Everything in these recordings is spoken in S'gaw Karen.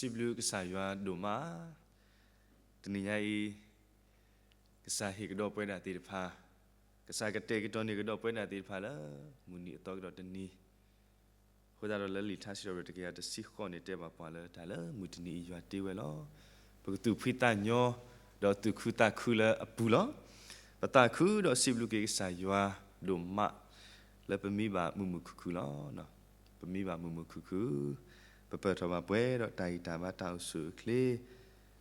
စံးဘျုးကစၢ်ယွၤဒိၣ်မး, တနံၤညါအံၤ ကစၢ်ဟ့ၣ်ကဒီးပဝဲဒၣ်သ့ၣ်တဖၣ်, ကစၢ်ကတဲာ်ကတီၤန့ၢ်ကဒီးပဝဲဒၣ်သ့ၣ်တဖၣ်လၢ မုၢ်နံၤအသီကဒီးတနံၤ, အဃိသတးဒီးလၢလံာ်ထါစံးထီၣ်ပတြၢၤတကယၤတဆံဃိးန့ၣ် တဲဘၣ်ပှၤလၢတၢ်လၢမုၢ်တနံၤအံၤယွၤတ့ဝဲလီၤ. ပကသူၣ်ဖှံသးညီ ဒီးသူၣ်ခုသးခုလၢအပူၤလီၤ. ပသးခုဒီးစံးဘျုးက့ၤကစၢ်ယွၤဒိၣ်မး လၢပမံဘၣ်မုာ်မုာ်ခုၣ်ခုၣ်လီၤ. ပမံဘၣ်မုာ်မုာ်ခုၣ်ခုၣ်, ပပၢၢ်ထီၣ်ဘၣ်ပှဲၤဒီးတၢ်ဂံၢ်တၢ်ဘါတၢ်အိၣ်ဆူၣ်အိၣ်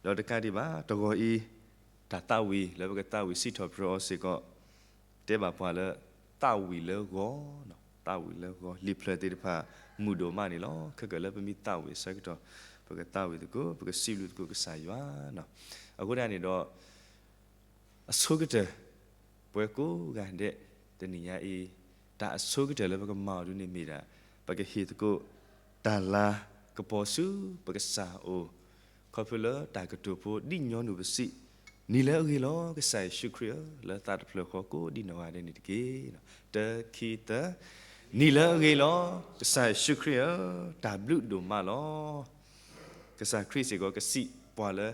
ချ့, ဒီးတကးဒံးဘၣ် တဂီၤအံၤ တၢ်သးဝံၣ်လၢပကသးဝံၣ်စံးထီၣ်ပတြၢၤအီၤစ့ၢ်ကီး တဲဘၣ်ပှၤလၢ သးဝံၣ်လၢဂီၤ, သးဝံၣ်လၢဂီၤ, လံာ်ဖျၢၣ်သ့ၣ်တဖၣ် မုာ်ဒိၣ်မးန့ၣ်လီၤ. ခဲကၢၣ်လၢပမ့ၢ်သးဝံၣ်အဆၢကတီၢ် ပကသးဝံၣ်သကိး ပကစံးဘျုးသကိးကစၢ်ယွၤ. အဃိသတးန့ၣ်ဒီး အဆိကတၢၢ် ပဝဲကိးဂၤဒဲး တနံၤညါအံၤ တၢ်အဆိကတၢၢ်လၢပကမၤအီၤဒ်န့ၣ်မ့ၢ်ဒၣ် ပကဟ့ၣ်သကိး တၢ်လၤကပီၤဆူပကစၢ်အအိၣ်, ခီဖျိလၢတၢ်ကတိၤဖိဒ်ညီနုၢ်ပစံး, နံၤလၢအဂ့ၤလီၤ ကစၢ်ယ့ၣ်ၡူးခရံာ်ဧၢ, လၢသးတဖျၢၣ်ဃီကိးဒ်နီၢ်ဂၤဒဲးန့ၣ်တက့ၢ်. တခံသၢ, နံၤလၢအဂ့ၤလီၤ ကစၢ်ယ့ၣ်ၡူးခရံာ်ဧၢ, တၢ်ဘျုးဒိၣ်မးလီၤ. ကစၢ်ခရံာ်စ့ၢ်ကီးကစံးပှၤလၢ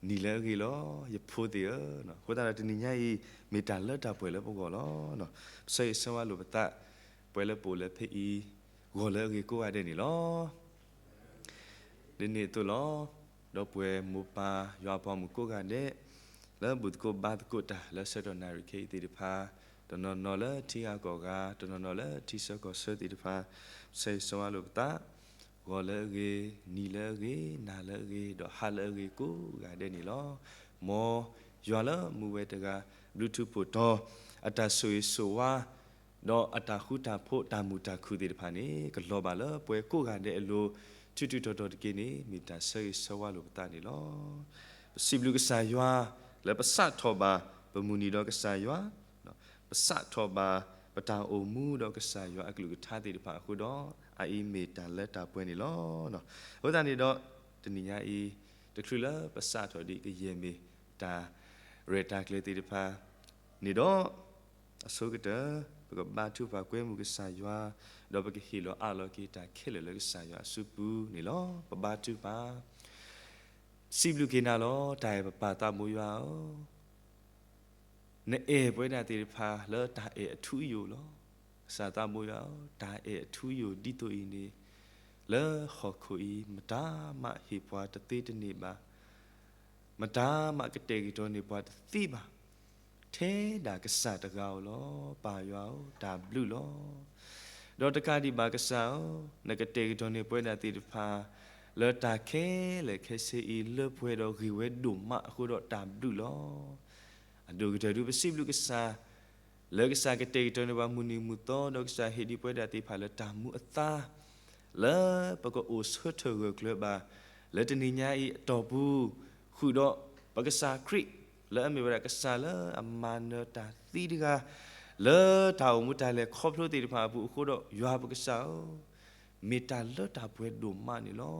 နံၤလၢအဂ့ၤလီၤ ယဖိသ့ၣ်ဧၢ. အဃိသတးဒီးတနံၤညါအံၤ မ့ၢ်တၢ်လၢတၢ်ပှဲၤလၢပဂီၢ်လီၤ. ပဆၢဂ့ၤဆၢဝါလိာ်ပသး ပှၤလၢပအိၣ်လၢဖဲအံၤ ဂီၤလၢအဂ့ၤကိးဂၤဒဲးန့ၣ်လီၤ. ဒ်န့ၣ်အသိးလီၤ. ဒီပုၢ်ဝဲၢ်မိၢ်ပၢ်ယွၤအပှၤမုၣ်ကိးဂၤဒဲး လၢဘူၣ်သကိးဘါသကိးတၢ်လၢဆၢကတီၢ်နၣ်ရံၣ်ခဲအံၤသ့ၣ်တဖၣ်, တနီၤနီၤလၢထံဂၤကီၢ်ဂၤ, တနီၤနီၤလၢထံဆၢကီၢ်ဆၢသ့ၣ်တဖၣ်, ပဆၢဂ့ၤဆၢဝါလိာ်ပသး ဂီၤလၢအဂ့ၤ, နံၤလၢအဂ့ၤ, နၤလၢအဂ့ၤ, ဒီးဟါလၢအဂ့ၤကိးဂၤဒဲးန့ၣ်လီၤ. မ်ယွၤလၢမူဝဲတဂၤ ဘျုးထူးဖှိၣ်တီၤ အတၢ်ဆိၣ်ဂ့ၤဆိၣ်ဝါ ဒီးအတၢ်ဃူတၢ်ဖိးတၢ်မုာ်တၢ်ခုၣ်သ့ၣ်တဖၣ်န့ၣ် ကလီၤဘၣ်လၢပှၤကိးဂၤဒဲးအလိၤ ထူးထူးတီၤတီၤတက့ၢ်န့ၣ် မ့ၢ်တၢ်ဆၢဂ့ၤဆၢဝါလိာ်ပသးန့ၣ်လီၤ. ပစံးဘျုးကစၢ်ယွၤ လၢပစးထီၣ်ဘၣ်ပမုၢ်နံၤဒီးကစၢ်ယွၤ, ပစးထီၣ်ဘၣ်ပတၢ်အိၣ်မူဒီးကစၢ်ယွၤအကလုၢ်ကထါသ့ၣ်တဖၣ်အဃိဒီး အအံၤမ့ၢ်တၢ်လၢတၢ်ပှဲၤန့ၣ်လီၤ. အဃိသတးန့ၣ်ဒီး တနံၤညါအံၤ တချုးလၢပစးထီၣ်ဒံးကယဲၢ်မ့ၢ်တၢ်ရဲၣ်တၢ်ကျဲၤသ့ၣ်တဖၣ်န့ၣ်ဒီး အဆိကတၢၢ် ပကဘါထုကဖၣ်ကွဲမုာ်ကစၢ်ယွၤ, ဒီးပကဟ့ၣ်လီၤအးလီၤက့ၤတၢ်ခဲလၢာ်လၢကစၢ်ယွၤအစုပူၤန့ၣ်လီၤ. ပဘါထုကဖၣ်, စံးဘျုးက့ၤနၤလီၤ တၢ်အဲၣ်ပပၢ်သးဘိယွၤဧၢ, နအဲၣ်ပဝဲဒၣ်သ့ၣ်တဖၣ်လၢတၢ်အဲၣ်အထူအယိာ်လီၤ. ကစၢ်သးဘိယွၤဧၢ, တၢ်အဲၣ်အထူအယိာ်ဒ်သိးအံၤန့ၣ် လၢဟီၣ်ခိၣ်အံၤ မတၤမးဟ့ၣ်ပှၤတသ့တန့ၢ်ဘၣ် မတၤမးကတဲာ်ကတီၤန့ၢ်ပှၤတသ့ဘၣ် ထဲဒၣ်ကစၢ်တဂၤဧိၤလီၤ. ပၢ်ယွၤဧၢ, တၢ်ဘျုးလီၤ. ဒီးတကးဒံးဘၣ်ကစၢ်ဧၢ, နကတဲာ်ကတီၤန့ၢ်ပဝဲဒၣ်သ့ၣ်တဖၣ် လၢတၢ်ခဲလၢာ်ခဲဆ့အံၤ လၢပှဲၤဒီးဂ့ၤဝဲဒိၣ်မးအဃိဒီးတၢ်ဘျုးလီၤ. အဒိၣ်ကတၢၢ်ဒုး ပစံးဘျုးကစၢ် လၢကစၢ်ကတဲာ်ကတီၤန့ၢ်ပှၤမုၢ်နံၤမုၢ်သီ ဒီးကစၢ်ဟ့ၣ်ဒံးပဝဲဒၣ်သ့ၣ်တဖၣ်လၢတၢ်မူအသါ လၢပကအိၣ်ဆၢထၢၣ်ဂၢၢ်ကျၢၤဘၣ် လၢတနံၤညါအံၤအတီၢ်ပူၤ ဃုာ်ဒီးပကစၢ်ခရံာ် လၢအမ့ၢ်ဝဲဒၣ်ကစၢ်လၢအမၤနၢၤတၢ်သံတဂၤ လၢတၢ်အိၣ်မူတၢ်လဲၤခီဖျိသ့ၣ်တဖၣ်အပူၤအဃိဒီး ယွၤပကစၢ်ဧၢ မ့ၢ်တၢ်လၢတၢ်ပှဲၤဒိၣ်မးန့ၣ်လီၤ.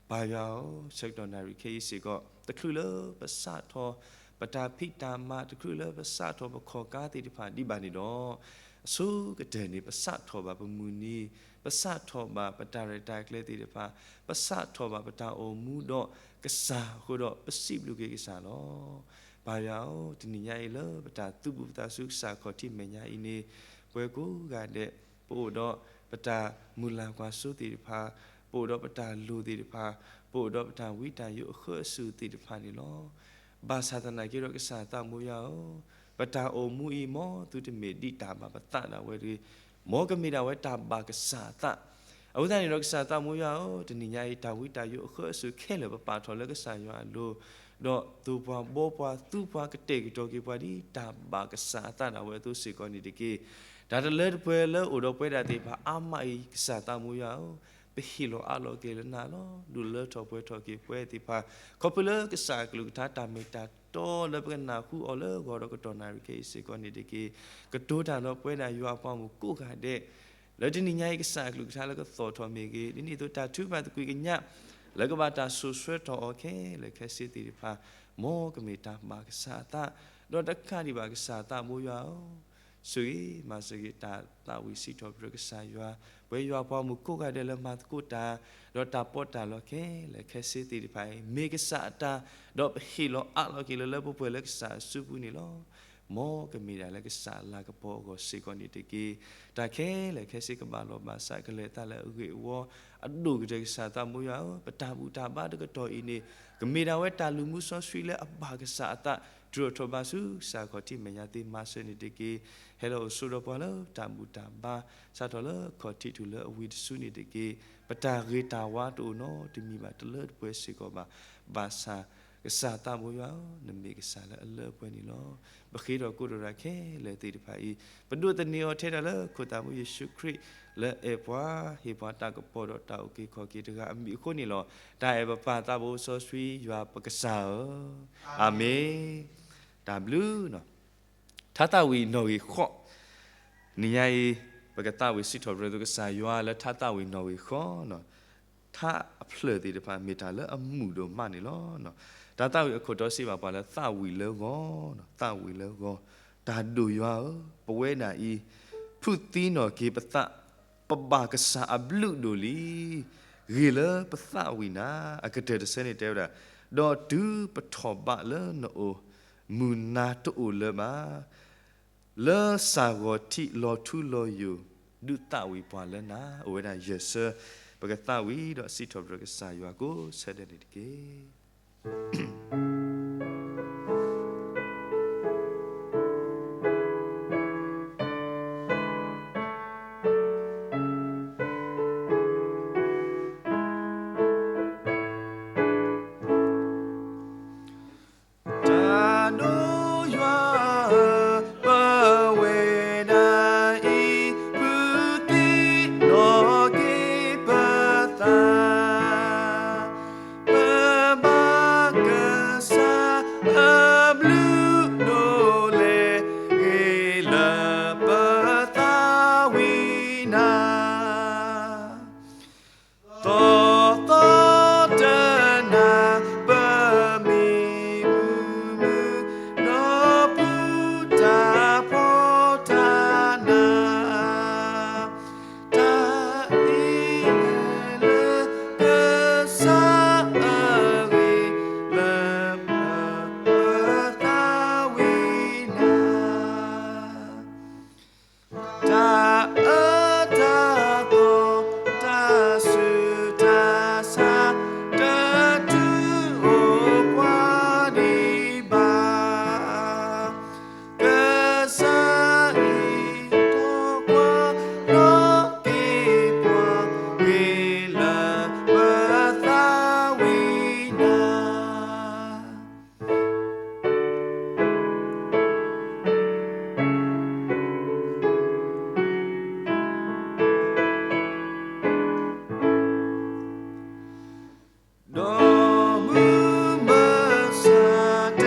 ပၢ်ယွၤဧၢ, ဆၢကတီၢ်နၣ်ရံၣ်ခဲအံၤစ့ၢ်ကီး တချုးလၢပစးထီၣ်ပတၢ်ဖံးတၢ်မၤ တချုးလၢပစးထီၣ်ပခီၣ်ကါသ့ၣ်တဖၣ်ဒံးဘၣ်န့ၣ်ဒီး အဆိကတၢၢ်န့ၣ် ပစးထီၣ်ဘၣ်ပမုၢ်နံၤ, ပစးထီၣ်ဘၣ်ပတၢ်ရဲၣ်တၢ်ကျဲၤသ့ၣ်တဖၣ်, ပစးထီၣ်ဘၣ်ပတၢ်အိၣ်မူဒီးကစၢ်အဃိဒီး ပစံးဘျုးက့ၤကစၢ်လီၤ. ပၢ်ယွၤဧၢ, တနံၤညါအံၤလၢပတၢ်သူၣ်ပူၤသးဆူကစၢ်ခီၣ်ထံးမဲာ်ညါအံၤန့ၣ် ပဝဲကိးဂၤဒဲး ပအိၣ်ဒီးပတၢ်မုၢ်လၢ်ကွၢ်စိသ့ၣ်တဖၣ်, ပအိၣ်ဒီးပတၢ်လိၣ်သ့ၣ်တဖၣ်, ပအိၣ်ဒီးပတၢ်ဝံတၢ်ယိးအဃၢအစူၢ်သ့ၣ်တဖၣ်န့ၣ်လီၤ. ဘၣ်ဆၣ်သနာ်က့ဒီးကစၢ်သးဘိယွၤဧၢ, ပတၢ်အိၣ်မူအံၤ မ်သုတမ့ၢ်ဒ်တၢ်ဘၣ်ပသးဒၣ်ဝဲတဂ့ၤ, မ်ကမ့ၢ်ဒၣ်ဝဲတၢ်ဘၣ်ကစၢ်အသး အဃိသတးန့ၣ်ဒီးကစၢ်သးဘိယွၤဧၢ, တနံၤညါအံၤ တၢ်ဝံတၢ်ယိးအဃၢအစူၢ်ခဲလၢာ်ပပာ်ထီၣ်လၢကစၢ်ယွၤအလိၤ, ဒီးသိၣ်ပှၤဘှီပှၤသူပှၤကတဲာ်ကတီၤက့ၤပှၤဒ်တၢ်ဘၣ်ကစၢ်အသးဒၣ်ဝဲအသိးစ့ၢ်ကီးန့ၣ်တက့ၢ်. တၢ်တလၢတပှဲၤလၢအိၣ်ဒီးပဝဲဒၣ်သ့ၣ်တဖၣ်အါမးအံၤ ကစၢ်သးဘိယွၤဧၢ, ပဟ့ၣ်လီၤအးလီၤက့ၤလၢနၤလီၤ. ဒုးလၢထီၣ်ပှဲၤထီၣ်က့ၤပဝဲသ့ၣ်တဖၣ် ခီဖျိလၢကစၢ်အကလုၢ်ကထါတၢ်မ့ၢ်တၢ်တီလၢပကနၢ်ဟူအီၤလၢဂီၤဒီးကတီၢ်နၣ်ရံၣ်ခဲအံၤစ့ၢ်ကီးန့ၣ်တက့ၢ်. ကတိၤတၢ်ဒီးပဝဲဒၣ်ယွၤအပှၤမုၣ်ကိးဂၤဒဲး လၢတနံၤညါအံၤကစၢ်အကလုၢ်ကထါလၢကသီၣ်ထီၣ်မ့ၢ်ဂ့ၤ, ဒ်န့ၣ်အသိးတၢ်ထုကဖၣ်သကွံာ်ကညး လၢကဘၣ်တၢ်စိာ်ဆှၢထီၣ်အီၤခဲလၢာ်ခဲဆ့သ့ၣ်တဖၣ် မ်ကမ့ၢ်တၢ်ဘၣ်ကစၢ်အသး, ဒီးတကးဒံးဘၣ်ကစၢ်သးဘိယွၤဧၢ, ဆိၣ်ဂ့ၤမၤစၢၤက့ၤတၢ်သးဝံၣ်စံးထီၣ်ပတြၢၤကစၢ်ယွၤ, ပဝဲယွၤပှၤမုၣ်ကိးဂၤဒဲးလၢမၤသကိးတၢ်, ဒီးတၢ်ပီးတၢ်လီခဲလၢာ်ခဲဆ့သ့ၣ်တဖၣ်အံၤ မ့ၢ်ကစၢ်အတၢ်, ဒီးပဟ့ၣ်လီၤအးလီၤက့ၤလၢလၢပှဲၤပှဲၤလၢကစၢ်အစုပူၤန့ၣ်လီၤ. မ်ကမ့ၢ်ဒၣ်လၢကစၢ်အလၤကပီၤအဂီၢ်စ့ၢ်ကီးန့ၣ်တက့ၢ်. တၢ်ခဲလၢာ်ခဲဆ့ကဘၣ်လီၤဘၣ်စး ကလဲၤတၢ်လၢအဂ့ၤအဝါ, အဒိၣ်ကတၢၢ်ကစၢ်သးမိၢ်ယွၤဧၢ, ပတၢ်ဘူၣ်တၢ်ဘါတကတီၢ်အံၤန့ၣ် ကမ့ၢ်ဒၣ်ဝဲတၢ်လုၢ်မူစီဆှံလၢအဘၣ်ကစၢ်အသး, တြၢၤထီၣ်ဘၣ်ဆူကစၢ်ခီၣ်ထံးမဲာ်ညါသ့ၣ်မၤစၢၤန့ၣ်တက့ၢ်. ဟဲလီၤအိၣ်ဆိးဒီးပှၤလၢတၢ်ဘူၣ်တၢ်ဘါ စးထီၣ်လၢခီၣ်ထံးတုၤလၢအဝံၤတစုန့ၣ်တက့ၢ်. ပတၢ်ဂ့ၤတၢ်ဝါတအိၣ်နီတမံၤဘၣ်တလၢတပှဲၤစ့ၢ်ကီးဘၣ်, ဘၣ်ဆၣ်ကစၢ်သးမိၢ်ယွၤဧၢ, နမ့ၢ်ကစၢ်လၢအလၢအပှဲၤန့ၣ်လီၤ. ပဃ့ထီၣ်ကိးထီၣ်တၢ်ခဲလၢာ်သ့ၣ်တဖၣ်အံၤ, ပဒိးသန့ၤအီၤထဲဒၣ်လၢခိၣ်သးဖိယ့ၣ်ၡူးခရံာ်လၢအဲၣ်ပှၤ, ဟ့ၣ်ပှၤတၢ်ကပီၤဒီးတၢ်အုၣ်က့ၤခီၣ်က့ၤတဂၤအမံၤအဃိန့ၣ်လီၤ. တၢ်အဲၣ်ပပၢ်သးဘိစီဆှံယွၤပကစၢ်ဧၢ, အၤမ့ၣ်. တၢ်ဘျုးနီၤ. ထါသးဝံၣ်နီၣ်ဂံၢ်ဃိး, နံၤညါအံၤ ပကသးဝံၣ်စံးထီၣ်ပတြၢၤကစၢ်ယွၤလၢထါသးဝံၣ်နီၣ်ဂံၢ်ဃိးနီၤ. ထါအဖျၢၣ်သ့ၣ်တဖၣ်မ့ၢ်တၢ်လၢအမုာ်ဒိၣ်မးန့ၣ်လီၤ. တၢ်သးဝံၣ်အခိၣ်တီစံးဘၣ်ပှၤလၢသးဝံၣ်လၢဂီၤ, သးဝံၣ်လၢဂီၤ, တၢ်ဒိၣ်ယွၤဧၢ, ပဝဲဒၣ်အံၤ ဖုးသံနီၣ်က့ၤပသး, ပဘၣ်ကစၢ်အဘျုးဒိၣ်လံ. ဂ့ၤလၢပသးဝံၣ်နၤ, အကတၢၢ်တဆၢန့ၣ်တဲဝဲဒၣ်, ဒီးတုၤပထီၣ်ဘးလၢနအိၣ်, မုၢ်နၤတအိၣ်လၢၤဘၣ်. လၢစၢ်ဂီၤထံးလီၤထူလီၤယိာ်, ဒုးသးဝံၣ်ပှၤလၢနၤ, အိၣ်ဝဲဒၣ်ယဲၢ်ဆၢ, ပကသးဝံၣ်ဒီးစံးထီၣ်ပတြၢၤကစၢ်ယွၤကိးဆၢဒဲးန့ၣ်တက့ၢ်. တၢ်ဒိၣ်ယွၤဧၢ, ပဝဲဒၣ်အံၤ ဖုးသံနီၣ်က့ၤပသး, ပဘၣ်ကစၢ်အဘျုးဒိၣ်လဲၣ်, ဂ့ၤလၢပသးဝံၣ်နၤ. သီသီတနၤ ပမံမုာ်မုာ်, ဒီးပူၤတၢ်ဖှီၣ်တၢ်နး, တၢ်အံၤဟဲလၢကစၢ်အဂ့ၢ်, လၢပသးဝံၣ်နၤ. တၢ်အၢတၢ်သီ တၢ်ဆူးတၢ်ဆါ တတုၤအိၣ်ပှၤဒံးဘၣ်. ကစၢ်အံၤ ထီၣ်ကွၢ်လီၤက့ၤပှၤ, ဂ့ၤလၢပသးဝံၣ်နၤ. ဒီးမုၢ်မဆါတ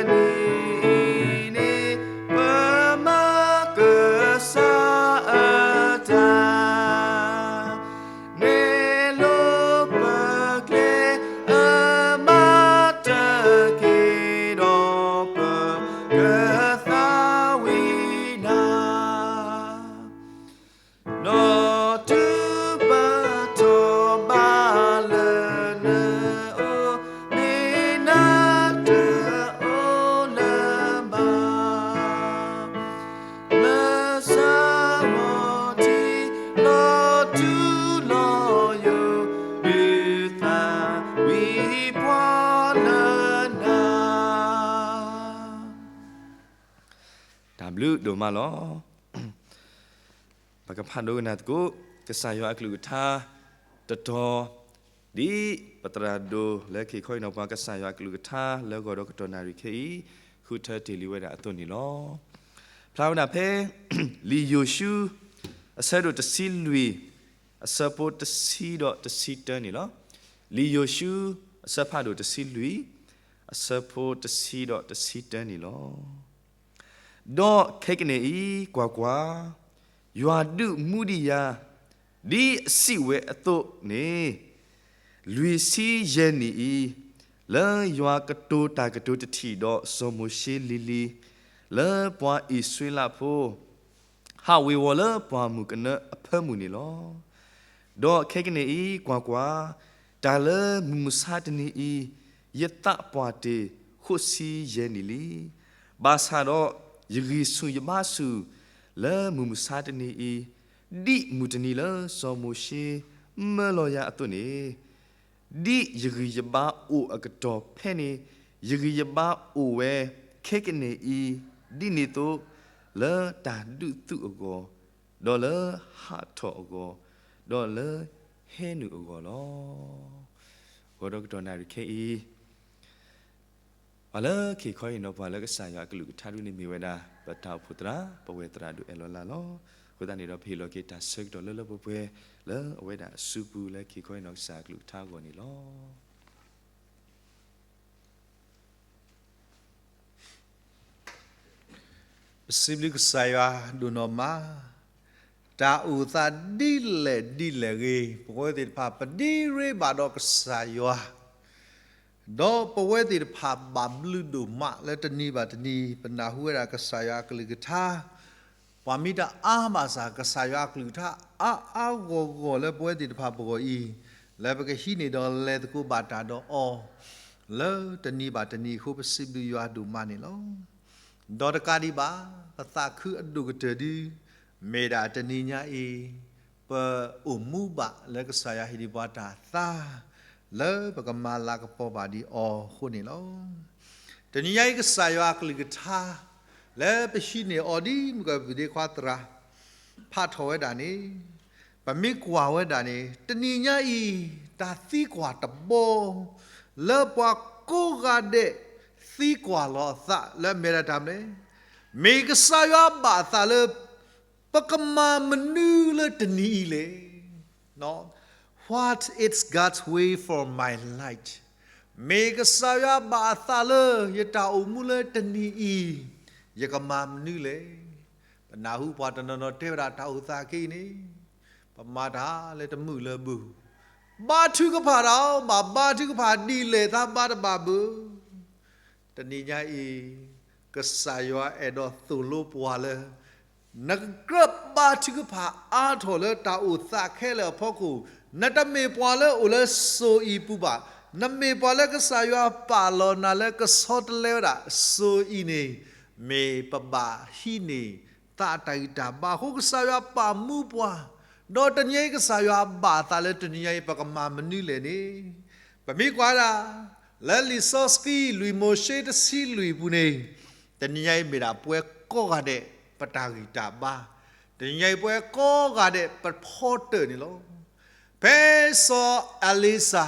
နံၤအံၤန့ၣ်, ပမၤကစၢ်အတၢ်, နဲၣ်လိပကျဲအမၤတၢ် က့ၤဒီးပကသးဝံၣ်နၤ. ဒီးတုၤပထီၣ်ဘးလၢနအိၣ်, မ့ၢ်နၤတအိၣ်လၢၤဘၣ်. လၢစၢ်ဂီၤထံးလီၤထူလီၤယိာ်, ဒုးသးဝံၣ်ပှၤလၢနၤ. တၢ်ဘျုးဒိၣ်မးလီၤ. ပကဖးဒိကနၣ်သကိး ကစၢ်ယွၤအကလုၢ်ကထါ တတီၤ, ဒ်ပသရၣ်ဒိၣ်လၢခံခီအံၤနီၤ ပှၤကစၢ်ယွၤအကလုၢ်ကထါလၢဂီၤဒီးကတီၢ်နၣ်ရံၣ်ခဲအံၤ ဃုထၢတ့ၢ်လံဝဲဒၣ်အသိးန့ၣ်လီၤ. ဖျါဝဲဒၣ်ဖဲ လံာ်ယိၤၡူ အဆၢဒိၣ်တဆံလွံၢ် အဆၢဖိတဆံဒီးတဆံတၢန့ၣ်လီၤ. လံာ်ယိၤၡူ အဆၢဖးဒိၣ်တဆံလွံၢ် အဆၢဖိတဆံဒီးတဆံတၢန့ၣ်လီၤ. ဒီးခဲကနံၣ်အံၤ ကွၢ်ကွၢ်, ယွၤဒုးမူဒံးယၤ, ဒ်အစံးဝဲအသိးန့ၣ်, လွံၢ်ဆံယဲၢ်နံၣ်အံၤ, လၢယွၤကတိၤတၢ်ကတိၤတထံၣ်ဒီးစီၤမိၤၡ့လံၤလံၤ, လၢပှၤအံၣ်စရ့လးဖိ ဟးဝ့ၤဝီၤလၢပှၢ်မုၢ်ကနၢအဖၢမုၢ်န့ၣ်လီၤ. ဒီးခဲကနံၣ်အံၤ ကွၢ်ကွၢ်, တၢ်လၢမုၢ်မဆါတနံၤအံၤ ယသးပှၢ်တ့ၢ်ဃိးဆံယဲၢ်နံၣ်လံ. ဘၣ်ဆၣ်ဒီး ယဂံၢ်ဆူၣ်ယဘါဆူၣ် လၢမုၢ်မဆါတနံၤအံၤ ဒ်မုၢ်တနံၤလၢစီၤမိၤၡ့မၢလီၤယၤအသိးန့ၣ် ဒ်ယဂံၢ်ယဘါအိၣ်အကတီၢ်ဖဲန့ၣ် ယဂံၢ်ယဘါအိၣ်ဝဲ ခဲကနံၣ်အံၤ ဒ်န့ၣ်အသိး လၢတၢ်ဒုးသုးအဂီၢ်, ဒီးလၢဟးထီၣ်အဂီၢ်, ဒီးလၢဟဲနုာ်အဂီၢ်လီၤ. ဂီၤဒီးကတီၢ်နၣ်ရံၣ်ခဲအံၤ ပှၤလၢခံခီအံၤနီၤ ပှၤလၢကစၢ်ယွၤအကလုၢ်ကထါဒုးန့ၣ်မ့ၢ်ဝဲဒၣ် ပတၢ်အိၣ်ဖှိၣ်သရၣ် ပဝဲၢ်သရၣ်ဒိၣ်အဲၣ်လီၤလါလီၤ. အဃိသတးန့ၣ်ဒီး ပဟ့ၣ်လီၤက့ၤတၢ်ဆၢကတီၢ်လၢလၢပှဲၤပှဲၤ လၢအဝဲဒၣ်အစုပူၤလၢခံခီအံၤနီၤ ကစၢ်အကလုၢ်ကထါအဂီၢ်န့ၣ်လီၤ. ပစံးဘျုးကစၢ်ယွၤဒိၣ်နီၢ်မး, တၢ်အိၣ်သးဒ်လဲၣ်ဒ်လဲၣ်ဂ့ၤ, ပဝဲသ့ၣ်တဖၣ်ပဒံးရ့ဘၣ်ဒီးကစၢ်ယွၤ, ဒီးပဝဲသ့ၣ်တဖၣ်ဘၣ်ဘျုးဒိၣ်မးလၢတနံၤဘၣ်တနံၤ ပနၢ်ဟူဝဲဒၣ်ကစၢ်ယွၤအကလုၢ်ကထါ, ပှၤမ့ၢ်တအါဘၣ်ဆၣ် ကစၢ်ယွၤအကလုၢ်ကထါအါအါဂီၢ်ဂီၢ်လၢပဝဲသ့ၣ်တဖၣ်ပဂီၢ်အံၤ, လၢပကဟံးန့ၢ်ဒီးလဲၤသကိးဘၣ်တၢ်ဒီးအီၤ လၢတနံၤဘၣ်တနံၤအဃိ ပစံးဘျုးယွၤဒိၣ်မးန့ၣ်လီၤ. ဒီးတကးဒံးဘၣ်, ပသးခုအဒိၣ်ကတၢၢ်ဒု မ့ၢ်ဒၣ်တနံၤညါအံၤ ပအိၣ်မူဘၣ်လၢကစၢ်ယွၤဟ့ၣ်ဒံးပှၤတၢ်သါ လၢပကမၤလၤကပီၤဘၣ်ဒံးအီၤအဃိန့ၣ်လီၤ. တနံၤညါအံၤကစၢ်ယွၤအကလုၢ်ကထါ လၢပဟံးန့ၢ်အီၤဒ်မုၢ်ကီၢ်ပူၤဒ့ခွါသရၣ် ဖးထီၣ်ဝဲဒၣ်န့ၣ်, ပမ့ၢ်ကွၢ်ဝဲဒၣ်န့ၣ် တနံၤညါအံၤ တၢ်သံကွၢ်တဘီ လၢပှၤကိးဂၤဒဲးသံကွၢ်လီၤအသးလၢအမ့ၢ်ဒၣ်တၢ်မနုၤလဲၣ်, မ့ၢ်ကစၢ်ယွၤဘၣ်အသးလၢ ပကမၤမနုၤလၢတနံၤအံၤလဲၣ်. What is God's way for my life? မ့ၢ်ကစၢ်ယွၤဘၣ်အသးလၢယတၢ်အိၣ်မူလၢတနံၤအံၤ ယကမၤမနုၤလဲၣ်. ပနၢ်ဟူပှၤတနီၤနီၤတဲဝဲဒၣ်တၢ်အိၣ်သးခဲအံၤန့ၣ် ပမၤတၢ်လၢတမုာ်လၢၤဘၣ်, ဘါထုကဖၣ်တၢ် ဘၣ်ဘါထုကဖၣ်ဒ်လဲၣ်သးဘါတဘၣ်ဘၣ်. တနံၤညါအံၤ ကစၢ်ယွၤအဲၣ်ဒိးသိၣ်လိပှၤလၢ နကကြၢးဘါထုကဖၣ်အါထီၣ်လၢတၢ်အိၣ်သးခဲလၢာ်အဖီခိၣ်, နတမ့ၢ်ပှၤလၢအိၣ်လၢစိၤအံၤပူၤဘၣ်, နမ့ၢ်ပှၤလၢကစၢ်ယွၤပာ်လီၤနၤလၢကဆီတလဲဝဲဒၣ်စိၤအံၤန့ၣ်, မ့ၢ်ပဘၣ်ဟံးန့ၢ်သးအတၢ်ဂံၢ်တၢ်ဘါအဃိ ကစၢ်ယွၤပာ်မူပှၤ, ဒီးတနံၤအံၤကစၢ်ယွၤဘၣ်အသးလၢတနံၤညါအံၤ ပကမၤမနုၤလဲၣ်န့ၣ်, ပမ့ၢ်ကွၢ်ဒၣ် လၢလံာ်စီဆှံလွံၢ်မိၤၡ့တဆံလွံၢ်အပူၤန့ၣ်, တနံၤညါအံၤမ့ၢ်ဒၣ်ပဝဲကိးဂၤဒဲး ပတၢ်ဂံၢ်တၢ်ဘါ, တနံၤညါအံၤပဝဲကိးဂၤဒဲး ပဖီတၢၣ်န့ၣ်လီၤ. ဖဲစီၤအ့လံစၤ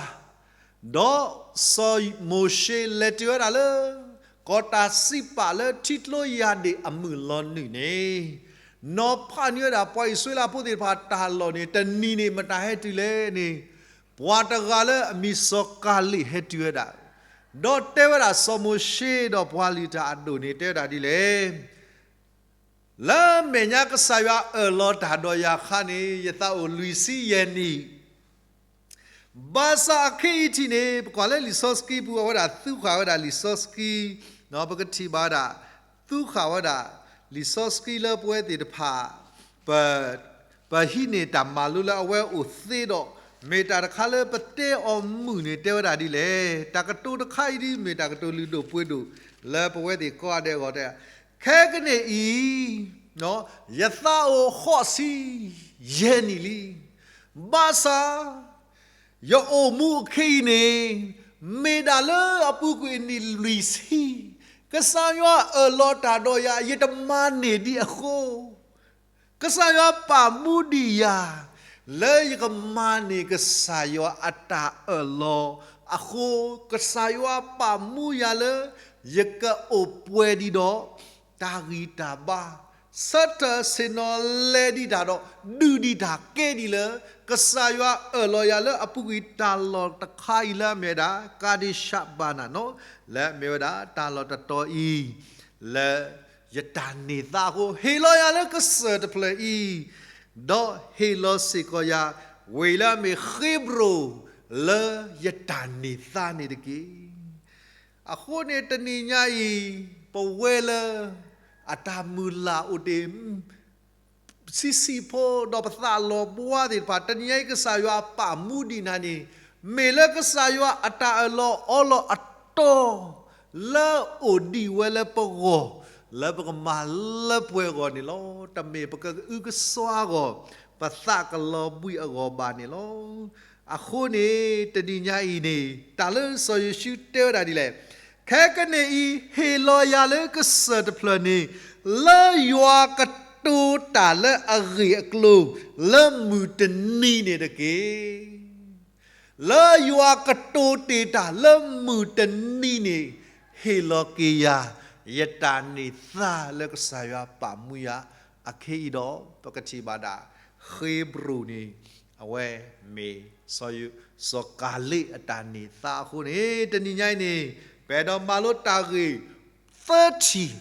ဒီးစီၤမိၤၡ့လဲၤတုၤဝဲဒၣ်လၢ ကီၢ်တၢ်စံးပာ်လၢထံကျိယၢ်ဒ့ၣ်အမုၢ်လီၤနုာ်န့ၣ်, နီၤဖးန့ၢ်ဝဲဒၣ်ပှၤအံၣ်စရ့လးဖိသ့ၣ်တဖၣ်တၢ်လီၢ်န့ၣ် တနံၤန့ၣ် မတၤဟဲတုၤလဲၣ်န့ၣ်, ပှၤတဂၤလၢအမံၤစီၤကၤလ့းဟဲတုၤဝဲဒၣ်, ဒီးတဲဝဲဒၣ်စီၤမိၤၡ့ဒီးပှၤလုၢ်တၢ်အဒိၣ်န့ၣ် တဲဝဲဒၣ်ဒ်လဲၣ် လၢမဲာ်ညါကစၢ်ယွၤအၢၣ်လီၤတၢ်ဒီးယၤအခါန့ၣ် ယသးအိၣ်လွံၢ်ဆံယဲၢ်နံၣ်, ဘၣ်ဆၣ်အခဲအံၤထံၣ်န့ၣ် ပကွၢ်လၢလံာ်စီဆှံပူၤအဝဲဒၣ်သူဃာ်ဝဲဒၣ်လံာ်စီဆှံ, ပကထံၣ်ဘၣ်ဝဲဒၣ် သူဃာ်ဝဲဒၣ် လံာ်စီဆှံလၢပဝဲသ့ၣ်တဖၣ် ပ ပဟံးန့ၢ်တၢ်မၤလိလၢအဝဲအိၣ်သ့ဒီး မ့ၢ်တၢ်တခါလၢပတဲအီၤမုာ်န့ၣ် တဲဝဲဒၣ်ဒ်လဲၣ်. တၢ်ကတိၤတခါအံၤဒ်မ့ၢ်တၢ်ကတိၤလုၢ်ဒိၣ်ပှ့ၤဒိၣ် လၢပဝဲသ့ၣ်ကိးဂၤဒဲးအဂီၢ်တဲ, ခဲကနံၣ်အံၤ ယသးအိၣ်ဃိးဆံယဲၢ်နံၣ်လံ. ဘၣ်ဆၣ် ယအိၣ်မူအခဲအံၤန့ၣ် မ့ၢ်ဒၣ်လၢအပူၤကွံာ်နံၣ်လွံၢ်ဆံ, ကစၢ်ယွၤအၢၣ်လီၤတၢ်ဒီးယၤ ယတမၤန့ၢ်ဒံးအဃိ, ကစၢ်ယွၤပာ်မူဒံးယၤ လၢယကမၤန့ၢ်ကစၢ်ယွၤအတၢ်အၢၣ်လီၤအဃိ, ကစၢ်ယွၤပာ်မူယၤလၢ ယကအိၣ်ပှဲၤဒံးဒီး တၢ်ဂံၢ်တၢ်ဘါ, ဆၢထၢၣ်ဆ့ၣ်နီၤလဲၤဒံးတၢ်ဒီး ဒုးဒံးတၢ်ကဲဒံးလၢ ကစၢ်ယွၤအၢၣ်လီၤယၤလၢအပူၤကွံာ်တၢ်လီၢ်တခါအံၤလၢအမ့ၢ်ဝဲဒၣ် ကၤဒ့ၡဘၤနၤနီၤ, လၢအမ့ၢ်ဝဲဒၣ်တၢ်လီၢ်တတီၤအံၤ လၢယတၢ်န့ၢ်သါအဃိ ဟ့ၣ်လီၤယၤလၢကစၢၢ်တဖျၢၣ်အံၤ, ဒီးဟ့ၣ်လီၤစ့ၢ်ကီးယၤ ဝ့ၢ်လၢအမ့ၢ်ဃ့ဘြိၣ် လၢယတၢ်န့ၢ်သါန့ၣ်တက့ၢ်. အဃိန့ၣ်တနံၤညါအံၤ ပဝဲလၢ အတၢ်မုၢ်လၢ်အိၣ်တ့ၢ် ဆံးဆံးဖိ ဒီးပသးလီၤဘှါသ့ၣ်တဖၣ် တနံၤညါအံၤ ကစၢ်ယွၤပာ်မူဒံးနၤန့ၣ် မ့ၢ်လၢကစၢ်ယွၤအတၢ်အၢၣ်လီၤအီလီၤအတီ လၢအိၣ်ဒံးဝဲလၢပဂီၢ် လၢပကမၤလၢပှဲၤအဂီၢ်န့ၣ်လီၤ. တမ့ၢ်ပကအုကစွါအဂီၢ်, ပသးကလီၤဘှံးအဂီၢ်ဘၣ်န့ၣ်လီၤ. အဃိန့ၣ် တနံၤညါအံၤန့ၣ် တၢ်လၢစီၤယိၤၡူတဲဝဲဒၣ်ဒ်လဲၣ်, ခဲကနံၣ်အံၤ ဟ့ၣ်လီၤယၤလၢကစၢၢ်တဖျၢၣ်န့ၣ် လၢယွၤကတိၤတၢ်လၢအဂ့ၢ်အကျိၤ လၢမုၢ်တနံၤန့ၣ်တက့ၢ်. လၢယွၤကတိၤတ့ၢ်တၢ်လၢမုၢ်တနံၤန့ၣ် ဟ့ၣ်လီၤက့ၤယၤ ယတၢ်န့ၢ်သါလၢကစၢ်ယွၤပာ်မူယၤအခဲအံၤဒီး ပကထံၣ်ဘၣ်ဒၣ် ဃ့ဘြူၤန့ၣ် အဝဲမ့ၢ် စီၤကၤလ့းအတၢ်န့ၢ်သါအဃိန့ၣ် တနံၤညါအံၤန့ၣ် ပအဲၣ်ဒိးမၤလိတၢ်ဂ့ၢ်သၢထံၣ်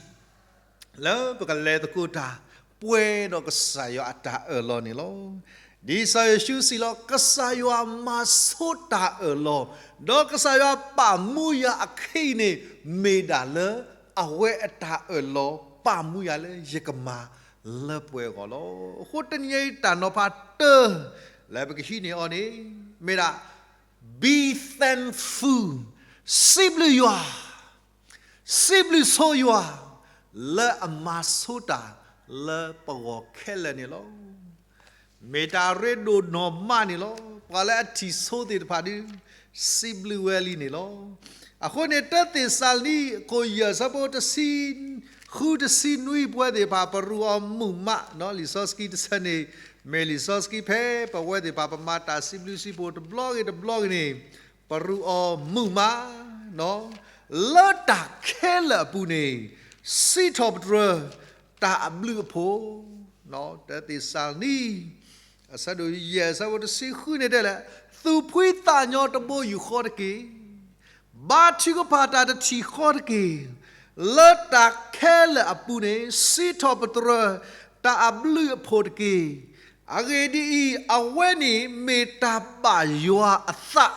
လၢပကလဲၤသကိးတၢ် ပှဲၤဒီးကစၢ်ယွၤအတၢ်အၢၣ်လီၤန့ၣ်လီၤ. ဒ်စီၤယိၤၡူစံးလီၤ ကစၢ်ယွၤမၤဆိတၢ်အၢၣ်လီၤ, ဒီးကစၢ်ယွၤပာ်မူယၤအခဲအံၤန့ၣ် မ့ၢ်ဒၣ်လၢအဝဲအတၢ်အၢၣ်လီၤ ပာ်မူယၤလၢယကမၤလၢပှဲၤအဂီၢ်လီၤ. အဃိတနံၤညါအံၤ တၢ်နီၤဖးတၢ လၢပကဟံးန့ၢ်အီၤန့ၣ် မ့ၢ်ဒၣ် Be thankful, စံးဘျုးယွၤ စံးဘျုးဆိယွၤ လၢအမၤဆိတၢ်လၢပဂီၢ်ခဲလၢာ်န့ၣ်လီၤ. မ့ၢ်တၢ်ရ့ဒိၣ်နီၢ်မးန့ၣ်လီၤ. ပှၤလၢအထံၣ်ဆိသ့ၣ်တဖၣ်ဒုး စံးဘျုးဝဲလံန့ၣ်လီၤ. အဃိန့ၣ် တၢသ့းစၤလနံ အခိၣ်ယဲၢ် အဆၢဖိတဆံဃု တဆံနွံ ပဝဲသ့ၣ်တဖၣ် ပရူးအီၤမုာ်မး, လံာ်စီဆှံတဆၢန့ၣ် မ့ၢ်လံာ်စီဆှံဖဲ ပဝဲသ့ၣ်တဖၣ် ပမၤတၢ်စံးဘျုးစံးဖှိၣ်တဘျီဂ့ၤတဘျီဂ့ၤန့ၣ် ပရူးအီၤမုာ်မး, လၢတၢ်ခဲလၢာ်အပူၤန့ၣ် စံးထီၣ်ပတြၢၤ တၢ်အဘျုးအဖှိၣ်, တၢသ့းစၤလနံ အဆၢဒိၣ်ယဲၢ် အဆၢဖိတဆံဃုန့ၣ်တဲလဲၣ်, သူၣ်ဖှံသးညီတဘိယူၢ်ဃီတက့ၢ်. ဘါထုကဖၣ်တၢ်တထံၣ်ဃီတက့ၢ်. လၢတၢ်ခဲလၢာ်အပူၤန့ၣ် စံးထီၣ်ပတြၢၤ တၢ်အဘျုးအဖှိၣ်တက့ၢ်. အဂ့ၢ်ဒ်အံၤ, အဝဲန့ၣ်မ့ၢ်တၢ်ဘၣ်ယွၤအသး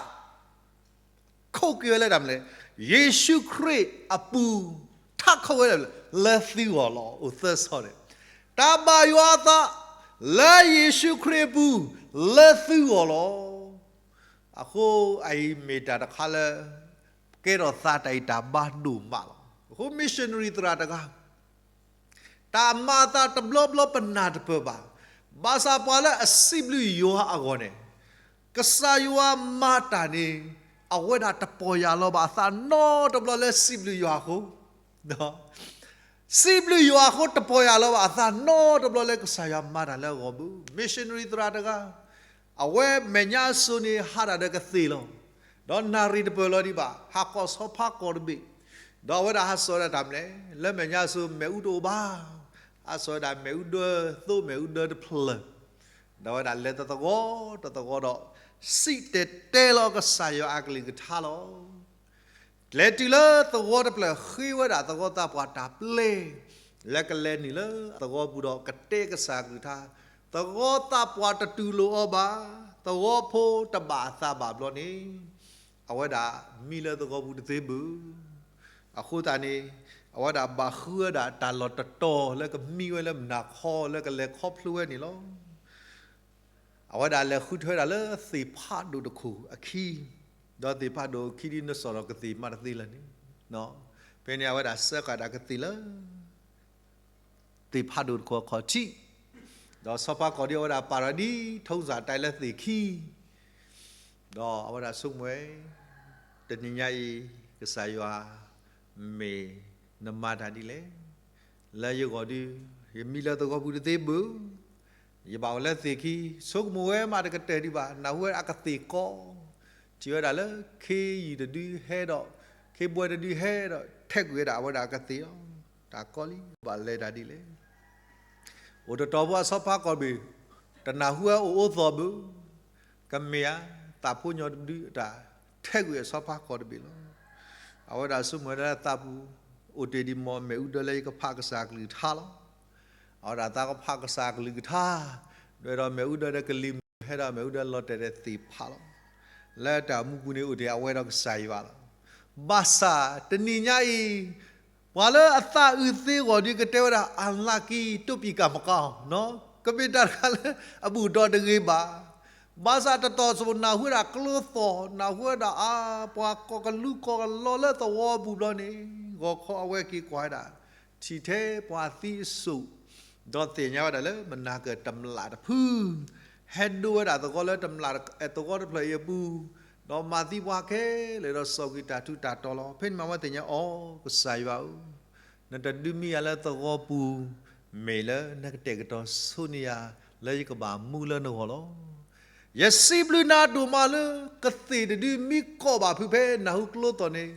ခိးက့ၤဝဲလၢတၢ်မနုၤလဲၣ်, ယ့ၣ်ၡူးခရံာ်အပူၤ ထးခိၣ်ဝဲဒၣ် လၢသုဂီၢ်လီၤ. အိၣ်သၢဆီန့ၣ်, တၢ်ဘၣ်ယွၤအသး လၢယ့ၣ်ၡူးခရံာ်အပူၤ လၢသုဂီၢ်လီၤ. အဃိအအံၤမ့ၢ်တၢ်တခါလၢ ကဲထီၣ်သးတၢ်အံၤတၢ်ဘါဒိၣ်မးလီၤ. အဃိ missionary သရၣ်တဂၤ တၢ်မၤအသးတဘျီဘျီပနၢ်တပၢၢ်ဘၣ်. ဘၣ်ဆၣ်ပှၤလၢအစံးဘျုးယွၤအဂီၢ်န့ၣ်, ကစၢ်ယွၤမၤတၢ်န့ၣ် အဝဲဒၣ်တပီၢ်ယၢ်လီၤဘၣ်အသးနီတဘျီလၢစံးဘျုးယွၤအဃိ, စံးဘျုးယွၤအဃိတပီၢ်ယၢ်လီၤဘၣ်အသးနီတဘျီလၢကစၢ်ယွၤမၤတၢ်လၢအဂီၢ်ဘၣ်. missionary သရၣ်တဂၤ အဝဲမဲာ်ညါအစိၤန့ၣ် ဟးဒၣ်ဒီးကသ့ၣ်လီၤ. ဒီးနၣ်ရံၣ်တပၢၢ်လီၤဒံးဘၣ် ဟးကိးဆီဖါကီၢ်တဘ့ၣ်, ဒီးအဝဲဒၣ်ဟးစိာ်ဝဲဒၣ်တၢ်မနုၤလဲၣ်, လၢမဲာ်ညါအစိၤမ့ၣ်အူတအိၣ်ဘၣ်, ဟးစိာ်ဝဲဒၣ်မ့ၣ်အူဒၢ, သိမဲၣ်အူဒၢတဖျၢၣ်, ဒီးအဝဲဒၣ်လဲၤတသဝီတသဝီဒီး စံၣ်တဲၤတဲလီၤကစၢ်ယွၤအကလုၢ်ကထါလီၤ. ကျဲၤတုၤလၢသဝီတဖျၢၣ် ဃ့ဝဲဒၣ်သဝီသးပှၢ်တၢ်ပျဲ လၢကလဲၤနုာ်လၢအသဝီပူၤဒီးကတဲကစၢ်အကလုၢ်ကထါ, သဝီသးပှၢ်တတူၢ်လိာ်အီၤဘၣ်, သဝီဖိတဘၣ်အသးဘၣ်ဘျီန့ၣ်, အဝဲဒၣ်မံလၢသဝီပူၤတသ့ဘၣ်. အဃိသတးန့ၣ် အဝဲဒၣ်ဘၣ်ဃုဝဲဒၣ်တၢ်လီၢ်တတီၤလၢကမံဝဲလၢမုၢ်နၤခီလၢကလဲၤခီဖျိဝဲန့ၣ်လီၤ. အဝဲဒၣ်လဲၤဃုထၢဝဲဒၣ်လၢသ့ၣ်ဖးဒိၣ်တခိၣ်အခံ, ဒီးသ့ၣ်ဖးဒိၣ်အခံဒ်နစီၣ်ဒီးကသ့ၣ်မးတသ့လၢၤန့ၣ်, ဖဲန့ၣ်အဝဲဒၣ်စၢဃာ်ဒၣ်ကသ့ၣ်လၢ သ့ၣ်ဖးဒိၣ်တခိၣ်အခီၣ်ထံး, ဒီးဆီဖါကီၢ်ဒ်အဝဲဒၣ်ပာ်ထီၣ်ဒ် ထုံးစံတၢ်လၢသ့ၣ်ခံ, ဒီးအဝဲဒၣ်ဆိကမိၣ်ဝဲ, တနံၤညါအံၤ ကစၢ်ယွၤ မ့ၢ်နမၤတၢ်ဒ်လဲၣ်, လၢယဂီၢ်ဒုး ယမံလၢသဝီပူၤတသ့ဘၣ်, ယဘၣ်အိၣ်လၢသ့ၣ်ခံ, ဆိကမိၣ်ဝဲမးတကတၢၢ်ဒံးဘၣ်, နၢ်ဟူဝဲအကသ့ၣ်ကီ, ထံၣ်ဝဲဒၣ်လၢခ့ယုၢ်တဒုဟဲဒီး ခ့ဘွဲတဒုဟဲဒီး ထဲးကွံာ်ဝဲဒၣ်အဝဲဒၣ်အကသ့ၣ်လီၤ. တၢ်ကီလံ ဘၣ်လဲၤတၢ်ဒ်လဲၣ်. အိၣ်တတီၤဖိအဆီဖါကီၢ်တဘ့ၣ် တနၢ်ဟူဝဲအိၣ်အိသီၣ်ဘၣ်, ကမ့ၢ်ဧါ, သးဖိညီတဒုအတၢ် ထဲးကွံာ်အဆီဖါကီၢ်တဘ့ၣ်လီၤ. အဝဲဒၣ်ဆိကမိၣ်ဝဲဒၣ်လၢသးပူၤ အိၣ်တ့ၢ်ဒံးမ့ၢ်မ့ၣ်အူဒၢလၢယကဖးကစၢ်အကလုၢ်ကထါလီၤ. အဝဲဒၣ်သးကဖးကစၢ်အကလုၢ်ကထါ, ဒွဲၣ်ဒီးမ့ၣ်အူဒၢဒီးကလံၤမုၢ်ဟဲဒီးမ့ၣ်အူဒၢလီၤတဲာ်ဒီးသ့ၣ်ဖးလီၤ. လၢတၢ်မူပူၤန့ၣ်အိၣ်တ့ၢ်အဝဲဒီးကစၢ်ယွၤလီၤ. ဘၣ်ဆၣ်တနံၤညါအံၤ ပှၤလၢအသးအုးသ့အဂီၢ်ဒီး ကတဲဝဲဒၣ် unlucky တိၢ်ပံးကၣ်မကီ, ကမ့ၢ်တၢ်တခါလၢအဘူၣ်ဒီးတဂ့ၤဘၣ်. ဘၣ်ဆၣ်တတီၤစိၤနၢ်ဟူဝဲဒၣ်ကျိသီၣ်, နၢ်ဟူဝဲဒၣ်အါ, ပှၤကိးကလူကိးကလီလၢသဝီပူၤဘျီန့ၣ်, ဂီၤခီအဝဲက့ၤကွၢ်ဝဲဒၣ်, ထံၣ်ထဲပှၤသံအစိၣ်, ဒီးသ့ၣ်ညါဝဲဒၣ်လၢ မနၤကၢၣ်တမျၢ်တဖု ဟဲဒိဝဲဒၣ်သဝီလၢတမျၢ်သဝီတဖျၢၣ်အံၤအပူၤ, ဒီးမၤသံပှၤခဲလၢာ်ဒီး စိာ်ကွံာ်တၢ်ထူးတၢ်တီၤလီၤ. ဖဲန့ၣ်မး အဝဲသ့ၣ်ညါအီၤ, ကစၢ်ယွၤဧၢ, နတဒုးမံယၤလၢသဝီပူၤ, မ့ၢ်လၢနကတဲာ်ကတီၤဆိန့ၢ်ယၤ လၢယကဘၣ်မူလၢနဂီၢ်လီၤ. ယစံးဘျုးနၤဒိၣ်မးလၢ ကသ့ၣ်တဒုမံကီးဘၣ်ဖု ဖဲနၢ်ဟူကျိသီၣ်န့ၣ်,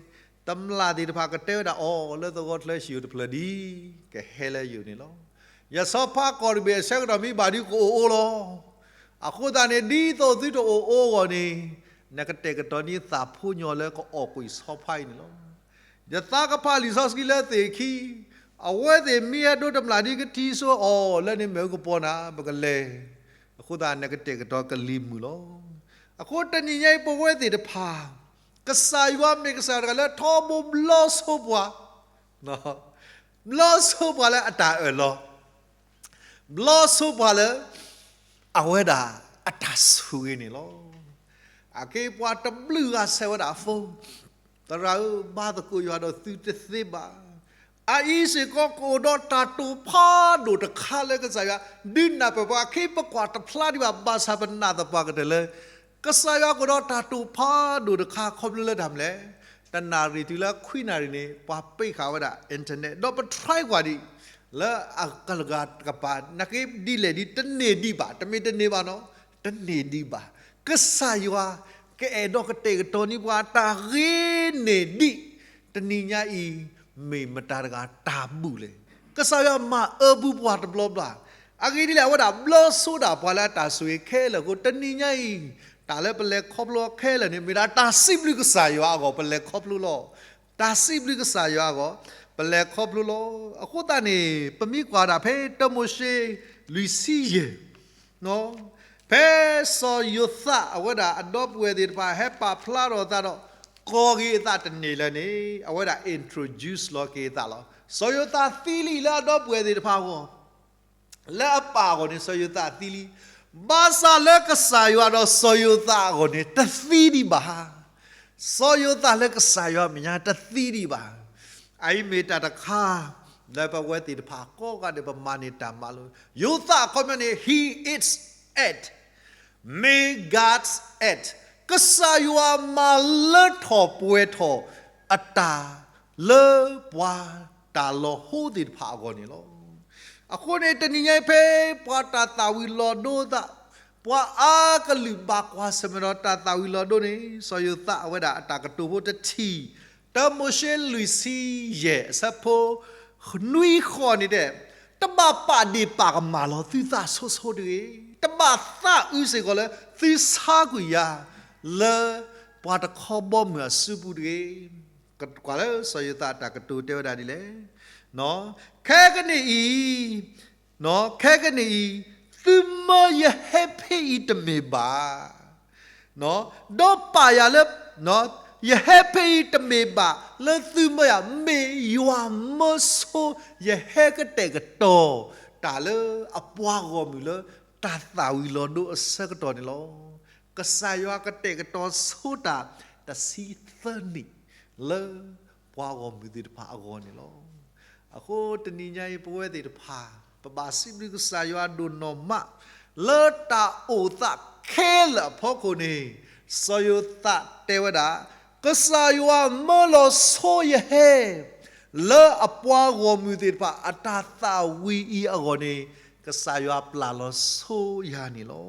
တမျၢ်သ့ၣ်တဖၣ်ကတဲဝဲဒၣ်အီၤ လၢသဝီချၢဟံၣ်အိၣ်တဖျၢၣ်ဒ် ကဟဲလၢယအိၣ်န့ၣ်လီၤ. ယဆီဖါကီၢ်တဘ့ၣ်အဆၢကတီၢ်မ့ၢ်ဘၣ်ဒုးကအိၣ်အိၣ်လီၤ. အဃိသတးန့ၣ် ဒ်သိးသုတအိၣ်အိၣ်အဂီၢ်န့ၣ်, နကတဲာ်ကတီၤန့ၢ်သးဖိညီလၢကအီၣ်ကွံာ်ဆီဖါအံၤန့ၣ်လီၤ. ယသးကဖၣ်လံာ်စီဆှံလၢသ့ၣ်ခံ, အဝဲသ့ၣ်မ့ၢ်ဟဲဒိတမျၢ်ဒ်ကထံဆိအီၤ လၢန့ၣ်မ့ၣ်အူကပီၤနၤ ပကလဲၤ, အဃိသတးနကတဲာ်ကတီၤကလံၤမုၢ်လီၤ. အဃိတနံၤညါအံၤ ပဝဲသ့ၣ်တဖၣ်, ကစၢ်ယွၤမ့ၢ်ကစၢ်တဂၤလၢထီဘိဘျီဆိပှၤ, ဘျီဆိပှၤလၢအတၢ်အၢၣ်လီၤ ဘျီဆိပှၤလၢ အဝဲဒၣ်အတၢ်ဆိၣ်ဂ့ၤန့ၣ်လီၤ. အက့ပှၤတဘျုးဂၤဆဲးဝဲဒၣ်အဖိ, သရၣ်ဧၢ, ဘါသကိးယွၤဒီးသုတသ့ဘၣ်. အအံၤစ့ၢ်ကီးကအိၣ်ဒီးတၢ်တိာ်ဖးဒိၣ်တခါလၢကစၢ်ယွၤ ဒုးနၢ်ပၢၢ်ပှၤ အက့ပကွၢ်တဖျါဒံးဘၣ် ဘၣ်ဆၣ်ပနာ်သပှၢ်ကတၢၢ်လၢ ကစၢ်ယွၤကအိၣ်ဒီးတၢ်တိာ်ဖးဒိၣ်တခါ ခီဖျိလၢတၢ်မနုၤလဲၣ်, တနၣ်ရံၣ်တုၤလၢခွံနၣ်ရံၣ်န့ၣ် ပှၤပ့းဃာ်ဝဲဒၣ် internet ဒီးပ try ကွၢ်ဒံး လၢအကလုာ်ဂၤတကပၤ နက့ဒ်လဲၣ်ဒ် တန့ၢ်ဒံးဘၣ်, တမ့ၢ်တန့ၢ်ဘၣ်နီၤ, တန့ၢ်ဒံးဘၣ်. ကစၢ်ယွၤကအဲၣ်ဒိးကတဲာ်ကတီၤန့ၢ်ပှၤတၢ်ဂ့ၤန့ၢ်ဒံး, တနံၤညါအံၤ မ့ၢ်မတၤတဂၤတၢ်ဘူၣ်လဲၣ်. ကစၢ်ယွၤမၤအၢပူၤပှၤတဘျီဘျီ, အဂ့ၢ်ဒ်လဲၣ် အဝဲဒၣ်ဘျီဆိဒၣ်ပှၤလၢအတၢ်ဆိၣ်ဂ့ၤခဲလၢာ်အဃိ တနံၤညါအံၤ တၢ်လၢပလဲၤခီဖျိခဲလၢာ်န့ၣ် မ့ၢ်ဒၣ်တၢ်စံးဘျုးကစၢ်ယွၤအဂီၢ် ပလဲၤခီဖျိလီၤ. တၢ်စံးဘျုးကစၢ်ယွၤအဂီၢ် ပလဲၤခီဖျိလီၤ. အဃိသတးန့ၣ် ပမ့ၢ်ကွၢ်ဒၣ်ဖဲတၢမိၤၡ့ လွံၢ်ဆံယဲၢ်, ဖဲစီၤယိၤသးအဝဲဒၣ်အဒီပုၢ်ဝဲၢ်သ့ၣ်တဖၣ် ဟဲပာ်ဖျါထီၣ်အသးဒီး ကိးက့ၤအသးတန့ၢ်လၢၤန့ၣ် အဝဲဒၣ် introduce လီၤက့ၤအသးလီၤ. စီၤယိၤသးသံလံလၢအဒီပုၢ်ဝဲၢ်သ့ၣ်တဖၣ်အဂီၢ် လၢအပၢ်အဂီၢ်န့ၣ် စီၤယိၤသးသံလံ. ဘၣ်ဆၣ်လၢကစၢ်ယွၤဒီးစီၤယိၤသးအဂီၢ်န့ၣ် တသံဒံးဘၣ်. စီၤယိၤသးလၢကစၢ်ယွၤမဲာ်ညါတသံဒံးဘၣ်. အအံၤမ့ၢ်တၢ်တခါ လၢပဝဲသ့ၣ်တဖၣ်ကိးဂၤဒဲး ပမၤန့ၢ်တၢ်မၤလိာ်, ယိၤသးအခီပညီန့ၣ် He is at, may God's at, ကစၢ်ယွၤမၤလၢထီၣ်ပှဲၤထီၣ်အတၢ်လၢပှၤတၢ်လီၤဟိသ့ၣ်တဖၣ်အဂီၢ်န့ၣ်လီၤ. အဃိန့ၣ် တနံၤညါအံၤဖဲပှၤတၢ်သၣ်ဝံၤလီၤဒိသး, ပှၤအါကလုာ်ဘၣ်ကွၢ်ဆၢၣ်မဲာ်ဒီးတၢ်သၣ်ဝံၤလီၤဒိန့ၣ် စီၤယိၤသးအဝဲဒၣ်အတၢ်ကတိၤဖိတထံၣ်, တၢမိၤၡ့လွံၢ်ဆံယဲၢ်အဆၢဖိ နွံဃိးန့ၣ်တဲ, တဘၣ်ပာ်ဒ့ၣ်ပာ်ကမၣ်လီၤသုသးဆိဆိတဂ့ၤ, တဘၣ်သးအုးစ့ၢ်ကီးလၢသုဆါကွံာ်ယၤ လၢပှၤတခီဘီမုၢ်အစုပူၤတဂ့ၤ. ကွၢ်လၢစီၤယိၤသးအတၢ်ကတိၤတဲဝဲဒၣ်ဒ်လဲၣ်. ခဲကနံၣ်အံၤ, ခဲကနံၣ်အံၤ, သုမၢယဟဲဖဲအံၤတမ့ၢ်ဘၣ် ဒီးပာ်ယၤလၢ ယဟဲဖဲအံၤတမ့ၢ်ဘၣ်လၢသုမၢယၤ, မ့ၢ်ယွၤမၢဆိ ယဟဲကတဲာ်ကတီၤ တၢ်လၢအပှၤဂီၢ်မုၢ်လၢ တၢ်သၣ်ဝံၤလီၤဒိအဆၢကတီၢ်န့ၣ်လီၤ. ကစၢ်ယွၤကတဲာ်ကတီၤဆိတၢ်တဆံသၢနံၣ် လၢပှၤဂီၢ်မုၢ်သ့ၣ်တဖၣ်အဂီၢ်န့ၣ်လီၤ. အဃိတနံၤညါအံၤ ပဝဲသ့ၣ်တဖၣ် ပဘၣ်စံးဘျုးကစၢ်ယွၤဒိၣ်နီၢ်မး လၢတၢ်အိၣ်သးခဲလၢာ်အဖီခိၣ်န့ၣ်, စီၤယိၤသးတဲဝဲဒၣ်, ကစၢ်ယွၤမၢလီၤဆိယဟဲ လၢအပှၤဂီၢ်မုၢ်သ့ၣ်တဖၣ်အတၢ်သၣ်ဝံၤအံၤအဂီၢ်န့ၣ်, ကစၢ်ယွၤပျၢ်လီၤဆိယၤန့ၣ်လီၤ.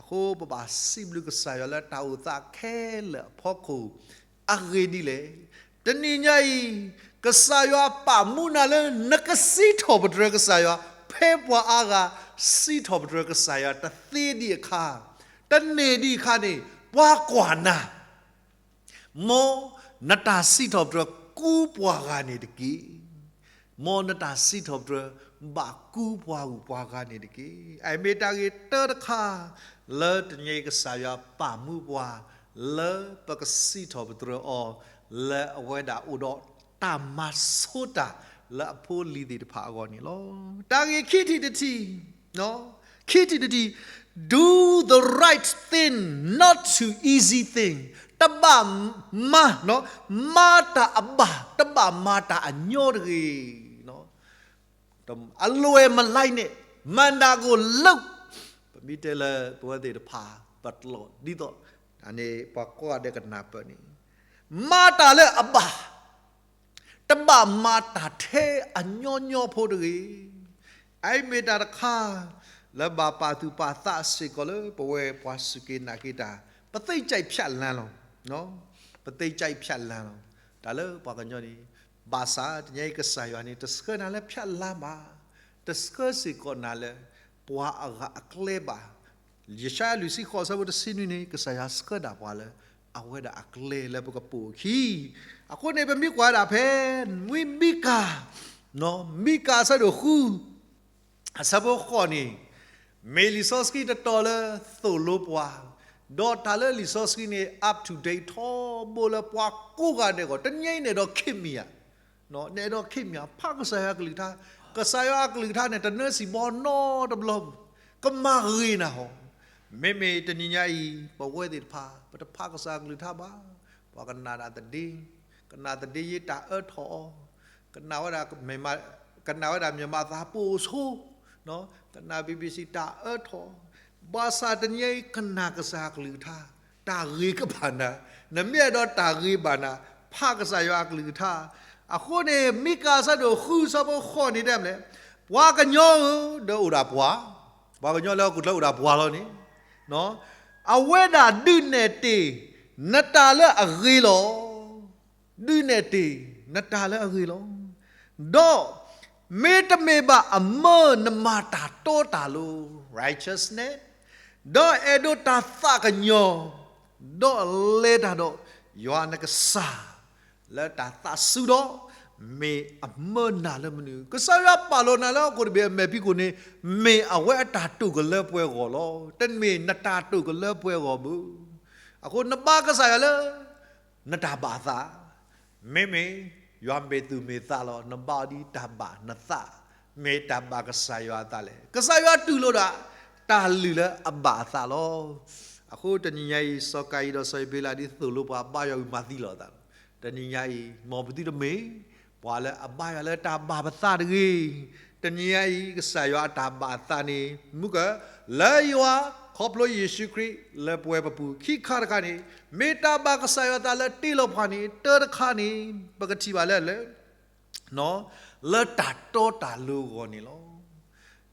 အဃိပဘၣ်စံးဘျုးကစၢ်ယွၤလၢတၢ်အိၣ်သးခဲလၢာ်အဖီခိၣ် အဂ့ၢ်ဒ်လဲၣ်. တနံၤညါအံၤ ကစၢ်ယွၤပာ်မူနၤလၢ နကစံးထီၣ်ပတြၢၤကစၢ်ယွၤ, ဖဲပှၤအါဂၤ စံးထီၣ်ပတြၢၤကစၢ်ယွၤ တသ့ဒံးအခါ, တန့ၢ်ဒံးအခါန့ၣ် ပှၤကွၢ်နၤ မ်နတၢ်စံးထီၣ်ပတြၢၤကူပှၤဂၤန့ၣ်တက့ၢ်. မ်နတၢ်စံးထီၣ်ပတြၢၤ ဘၣ်ကူပှၤဂုၤပှၤဂၤန့ၣ်တက့ၢ်. အမ့ၢ်တၢ်ဂ့ၤတၢ်တခါ လၢတနံၤအံၤကစၢ်ယွၤပာ်မူပှၤ လၢပကစံးထီၣ်ပတြၢၤအီၤ လၢအဝဲဒၣ်အိၣ်ဒီး တၢ်မၤဆိတၢ်လၢအဖိအလံၤသ့ၣ်တဖၣ်အဂီၢ်န့ၣ်လီၤ. တၢ်ဂ့ၢ်ခံထံၣ်တထံၣ်, ခံထံၣ်တထံၣ်, do the right thing, not to easy thing, တဘၣ်မၤ, မၤတၢ်အဘၣ်, တဘၣ်မၤတၢ်အညီတဂ့ၤ. အလွဲမလၢ်န့ၣ်, မၤနၢၤကလၢာ်, ပမ့ၢ်တဲလၢပဝဲသ့ၣ်တဖၣ် ပတလီၤဒ်သိး, န့ၣ်ပှၤကိးဂၤဒဲးကနၢ်ပၢၢ်န့ၣ်, မၤတၢ်လၢအဘၣ်, တဘၣ်မၤတၢ်ထဲအညီညီဖိတဂ့ၤ. အအံၤမ့ၢ်တၢ်တခါ လၢဘၣ်ပာ်သူၣ်ပာ်သးစ့ၢ်ကီးလၢပဝဲပှၤစူၢ်က့ၤနာ်က့ၤတၢ်, ပသ့ၣ်ကၠံၣ်ဖၠးလါလီၤ. ပသ့ၣ်ကၠံၣ်ဖၠးလါလီၤ. တၢ်လၢပှၤကညီန့ၣ်, ဘၣ်ဆၣ်တနံၤအံၤကစၢ်ယွၤန့ၣ် တဆှၢနၤလၢဖၠးလါဘၣ်, တဆှၢစ့ၢ်ကီးနၤလၢ ပှၤအဂၤအကျဲဘၣ်. ယၡါယၤလွံၢ်ဆံဃိးဆၢဖိတဆံနွံန့ၣ် ကစၢ်ယွၤဆှၢဒၣ်ပှၤလၢ အဝဲဒၣ်အကျဲလၢပကပိာ်အခံ. အဃိန့ၣ် ပမ့ၢ်ကွၢ်ဒၣ်ဖဲ ဝံမံကၤ, မံကၤအဆၢဒိၣ်ဃု အဆၢဖိဃိးန့ၣ်, မ့ၢ်လံာ်စီဆှံတတီၤလၢသိၣ်လိပှၤ, ဒီးတၢ်လၢလံာ်စီဆှံန့ၣ် up to date ထီဘိလၢပှၤကိးဂၤဒဲးအဂီၢ်, တနံၤအံၤနအဲၣ်ဒိးခဲမံယါ, နအဲၣ်ဒိးခဲမံယါ ဖးကစၢ်ယွၤအကလုၢ်ကထါ, ကစၢ်ယွၤအကလုၢ်ကထါန့ၣ် တနၢစံၣ်ဘီနီတဘျီပူၤ, ကမၤဂ့ၤနၤဟီ. မ့မ့ၢ်တနံၤညါအံၤ ပဝဲသ့ၣ်တဖၣ် ပတဖးကစၢ်အကလုၢ်ကထါဘၣ်, ပှၤကနၣ်ဒၣ်သဒ့, ကနၣ်သဒ့ယ့တၢ်အၢထီၣ်အီၤ, ကနၣ်ဝဲဒၣ် ကနၣ်ဝဲဒၣ် မြန်မာသံ ပိာ်ဆိ, ကနၣ် BBC တၢ်အၢထီၣ်, ဘၣ်ဆၣ်တနံၤအံၤ ကနၣ်ကစၢ်အကလုၢ်ကထါ, တၢ်ဂ့ၤကဘၣ်နၤ, နမ့ၢ်အဲၣ်ဒိးတၢ်ဂ့ၤဘၣ်နၤ, ဖးကစၢ်ယွၤအကလုၢ်ကထါ. အဃိန့ၣ် မံကၤအဆၢဒိၣ်ဃုဆၢဖိဃိးန့ၣ်တဲမလဲၣ်, ပှၤကညီဧၢ, ဒီးအိၣ်ဒၣ်ပှၤ, ပှၤကညီလၢဟီၣ်ခိၣ်ချၢအိၣ်ဒၣ်ပှၤလီၤန့ၣ်, အဝဲဒၣ်ဒုးနဲၣ်တ့ၢ် နတၢ်လၢအဂ့ၤလီၤ. ဒုးနဲၣ်တ့ၢ် နတၢ်လၢအဂ့ၤလီၤ. ဒီးမ့တမ့ၢ်ဘၣ်အမၢနမၤတၢ်တီတၢ်လိၤ righteousness, ဒီးအဲၣ်ဒိးတၢ်သးကညီၤ, ဒီးလဲၤတၢ်ဒီးယွၤနကစၢ် လၢတၢ်သးစူၤဒီး, မ့ၢ်အမၢနၤလၢမနုၤ, ကစၢ်ယွၤပာ်လီၤနၤလၢဟီၣ်ခိၣ်တဘ့ၣ်အမဲာ်ဖံးခိၣ်န့ၣ်, မ့ၢ်အဝဲအတၢ်တိာ်ကလၢပှဲၤဂီၢ်လီၤ. တမ့ၢ်နတၢ်တိာ်ကလၢပှဲၤဂီၢ်ဘၣ်. အဃိနဘါကစၢ်ယွၤလၢ နတၢ်ဘၣ်အသး, မ့မ့ၢ်ယွၤမဲာ်သူၣ်မဲာ်သးလီၤ. နဘါအီၤဒ်တၢ်ဘၣ်နသး, မ့ၢ်တၢ်ဘၣ်ကစၢ်ယွၤအသးလဲၣ်. ကစၢ်ယွၤတူၢ်လိာ်ဒၣ် တၢ်လုၢ်လၢအဘၣ်အသးလီၤ. အဃိတနံၤညါအံၤ စီၤကၤယံၣ်ဒီးစီၤအၤဘ့လးဒ်သိးလိပှၤဘါယွၤဝံၤမၤသံလီၤအသးလီၤ. တနံၤညါအံၤ မ်ပသုတမ့ၢ် ပှၤလၢအဘါယွၤလၢတၢ်ဘၣ်ပသးတဂ့ၤ. တနံၤညါအံၤ ကစၢ်ယွၤအတၢ်ဘၣ်အသးန့ၣ် မုၢ်က လၢယွၤ ခီဖျိယ့ၣ်ၡူးခရံာ် လၢပဝဲပပူၤခံခါတခါန့ၣ်, မ့ၢ်တၢ်ဘၣ်ကစၢ်ယွၤအသးလၢတ့လီၤပှၤန့ၣ် တၢတခါန့ၣ် ပကထံၣ်ဘၣ်လၢလၢ လၢတၢ်တီတၢ်လိၤအဂီၢ်န့ၣ်လီၤ.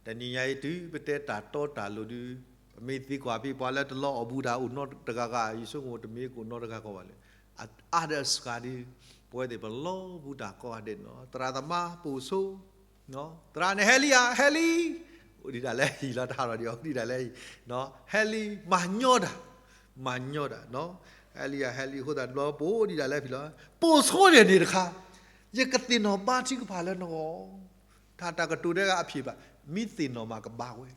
တနံၤညါအံၤတုၤပတဲတၢ်တီတၢ်လိၤဒုး, ပမ့ၢ်သံကွၢ်ဖဲပှၤလၢတလီၤအီၣ်ဘူးတၢ်အိၣ်နီတဂၤဂၤ, ယဆိကမိၣ်တမ့ၢ်ကအိၣ်နီတဂၤဂၤဘၣ်လၢ, အါဒၢးစှၤဒုး, ပဝဲသ့ၣ်ပလီၤဘူးတၢ်ကိးဂၤဒဲးန့ၣ်လီၤ. သရၣ်သမါပိာ်ဆိ သရၣ်န့ၣ်ဟဲလံဧါ, ဟဲလံ, အိၣ်ဒံးဒၣ်လၢဟံၣ်လီၤ, တၢ်ဟးထီၣ်ဒံးအီၤဒံးဒၣ်လၢဟံၣ်, ဟဲလံ, မၤညီတၢ်, မၤညီတၢ်, ဟဲလံဧါ, ဟဲလံ, အဃိသတးဒီး ပအိၣ်ဒံးဒၣ်လၢဟံၣ်လီၤ. ပိာ်ဆိန့ၣ်န့ၣ်တခါ, ယကသ့ၣ်နီၣ်ဘါထုကဖၣ်လၢနဂီၢ်, တၢ်တၢ်ကတိၤဒဲးဂၤအဖျ့ၣ်ဘၣ်, မ့ၢ်သ့ၣ်နီၣ်မးကဘါဝဲ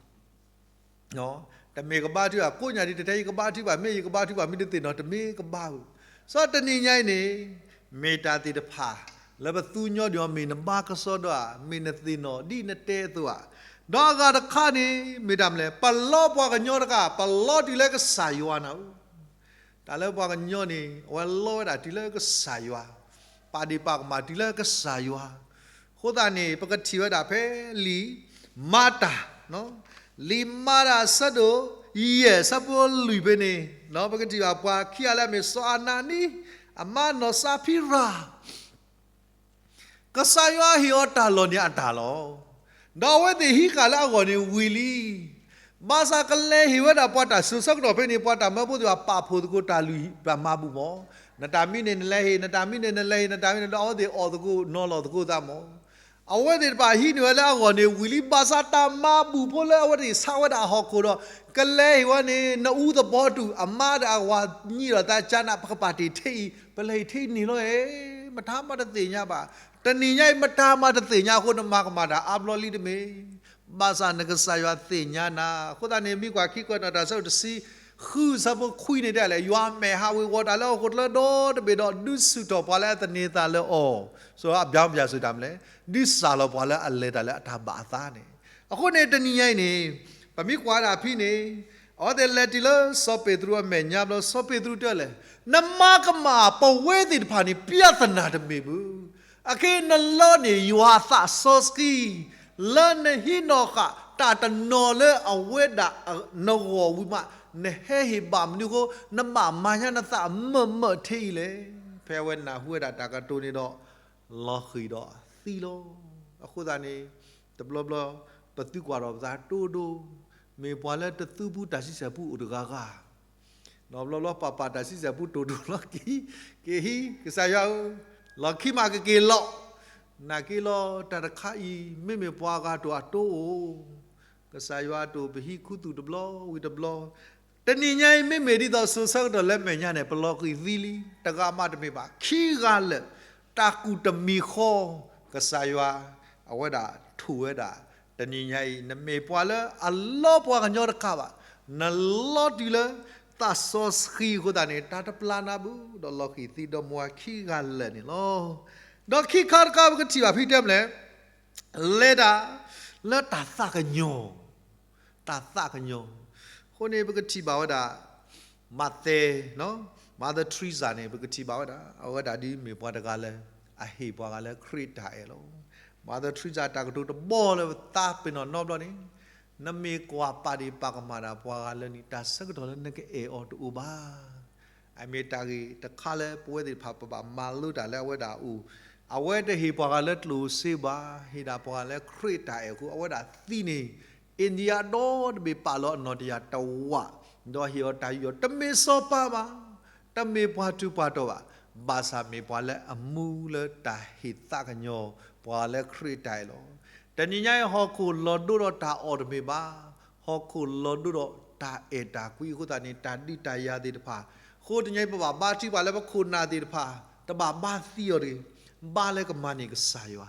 တမ့ၢ်ကဘါထုဘၣ်, ကိးညါဒ်တတဲယကဘါထုဘၣ်, မ့ၢ်ယကဘါထုဘၣ်, မ့ၢ်တသ့ၣ်နီၣ်တမ့ၢ်ကဘါဝဲ. စီၤတနံၤညါအံၤန့ၣ်, မ့ၢ်တၢ်သ့ၣ်တဖၣ် လၢပသူညီဒံးအီၤ မ့ၢ်နဘါကစီဒီဧါ, မ့ၢ်နသ့ၣ်နီၣ်ဒ်နတဲအသိးဧါ. ဒီးအဂၤတခါန့ၣ် မ့ၢ်တၢ်မနုၤလဲၣ်, ပလီပှၤကညီတဂၤ, ပလီတုၤလၢကစၢ်ယွၤနၤဧၢ တၢ်လၢပှၤကညီန့ၣ် အဝဲလီဝဲဒၣ်တုၤလၢကစၢ်ယွၤ, ပာ်ဒ့ၣ်ပာ်ကမၣ်တုၤလၢကစၢ်ယွၤ. အဃိသတးန့ၣ် ပကထံၣ်ဝဲဒၣ်ဖဲလံာ်မၤတၢ်, လံာ်မၤတၢ်အဆၢဒိၣ်ယဲၢ် အဆၢဖိလွံၢ်ဖဲန့ၣ်, ပကထံၣ်ဘၣ်ပှၤခံဂၤလၢအမ့ၢ်စီၤအနနံ, အမါနီၢ်စဖံရၤ ကစၢ်ယွၤဟ့ၣ်အီၤတၢ်လီၢ်န့ၣ်အတၢ်လီၢ်, ဒီးအဝဲသ့ၣ်ဟံးဃာ်လၢအဂီၢ်န့ၣ်ဝံၤလံ. ဘၣ်ဆၣ်ကလဲၤဟ့ၣ်ဝဲဒၣ်ပှၤတၢ်စူၤဆၢကတီၢ်ဖဲန့ၣ် ပှၤတၢ်မၢဖိသ့ၣ်တဖၣ်ပာ်ဖှိၣ်သကိးတၢ်လုၢ်တၢ်မၤဘူၣ်မး, နတၢ်မံန့ၣ်နလဲၤဟ့ၣ်, နတၢ်မံန့ၣ်နလဲၤဟ့ၣ်, နတၢ်မံန့ၣ် ဒီးအဝဲသ့ၣ်အီၣ်သကိးနီၤလီၤသကိးသးမး. အဝဲသ့ၣ်တဖၣ်ဟံးန့ၢ်ဝဲလၢအဂီၢ်န့ၣ်ဝံၤလံ, ဘၣ်ဆၣ်တၢ်မၤဘူၣ်ဖိလၢအဝဲသ့ၣ်ဆါဝဲဒၣ်အဟီၣ်ခိၣ်ဒီး ကလဲၤဟ့ၣ်ဝဲန့ၣ် နအူသပီၤတူၢ်, အမါဒီးအဝၤညံးဒီးသးကနၣ် ပကပာ်တ့ၢ်ထဲအံၤ, ပလဲၤဟ့ၣ်ထဲအံၤန့ၣ်လီၤဧၢ, မတၤမၤတသ့ၣ်ညါဘၣ်. တနံၤညါအံၤ မတၤမၤတသ့ၣ်ညါအဃိ နမၤကမၣ်တၢ်အါဘျီလံတမ့ၢ်. ဘၣ်ဆၣ်နကစၢ်ယွၤသ့ၣ်ညါနၤ. အဃိသတးန့ၣ် မ့ၢ်ကွၢ်ခံကွဲးနီၣ်တၢ်ဆၢဒိၣ်တဆံ, ဃုဆၢဖိခွံန့ၣ်တဲလဲၣ်, ယွၤမဲာ်ဟးဝ့ၤဝီၤတၢ်လၢဟီၣ်ခိၣ်ချၢဒီတဘ့ၣ်ဒီး ဒုးဆူၣ်ထီၣ်ပှၤလၢအသန့ၤသးလၢအီၤ, ဆိအဘျီပျၢ်စူၤတၢ်မနုၤလဲၣ်, ဒုးစၢ်လီၤပှၤလၢအလဲၤတၢ်လၢအတၢ်ဘၣ်အသးန့ၣ်. အဃိန့ၣ်တနံၤညါအံၤန့ၣ် ပမ့ၢ်ကွၢ်ဒၣ်ဖဲန့ၣ် အဝဲသ့ၣ်လဲၤတုၤလၢစီၤပ့းတရူးအမဲာ်ညါဘျီ စီၤပ့းတရူးတဲလဲၣ်, နမါကမၣ်ပဝဲသ့ၣ်တဖၣ်န့ၣ် ပြဿနာတမ့ၢ်ဘၣ်. အခဲအံၤနလီန့ၢ်ယွၤအသးစီဆှံ လၢနဟံးနီၤဃာ်တၢ်တနီၤလၢအဝဲဒၣ်နဂီၢ်ဝံၤမး, နဟဲဟ့ၣ်ဘၣ်မနုၤအဃိ နဘၣ်မၤညါနသးမုာ်မုာ်ထဲအံၤလဲၣ်. ဖဲအဝဲနၢ်ဟူဝဲဒၣ်တၢ်ကတိၤန့ၣ်ဒီး လီၤဃံၤဒီးသံလီၤ. အဃိသတးန့ၣ် တဘျီဘျီ ပသုကွၢ်ထီၣ်ပသးဒိၣ်ဒိၣ်, မ့ၢ်ပှၤလၢတသူပူတၢ်ဆံဆဲၣ်ပူအိၣ်တဂၤဂၤ ဒီးဘျီဘျီပပာ်တၢ်ဆံဆဲၣ်ပူတိၢ်တိၢ်လီၤက့ၤ, က့ၤဟံး ကစၢ်ယွၤဧၢ, လီၢ်ခံမးကက့ၤလီၤ. နာ်က့လီၤ တၢ်တခါအံၤ မ့မ့ၢ်ပှၤဂၤတိၢ်အတိၢ်အိၣ်, ကစၢ်ယွၤတိၢ်ပဟံးခူသူၣ်တဘျီဝံၤတဘျီ, တနံၤညါအံၤ မ့မ့ၢ်ဒ်သိးစိၤဆၢကတီၢ်လၢမဲာ်ညါန့ၣ် ပလီၤဃံၤသံလံ, တဂၤမးတမ့ၢ်ဘၣ်, ခံဂၤလၢာ်, တၢ်ကူၣ်တမံၤဃီ, ကစၢ်ယွၤ အဝဲဒၣ်ထိၣ်ဝဲဒၣ်, တနံၤညါအံၤ နမ့ၢ်ပှၤလၢအလီပှၤကညီတခါဘၣ်, နလီတုၤလၢသးစီဆှံအဃိသတးန့ၣ် တၢ်တပျၢ်နၤဘၣ်, ဒီးလီၤဃံၤသံဒီးမိၢ်ခံဂၤလၢာ်န့ၣ်လီၤ. ဒီးခံခါတခါပကထံၣ်ဘၣ်ဖဲတဲမလဲၣ် လဲၤတၢ်လၢတၢ်သးကညီၤ, တၢ်သးကညီၤ, အဃိန့ၣ် ပကထံၣ်ဘၣ်ဝဲဒၣ် မၤသဲ, Mother Teresa န့ၣ် ပကထံၣ်ဘၣ်ဝဲဒၣ် အဝဲဒၣ်ဒ်မ့ၢ်ပှၤတဂၤလၢ အဟ့ၣ်ပှၤဂၤလၢခရံာ်တၢ်အဲၣ်လီၤ. Mother Teresa တၢ်ကတိၤတဘီလၢပသးပ့ၤနီၣ်နီတဘျီန့ၣ်, နမ့ၢ်ကွၢ်ပာ်ဒ့ၣ်ပာ်ကမၣ်ဒၣ်ပှၤဂၤလၢနံၤ တၢ်ဆၢကတီၢ်လၢနကအဲၣ်အီၤတအိၣ်ဘၣ်. အမ့ၢ်တၢ်ဂ့ၢ်တခါလၢပဝဲသ့ၣ်တဖၣ်ပဘၣ်မၤလိတၢ်လၢအဝဲဒၣ်အအိၣ်, အဝဲတဟ့ၣ်ပှၤဂၤလၢကျိၣ်စ့ဘၣ်, ဟ့ၣ်ဒၣ်ပှၤဂၤလၢခရံာ်တၢ်အဲၣ်အဃိ အဝဲဒၣ်သံန့ၣ် India ဒီတဘ့ၣ်ပာ်လီၤအနီၢ်တယၢ်တဝး, ဒီးဟ့ၣ်အီၤတၢ်ယူးယီၣ် တမ့ၢ်စီၤပၤဘၣ်, တမ့ၢ်ပှၤထူးပှၤတီၤဘၣ်, ဘၣ်ဆၣ်မ့ၢ်ပှၤလၢအမူလၢတၢ်ဟ့ၣ်သးကညီၤ ပှၤလၢခရံာ်တၢ်အဲၣ်လီၤ. တနံၤညါအံၤ ဟီၣ်ခိၣ်လီၤဒိဒီးတၢ်အီၣ်တမ့ၢ်ဘၣ်, ဟီၣ်ခိၣ်လီၤဒိဒီးတၢ်အဲၣ်တၢ်ကွံအဃိသတးန့ၣ် တၢ်ဒုးတၢ်ယၤသ့ၣ်တဖၣ်, အဃိတနံၤညါအံၤ ပဘၣ်ဘါထုကဖၣ်လၢပခိၣ်နၢ်သ့ၣ်တဖၣ် တဘၣ်ဘါသံအီၤတဂ့ၤ, ဘါလၢကမၤန့ၢ်ကစၢ်ယွၤ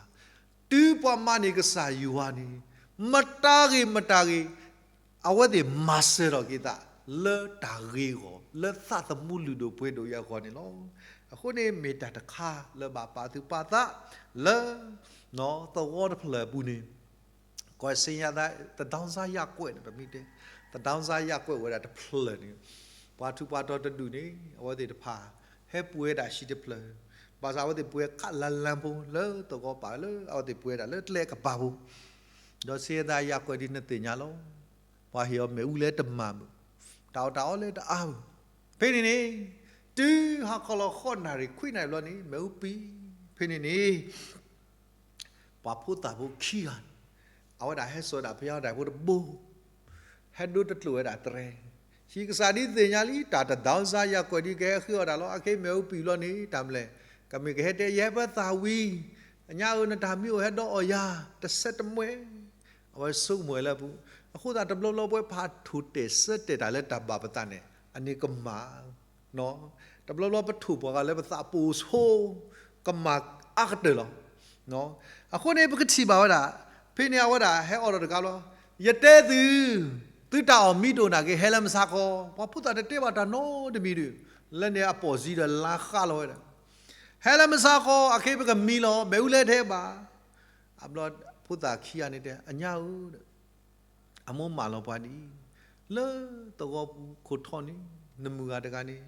တုၤပှၤမၤန့ၢ်ကစၢ်ယွၤန့ၣ် မတၤဂ့ၤမတၤဂ့ၤ အဝဲသ့ၣ်မၤစၢၤထီၣ်က့ၤသး လၢတၢ်ဂ့ၤအဂီၢ် လၢသးသမူလုၢ်ဒိၣ်ပှ့ၤဒိၣ်အံၤအဂီၢ်န့ၣ်လီၤ. အဃိန့ၣ်မ့ၢ်တၢ်တခါလၢဘၣ်ပာ်သူၣ်ပာ်သး လၢ သဝီတဖျၢၣ်အပူၤန့ၣ် ကွၢ်စ့ညါသး သဒံစါယၢ်ကွဲးန့ၣ် ပမ့ၢ်တဲ သဒံစါယၢ်ကွဲးဝဲဒၣ်တဖျၢၣ်န့ၣ် ပှၤထူးပှၤတီၤတဒူၣ်န့ၣ် အဝဲသ့ၣ်တဖၣ် ဟဲပှ့ၤဝဲဒၣ်ဟံၣ်တဖျၢၣ်, ဘၣ်ဆၣ်အဝဲသ့ၣ်ပှ့ၤခးလၢလၢဖိ လၢသဝီပာ်လၢအဝဲသ့ၣ်ပှ့ၤဝဲဒၣ်လၢကျဲကပၤဖိ, ဒီးစ့ညါသးယၢ်ကွဲးဒ်နသ့ၣ်ညါလီၤ. ပှၤဟ့ၣ်အီၤမ့ၣ်အူလၢတမၤမုာ်, တၢ်အီၣ်တၢ်အီလၢတအါမုာ်, ဖဲန့ၣ်န့ၣ် တုၤဟါခီလီၤဃိးနၣ်ရံၣ်ခွံနၣ်ရံၣ်ဘျီန့ၣ် မ့ၣ်အူပံၤ, ဖဲန့ၣ်န့ၣ် ပှၤဖိသၣ်ဖိခံဂၤန့ၣ် အဝဲဒၣ်ဟဲစိာ်ဝဲဒၣ်ဖယါဒိၣ်တၢ်ဖိတဘိ, ဟဲဒိတကျိာ်ဝဲဒၣ်တြဲၤ, ဟံၣ်ကစၢ်ဒ်သ့ၣ်ညါလံ တၢ်သဒံစါယၢ်ကွဲးဒ်ကဟဲဃ့အီၣ်တၢ်လီၤ. အခဲအံၤမ့ၣ်အူပံၤဘျီန့ၣ် တၢ်မနုၤလဲၣ်, ကမ့ၢ်ကဟဲတဲ ယဟဲပၢသၣ်ဝံၤ, အညါဧၢ နတၢ်မံအိၣ်ဟဲဒီးအီၣ်ယၤ တဆဲးတမှဲ, အဝဲဆိကမိၣ်ဝဲလၢပူၤ, အဃိသတးတဘျီဘျီပဝဲပှၤထိၣ်တဲာ်စၢတဲာ်တၢ်လၢ တၢ်ဘၣ်ပသးန့ၣ် အန့ၣ်ကမၣ် တဘျီဘျီပထိၣ်ပှၤဂၤလၢပသးပိာ်ဆိ ကမၣ်အါကတၢၢ်လီၤ. အဃိန့ၣ် ပကထံၣ်ဘၣ်ဝဲဒၣ် ဖဲန့ၣ်အဝဲဒၣ်ဟဲအီၣ်ဒီးတဂၤဘျီ, ယတဲသု, သုတၢ်အီၣ်မံတအိၣ်နာ်က့ ဟဲလၢမုၢ်ဆါခီ, ပှၤဖိသၣ်တတဲဘၣ်တၢ်နီတမံၤဒီး လၢန့ၣ်အပိာ်စံဒီးလါဃးလီၤဝဲဒၣ်, ဟဲလၢမုၢ်ဆါခီ အခဲအံၤပကမံလီၤ မ့ၣ်အူလဲၤထဲဘၣ်. အဘျီဖိသၣ်ခံဂၤန့ၣ်တဲ အညါဧၢ အမိၢ်မၢလီၤပှၤဒ်အံၤ, လၢသဝီပူၤခိၣ်ထီန့ၣ် နမုၢ်ဂၤတဂၤန့ၣ်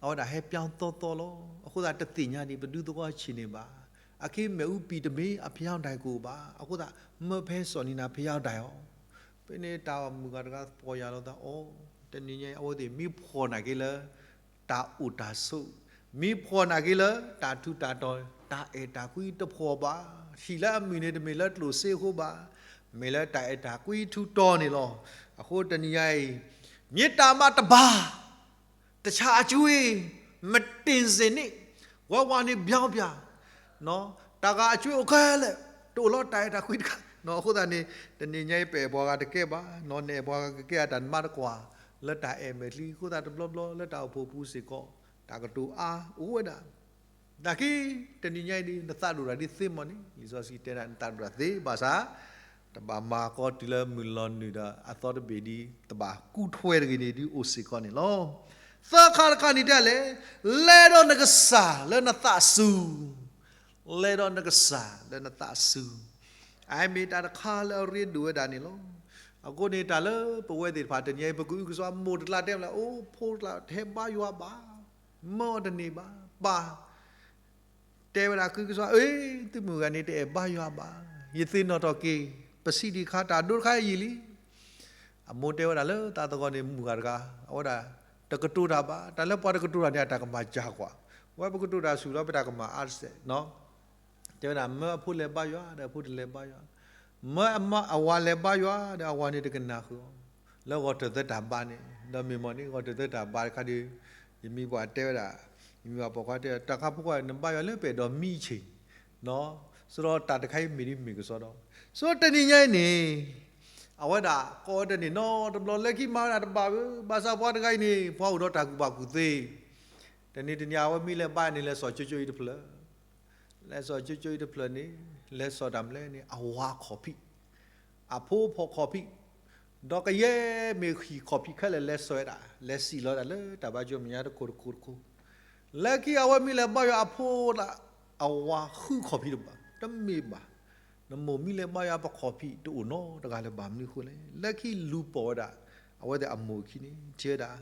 အဝဲဒၣ်ဟဲပၠီသီသီလီၤ. အဃိသတးတသ့ၣ်ညါဒံး ပဒူသဝီဆံးန့ၣ်ဘၣ်. အခဲအံၤမ့ၣ်အူပံၤတမ့ၢ်အဖယါဒိၣ်တၢ်ကအိၣ်ဘၣ်. အဃိသတး မၢဖဲစိာ်န့ၢ်နၤဖယါဒိၣ်တၢ်အီၤ, ဖဲန့ၣ်တၢ်မုၢ်ဂၤတဂၤပီၢ်ယၢ်လီၤသးအီၤ, တနံၤညါအံၤ အဝဲသ့ၣ်မံဖှီၣ်နာ်က့လၢ တၢ်အိၣ်တၢ်ဆိး, မံဖှီၣ်နာ်က့လၢတၢ်ထူးတၢ်တီၤ တၢ်အဲၣ်တၢ်ကွံတဖှီၣ်ဘၣ်. ဟံၣ်လၢအမုာ်န့ၣ် တမ့ၢ်လၢကျိၣ်စ့အဃိဘၣ်, မ့ၢ်လၢတၢ်အဲၣ်တၢ်ကွံထူးတီၤန့ၣ်လီၤ. အဃိတနံၤညါအံၤ မ့ၢ်တၢ်မးတဘၣ် တၢ်ဆါအကွံ မတ့ၢ်စ့ၣ်န့ၣ် ဝဲဝါန့ၣ်ဘျီပျၢ် တၢ်ဂၤအကွံအိၣ်ခဲလၢာ် တအိၣ်လီၤတၢ်အဲၣ်တၢ်ကွံတခါ. အဃိသတးန့ၣ် တနံၤညါအံၤ ပအဲၣ်ပှၤဂၤတကဲဘၣ်, နအဲၣ်ပှၤဂၤကကဲအတၢ်နမါတကွၢ် လၢတၢ်အဲၣ်မဲာ်ချံ အဃိသတးတဘျီဘျီလၢတၢ်အိၣ်ဖှိၣ်ပူၤစ့ၢ်ကီး တၢ်ကတိၤအါအိၣ်ဝဲဒၣ် နာ်က့ တနံၤညါအံၤဒ် နသးဒိၣ်တၢ်ဒ်သ့မီၢ်န့ၣ် လံာ်စီဆှံတဲဒၣ် နသးဒိၣ်တၢ်သ့ဘၣ်ဆၣ် တဘၣ်မၤကီတုၤလၢမုၢ်လီၤနုာ်ဒီးအသီတဘ့ၣ်ဒ် တဘၣ်ကူထွဲတဂ့ၤန့ၣ် ဒ်အိၣ်စ့ၢ်ကီးန့ၣ်လီၤ. သၢခါတခါန့ၣ်တဲလဲၣ်, လဲၤဒီးနကစၢ်လၢနသးစူၤ, လဲၤဒီးနကစၢ်လၢနသးစူၤ, အမ့ၢ်တၢ်တခါလၢအရ့ဒိၣ်ဝဲဒၣ်န့ၣ်လီၤ. အဃိန့ၣ် တၢ်လၢပဝဲသ့ၣ်တဖၣ်တနံၤအံၤ ပကအုကစွါ မိၢ်တကျါတဲမလဲၣ်, အိၣ်ဖိတကျါ တဟဲဘါယွၤဘၣ်, မၢအီၤတန့ၢ်ဘၣ်, ပၢ် တဲဝဲဒၣ်ကအုကစွါ, အ့ သုမုၢ်ဂၤန့ၣ် တအဲၣ်ဘါယွၤဘၣ်, ယသ့ၣ်နီၣ်ထီၣ်က့ၤ ပစံးဒံးခါ တၢ်ဒိတခါအံၤလံ. အမိၢ်တဲဝဲဒၣ်လၢသးသဂီၢ်န့ၣ် မုၢ်ဂၤတဂၤ အဝဲဒၣ် တကတိၤတၢ်ဘၣ်, တၢ်လၢပှၤတကတိၤတၢ်န့ၣ် အတၢ်ကမၤစှၤကွၢ်, ဝဲပကတိၤတၢ်ဆူၣ်လီၤ ပတၢ်ကမၤအါတစဲး, တဲဝဲဒၣ် မၢအဖိလဲၤဘါယွၤဒီးအဖိတလဲၤဘါယွၤ, မၢအဝၤလဲၤဘါယွၤဒီးအဝၤန့ၣ်တကနၣ်ဃုာ်အီၤ, လၢဂီၤတသၢတၢ်ဘါန့ၣ်, ဒီးမ့ၢ်မ့ၢ်န့ၣ် ဂီၤတသၢတၢ်ဘါတခါဒီး ယမံၤပှၢ်တဲဝဲဒၣ်, ယမံၤပှၢ်ပိာ်ခွါတဲဝဲဒၣ် တၢ်ခါဖိခွါ နဘါယွၤလၢပအဲၣ်ဒိးမံဆ့ၣ်, စရီတၢ်တခါအံၤမ့ၢ်ဒ်မ့ၢ်ကစီဒီ, စရီတနံၤညါအံၤန့ၣ် အဝဲဒၣ်ကိးဝဲတန့ၢ်နီတဘျီ လၢခံမၤဝဲဒၣ်တဘၣ်ဘၣ်, ဘၣ်ဆၣ်ပှၤတဂၤအံၤန့ၣ် ပှၤအိၣ်ဒီးတၢ်ကူၣ်ဘၣ်ကူၣ်သ့, တနံၤတနံၤအဝဲမ့ၢ်လဲၤဘါန့ၣ် လဲၤစိာ်ကၠိကၠိအံၤတဖျၢၣ်, လဲၤစိာ်ကၠိကၠိအံၤတဖျၢၣ်န့ၣ် လဲၤစိာ်တၢ်မနုၤလဲၣ်န့ၣ် အဝၤခီၣ်ဖံး အဖိဖီၣ်ခီၣ်ဖံး, ဒီးကယဲၢ်မ့ၢ်ဟံၣ်ခီၣ်ဖံးခဲလၢာ် လဲၤစိာ်ဝဲဒၣ် လဲၤစံၣ်လီၤဝဲဒၣ်လၢတၢ်ဘါကၠိမဲာ်ညါတခိၣ်တခိၣ်တခိၣ်, လၢခံအဝဲမ့ၢ်လဲၤဘါယွၤအဖိလၢ အဝၤဃုခီၣ်ဖံးတဘၣ်, တမ့ၢ်ဘၣ်, နမိၢ်မ့ၢ်လဲၤဘါယွၤပခီၣ်ဖံးတအိၣ်နီတဂၤလၢၤဘၣ် မနုၤအဃိလဲၣ်, လၢခံလူၤပိာ်ဝဲဒၣ် အဝဲသ့ၣ်အမိၢ်အခံန့ၣ် ထံၣ်ဝဲဒၣ်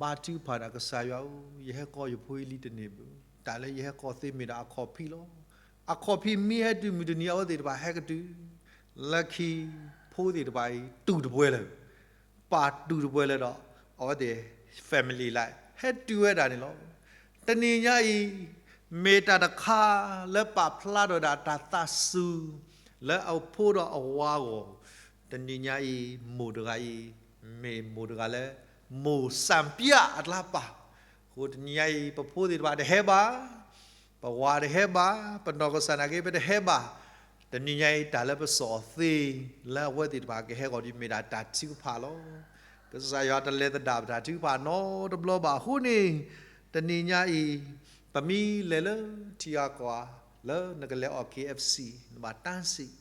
ဘါထုကဖၣ်ဒၣ်ကစၢ်ယွၤဧၢ, ယဟဲကိးယဖိအံၤလံတန့ၢ်ဘၣ်, တၢ်လၢယဟဲကိးသ့မ့ၢ်ဒၣ်အခီၣ်ဖံးလီၤ. အခီၣ်ဖံးမ့ၢ်ဟဲတုၤမုၢ်တနံၤ အဝဲသ့ၣ်တဖၣ်ဟဲကတုၤ, လၢခံဖိသ့ၣ်တဖၣ်အံၤ တူၢ်တပှဲၤလၢၤ, ပာ်တူၢ်တပှဲၤလၢၤဒီး အဝဲသ့ၣ် family life ဟဲတုၤဝဲဒၣ်န့ၣ်လီၤ. တနံၤညါအံၤ မ့ၢ်တၢ်တခါလၢပာ်ဖျါထီၣ်ဝဲဒၣ်တၢ်သးစူၤ လၢအဖိဒီးအဝၤအဂီၢ်, တနံၤညါအံၤ မိၢ်တဂၤအံၤ မ့ၢ်မိၢ်တဂၤလၢ မိၢ်စၣ်ပျၢ်အကျါပာ်, အဃိတနံၤညါအံၤ ပဖိသ့ၣ်တဖၣ်တဟဲဘၣ်, ပဝၤတဟဲဘၣ်, ပနီၢ်ကစၢ်နာ်က့ ပတဟဲဘၣ်, တနံၤညါအံၤ တၢ်လၢပစိာ်အီၤသ့ လၢအဝဲသ့ၣ်တဖၣ်ကဟဲဂီၤဒ်မ့ၢ်ဒၣ်တၢ်ထုကဖၣ်လီၤ. ကစၢ်ယွၤတလဲၤသဒၣ်ပတၢ်ထုကဖၣ်နီတဘျီဘၣ်အဃိန့ၣ်, တနံၤညါအံၤ ပမ့ၢ်လဲၤလၢထံဂၤကီၢ်ဂၤ လၢနကလဲၤအီၣ် K F C နဘၣ်တၢ်စံး,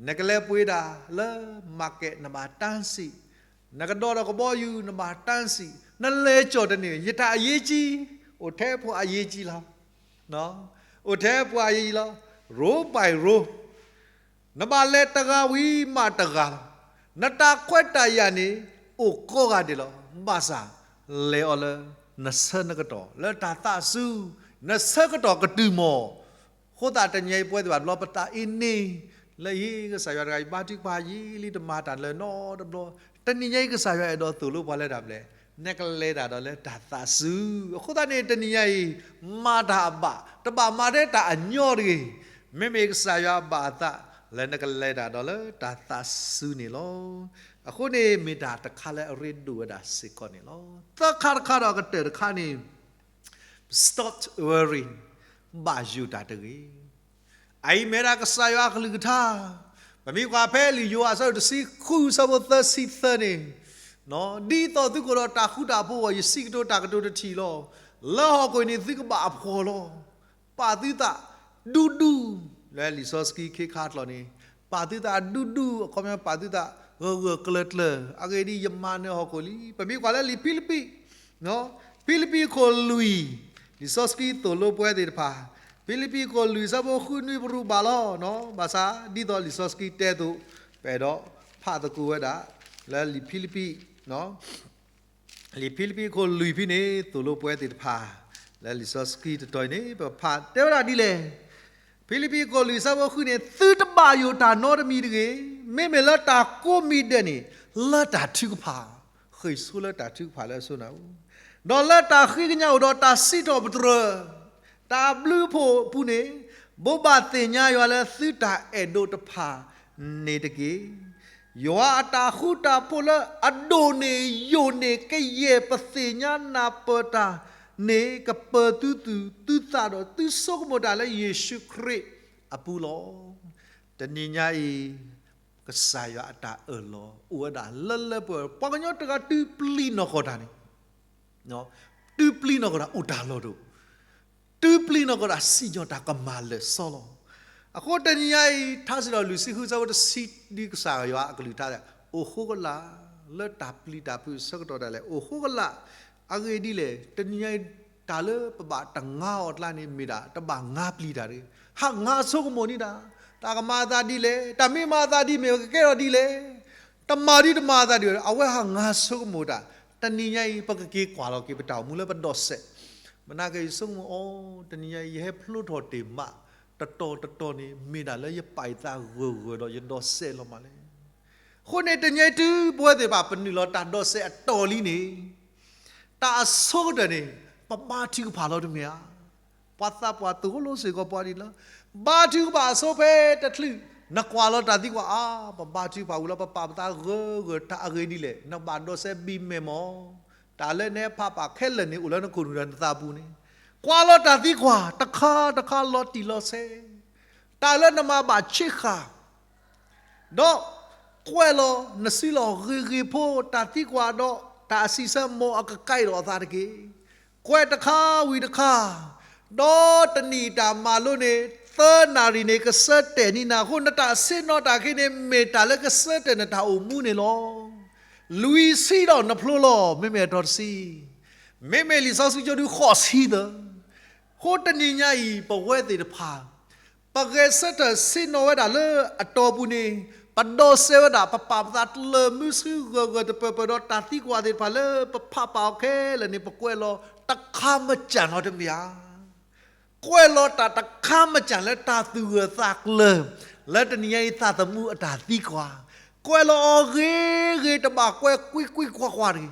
နကလဲၤပှ့ၤဒၣ်လၢ market နဘၣ်တၢ်စံး, နကဒိးဒီးကဘီယူၤ နဘၣ်တၢ်စံး, နလဲၤကၠီၣ်တန့ၢ် ယတၢ်အရေးကြီး, အိၣ်ထဲဖိအရေးကြီးလီၤ အိၣ်ထဲပှၤအံၤလီၤ, row by row, နဘၣ်လဲၤတဂၤဝံၤမးတဂၤလီၤ. နတၢ်ခွဲးတၢ်ယာ်န့ၣ် အိၣ်ကိးဂၤဒဲးလီၤ. ဘၣ်ဆၣ် လဲၤအီၤလၢ နဆၢနကတီၢ် လၢတၢ်သးစူၤ, နဆၢကတီၢ်ကတုၤမီၢ် အဃိသတးတနံၤအံၤပဝဲသ့ၣ်တဖၣ်တဘျီပသးအ့န့ၣ် လၢဟ့ၣ်ကစၢ်ယွၤတဂၤအံၤ ဘါထုကဖၣ်ယံာ်လံ တမၤတၢ်လၢၤနီတဘျီ, တနံၤညါအံၤ ကစၢ်ယွၤအဲၣ်ဒိးသိၣ်လိပှၤလၢတၢ်ဘျဲၣ်, နကလဲၤတၢ်ဒီးလၢတၢ်သးစူၤ, အဃိသတးန့ၣ် တနံၤညါအံၤ မၤတၢ်အဘၣ် တဘၣ်မၤထဲတၢ်အညီတဂ့ၤ, မ့မ့ၢ်ကစၢ်ယွၤအဘၣ်အသး လၢနကလဲၤတၢ်ဒီးလၢတၢ်သးစူၤန့ၣ်လီၤ. အဃိန့ၣ် မ့ၢ်တၢ်တခါလၢအရ့ဒိၣ်ဝဲဒၣ်စ့ၢ်ကီးန့ၣ်လီၤ. သၢခါတခါဒီးအကတၢၢ်တခါန့ၣ် Stop worrying, ဘၣ်ယိၣ်တၢ်တဂ့ၤ. အအံၤမ့ၢ်ဒၣ်ကစၢ်ယွၤအကလုၢ်ကထါ, ပမ့ၢ်ကွၢ်ဖဲလံာ်ယိၤဟၣ်အဆၢဒိၣ်တဆံဃု အဆၢဖိသၢဆံသၢန့ၣ်, ဒ်သိးသုကအိၣ်ဒီးတၢ်ဃူတၢ်ဖိးအဂီၢ် ယစံးကတိၤတၢ်ကတိၤတထံၣ်လီၤ. လၢဟီၣ်ခိၣ်အံၤန့ၣ် သုကဘၣ်အဖှီၣ်လီၤ. ပာ်သုသးဒူဒူ, လၢလံာ်စီဆှံခ့ခါတကျိာ်န့ၣ်, ပာ်သုသးဒူဒူ, အခီပညီပာ်သုသးဂၢၢ်ဂၢၢ်ကျၢၤကျၢၤ, အဂ့ၢ်ဒ်အံၤ ယမၤနၢၤဟီၣ်ခိၣ်လံ. ပမ့ၢ်ကွၢ်လၢလံာ်ဖံလံးပံး, ဖံလံးပံးအခိၣ်လွံၢ်, လံာ်စီဆှံသိၣ်လိပဝဲသ့ၣ်တဖၣ်, ဖံလံးပံးအခိၣ်လွံၢ် အဆၢဖိဃုနွံ ပရူးဘၣ်လီၤ. ဘၣ်ဆၣ် ဒ်သိးလံာ်စီဆှံတဲအသိး, ပအဲၣ်ဒိးဖးသကိးဝဲဒၣ် လၢလံာ်ဖံလံးပံး လံာ်ဖံလံးပံးအခိၣ်လွံၢ်ဖဲန့ၣ် သိၣ်လိပဝဲသ့ၣ်တဖၣ် လၢလံာ်စီဆှံတတီၤအံၤန့ၣ် ပဖးတဲဝဲဒၣ်ဒ်လဲၣ်. ဖံလံးပံးအခိၣ်လွံၢ် အဆၢဖိဃုန့ၣ်, သုတဘၣ်ယိၣ်တၢ်နီတမံၤတဂ့ၤ, မ့မ့ၢ်လၢတၢ်ကိးမံၤဒဲးန့ၣ် လၢတၢ်ထုကဖၣ်, ဃ့ၢ်ဆိလၢတၢ်ထုကဖၣ်လၢအစိနၢ်အူ, ဒီးလၢတၢ်ဃ့ကညးအိၣ်ဒီးတၢ်စံးထီၣ်ပတြၢၤ တၢ်ဘျုးအဖှိၣ်အပူၤန့ၣ်, ဘိးဘၣ်သ့ၣ်ညါယွၤလၢသုတၢ်အဲၣ်ဒိးတဖၣ်န့ၣ်တက့ၢ်. ယွၤအတၢ်ဃူတၢ်ဖိးလၢအဒိၣ်န့ၢ်ယိာ်န့ၢ်ကယဲၢ်ပသ့ၣ်ညါနၢ်ပၢၢ်တၢ်န့ၣ် ကပၢၤသုသုသုသးဒီးသုဆိကမိၣ်တၢ်လၢယ့ၣ်ၡူးခရံာ်အပူၤလီၤ. တနံၤညါအံၤ ကစၢ်ယွၤအတၢ်အၢၣ်လီၤအိၣ်ဝဲဒၣ်လၢလၢပှဲၤပှဲၤ, ပှၤကညီတဂၤတုၤပျံၤနီၢ်ကီၢ်တၢ်န့ၣ်, တုၤပျံၤနီၢ်ကီၢ်တၢ်အိၣ်တၢ်လီၢ်တအိၣ်, တုၤပျံၤနီၢ်ကီၢ်တၢ်စံၣ်ညီၣ်တၢ်ကမၤလၢာ်စီလီၤ. အဃိတနံၤညါအံၤ ထါစံးထီၣ်ပတြၢၤလွံၢ်ဆံဃု ဆၢဖိတဆံ ဒ်ကစၢ်ယွၤအကလုၢ်ကထါ အိၣ်ဃိကလာ် လၢတၢ်ပျံၤတၢ်ဖုးဆၢကတီၢ်ဒၣ်လဲာ် အိၣ်ဃိကလာ်. အဂ့ၢ်ဒ်လဲၣ်, တနံၤညါအံၤ တၢ်လၢပဘၣ်တငါအီၤအကျါန့ၣ် မ့ၢ်ဒၣ်တဘၣ်ငါပျံၤတၢ်တဂ့ၤ. ဟးငါဆိကမိၣ်န့ၣ်ဒၣ် တၢ်ကမၤအသးဒ်လဲၣ်, တၢ်မ့ၢ်မၤအသးဒ်လဲၣ် ပကကဲထီၣ်ဒ်လဲၣ်, တမၤဒ်တမၤအသးဒ်လဲၣ် အဝဲဟးငါဆိကမိၣ်တၢ်. တနံၤညါအံၤ ပကက့ၤကွၢ်လီၤက့ၤပတၢ်အိၣ်မူလၢပဒိးစဲး မနၤက့ၤယဆိကမိၣ်အီၤ တနံၤညါအံၤ ယဟဲဖျိထီၣ်တ့ၢ်မး တတီၤတတီၤန့ၣ် မ့ၢ်ဒၣ်လၢယပာ်ယသးဂၢၢ်ဂၢၢ်ဒီးယဒိးစဲးလီၤမးလဲၣ်. အဃိန့ၣ် တနံၤညါအံၤ တုၤပဝဲသ့ၣ်တဖၣ်ပနုာ်လီၤတၢ်ဒိးစဲးအတီၢ်လံန့ၣ် တၢ်အဆိကတၢၢ်န့ၣ် ပဘါထုကဖၣ်လီၤတမ့ၢ်ဧါ. ပှၤသးပှၢ်သိၣ်လိစ့ၢ်ကီးပှၤဒ်လီၤ. ဘါထုကဖၣ်အဆိဖဲတချုး နကွၢ်လီၤတၢ်သံကွၢ်အါ, ပဘါထုကဖၣ်ဝံၤလီၤ ပပာ်ပသးဂၢၢ်ဂၢၢ် တၢ်အဂ့ၢ်ဒ်လဲၣ် နဘၣ်ဒိးစဲးဘံၣ်မဲာ်မး. တၢ်လၢနဟဲဖးပာ်ခဲလၢာ်န့ၣ် အိၣ်လၢနခိၣ်နူာ်ဒီးနသးပူၤန့ၣ် ကွၢ်လီၤတၢ်သံကွၢ် တခါတခါလီၤတံၢ်လီၤဆဲး တၢ်လၢနမၤဘၣ်ဆ့ဃာ် ဒီးကွဲးလီၤနစုလီၢ်ဂ့ၤဂ့ၤဖိ တၢ်သံကွၢ်ဒီးတၢ်အစံးဆၢ မ်အကကဲထီၣ်အသးတက့ၢ်. ကွဲးတခါဝံၤတခါ, ဒီးတနံၣ်တၢ်မၤလိန့ၣ် သၢနၣ်ရံၣ်န့ၣ် ကဆၢတဲာ်န့ၢ်နၤအဃိ နတၢ်ဆ့ၣ်နီၤတၢ်ခဲအံၤန့ၣ် မ့ၢ်တၢ်လၢကဆၢတဲာ်နတၢ်အိၣ်မူန့ၣ်လီၤ. လွံၢ်ဆံဒီးနဖျိလီၤ. မ့မ့ၢ်အတီၤတဆံ, မ့မ့ၢ်လံာ်စီဆှံကၠိဒုးဃိးဆံသၢ. အဃိတနံၤညါအံၤ ပဝဲသ့ၣ်တဖၣ် ပဂဲၤဆၢထၢၣ်ဆ့ၣ်နီၤဝဲဒၣ်လၢအတီၢ်ပူၤန့ၣ် ပဒိးစဲးဝဲဒၣ် ပပာ်ပသးတလၢာ်မုာ်ဆူဂၢၢ်ဂၢၢ်တပၢၢ်ပၢၢ်ဒီးတၢ်သံကွၢ်သ့ၣ်တဖၣ်လၢပဖးပာ်အီၤခဲလၢာ်န့ၣ် ပကွဲးလီၤတခါမစၢ်နီတမံၤဧါ. ကွဲးလီၤတၢ်တခါမစၢ်လၢတၢ်သူၣ်ဂၢၢ်သးကျၢၤ လၢတနံၤညါအံၤသးသမူအတၢ်သံကွၢ်, ကွဲးလီၤအီၤဂ့ၤဂ့ၤ တဘၣ်ကွဲးကွံကွံကွၢ်ကွၢ်တဂ့ၤ.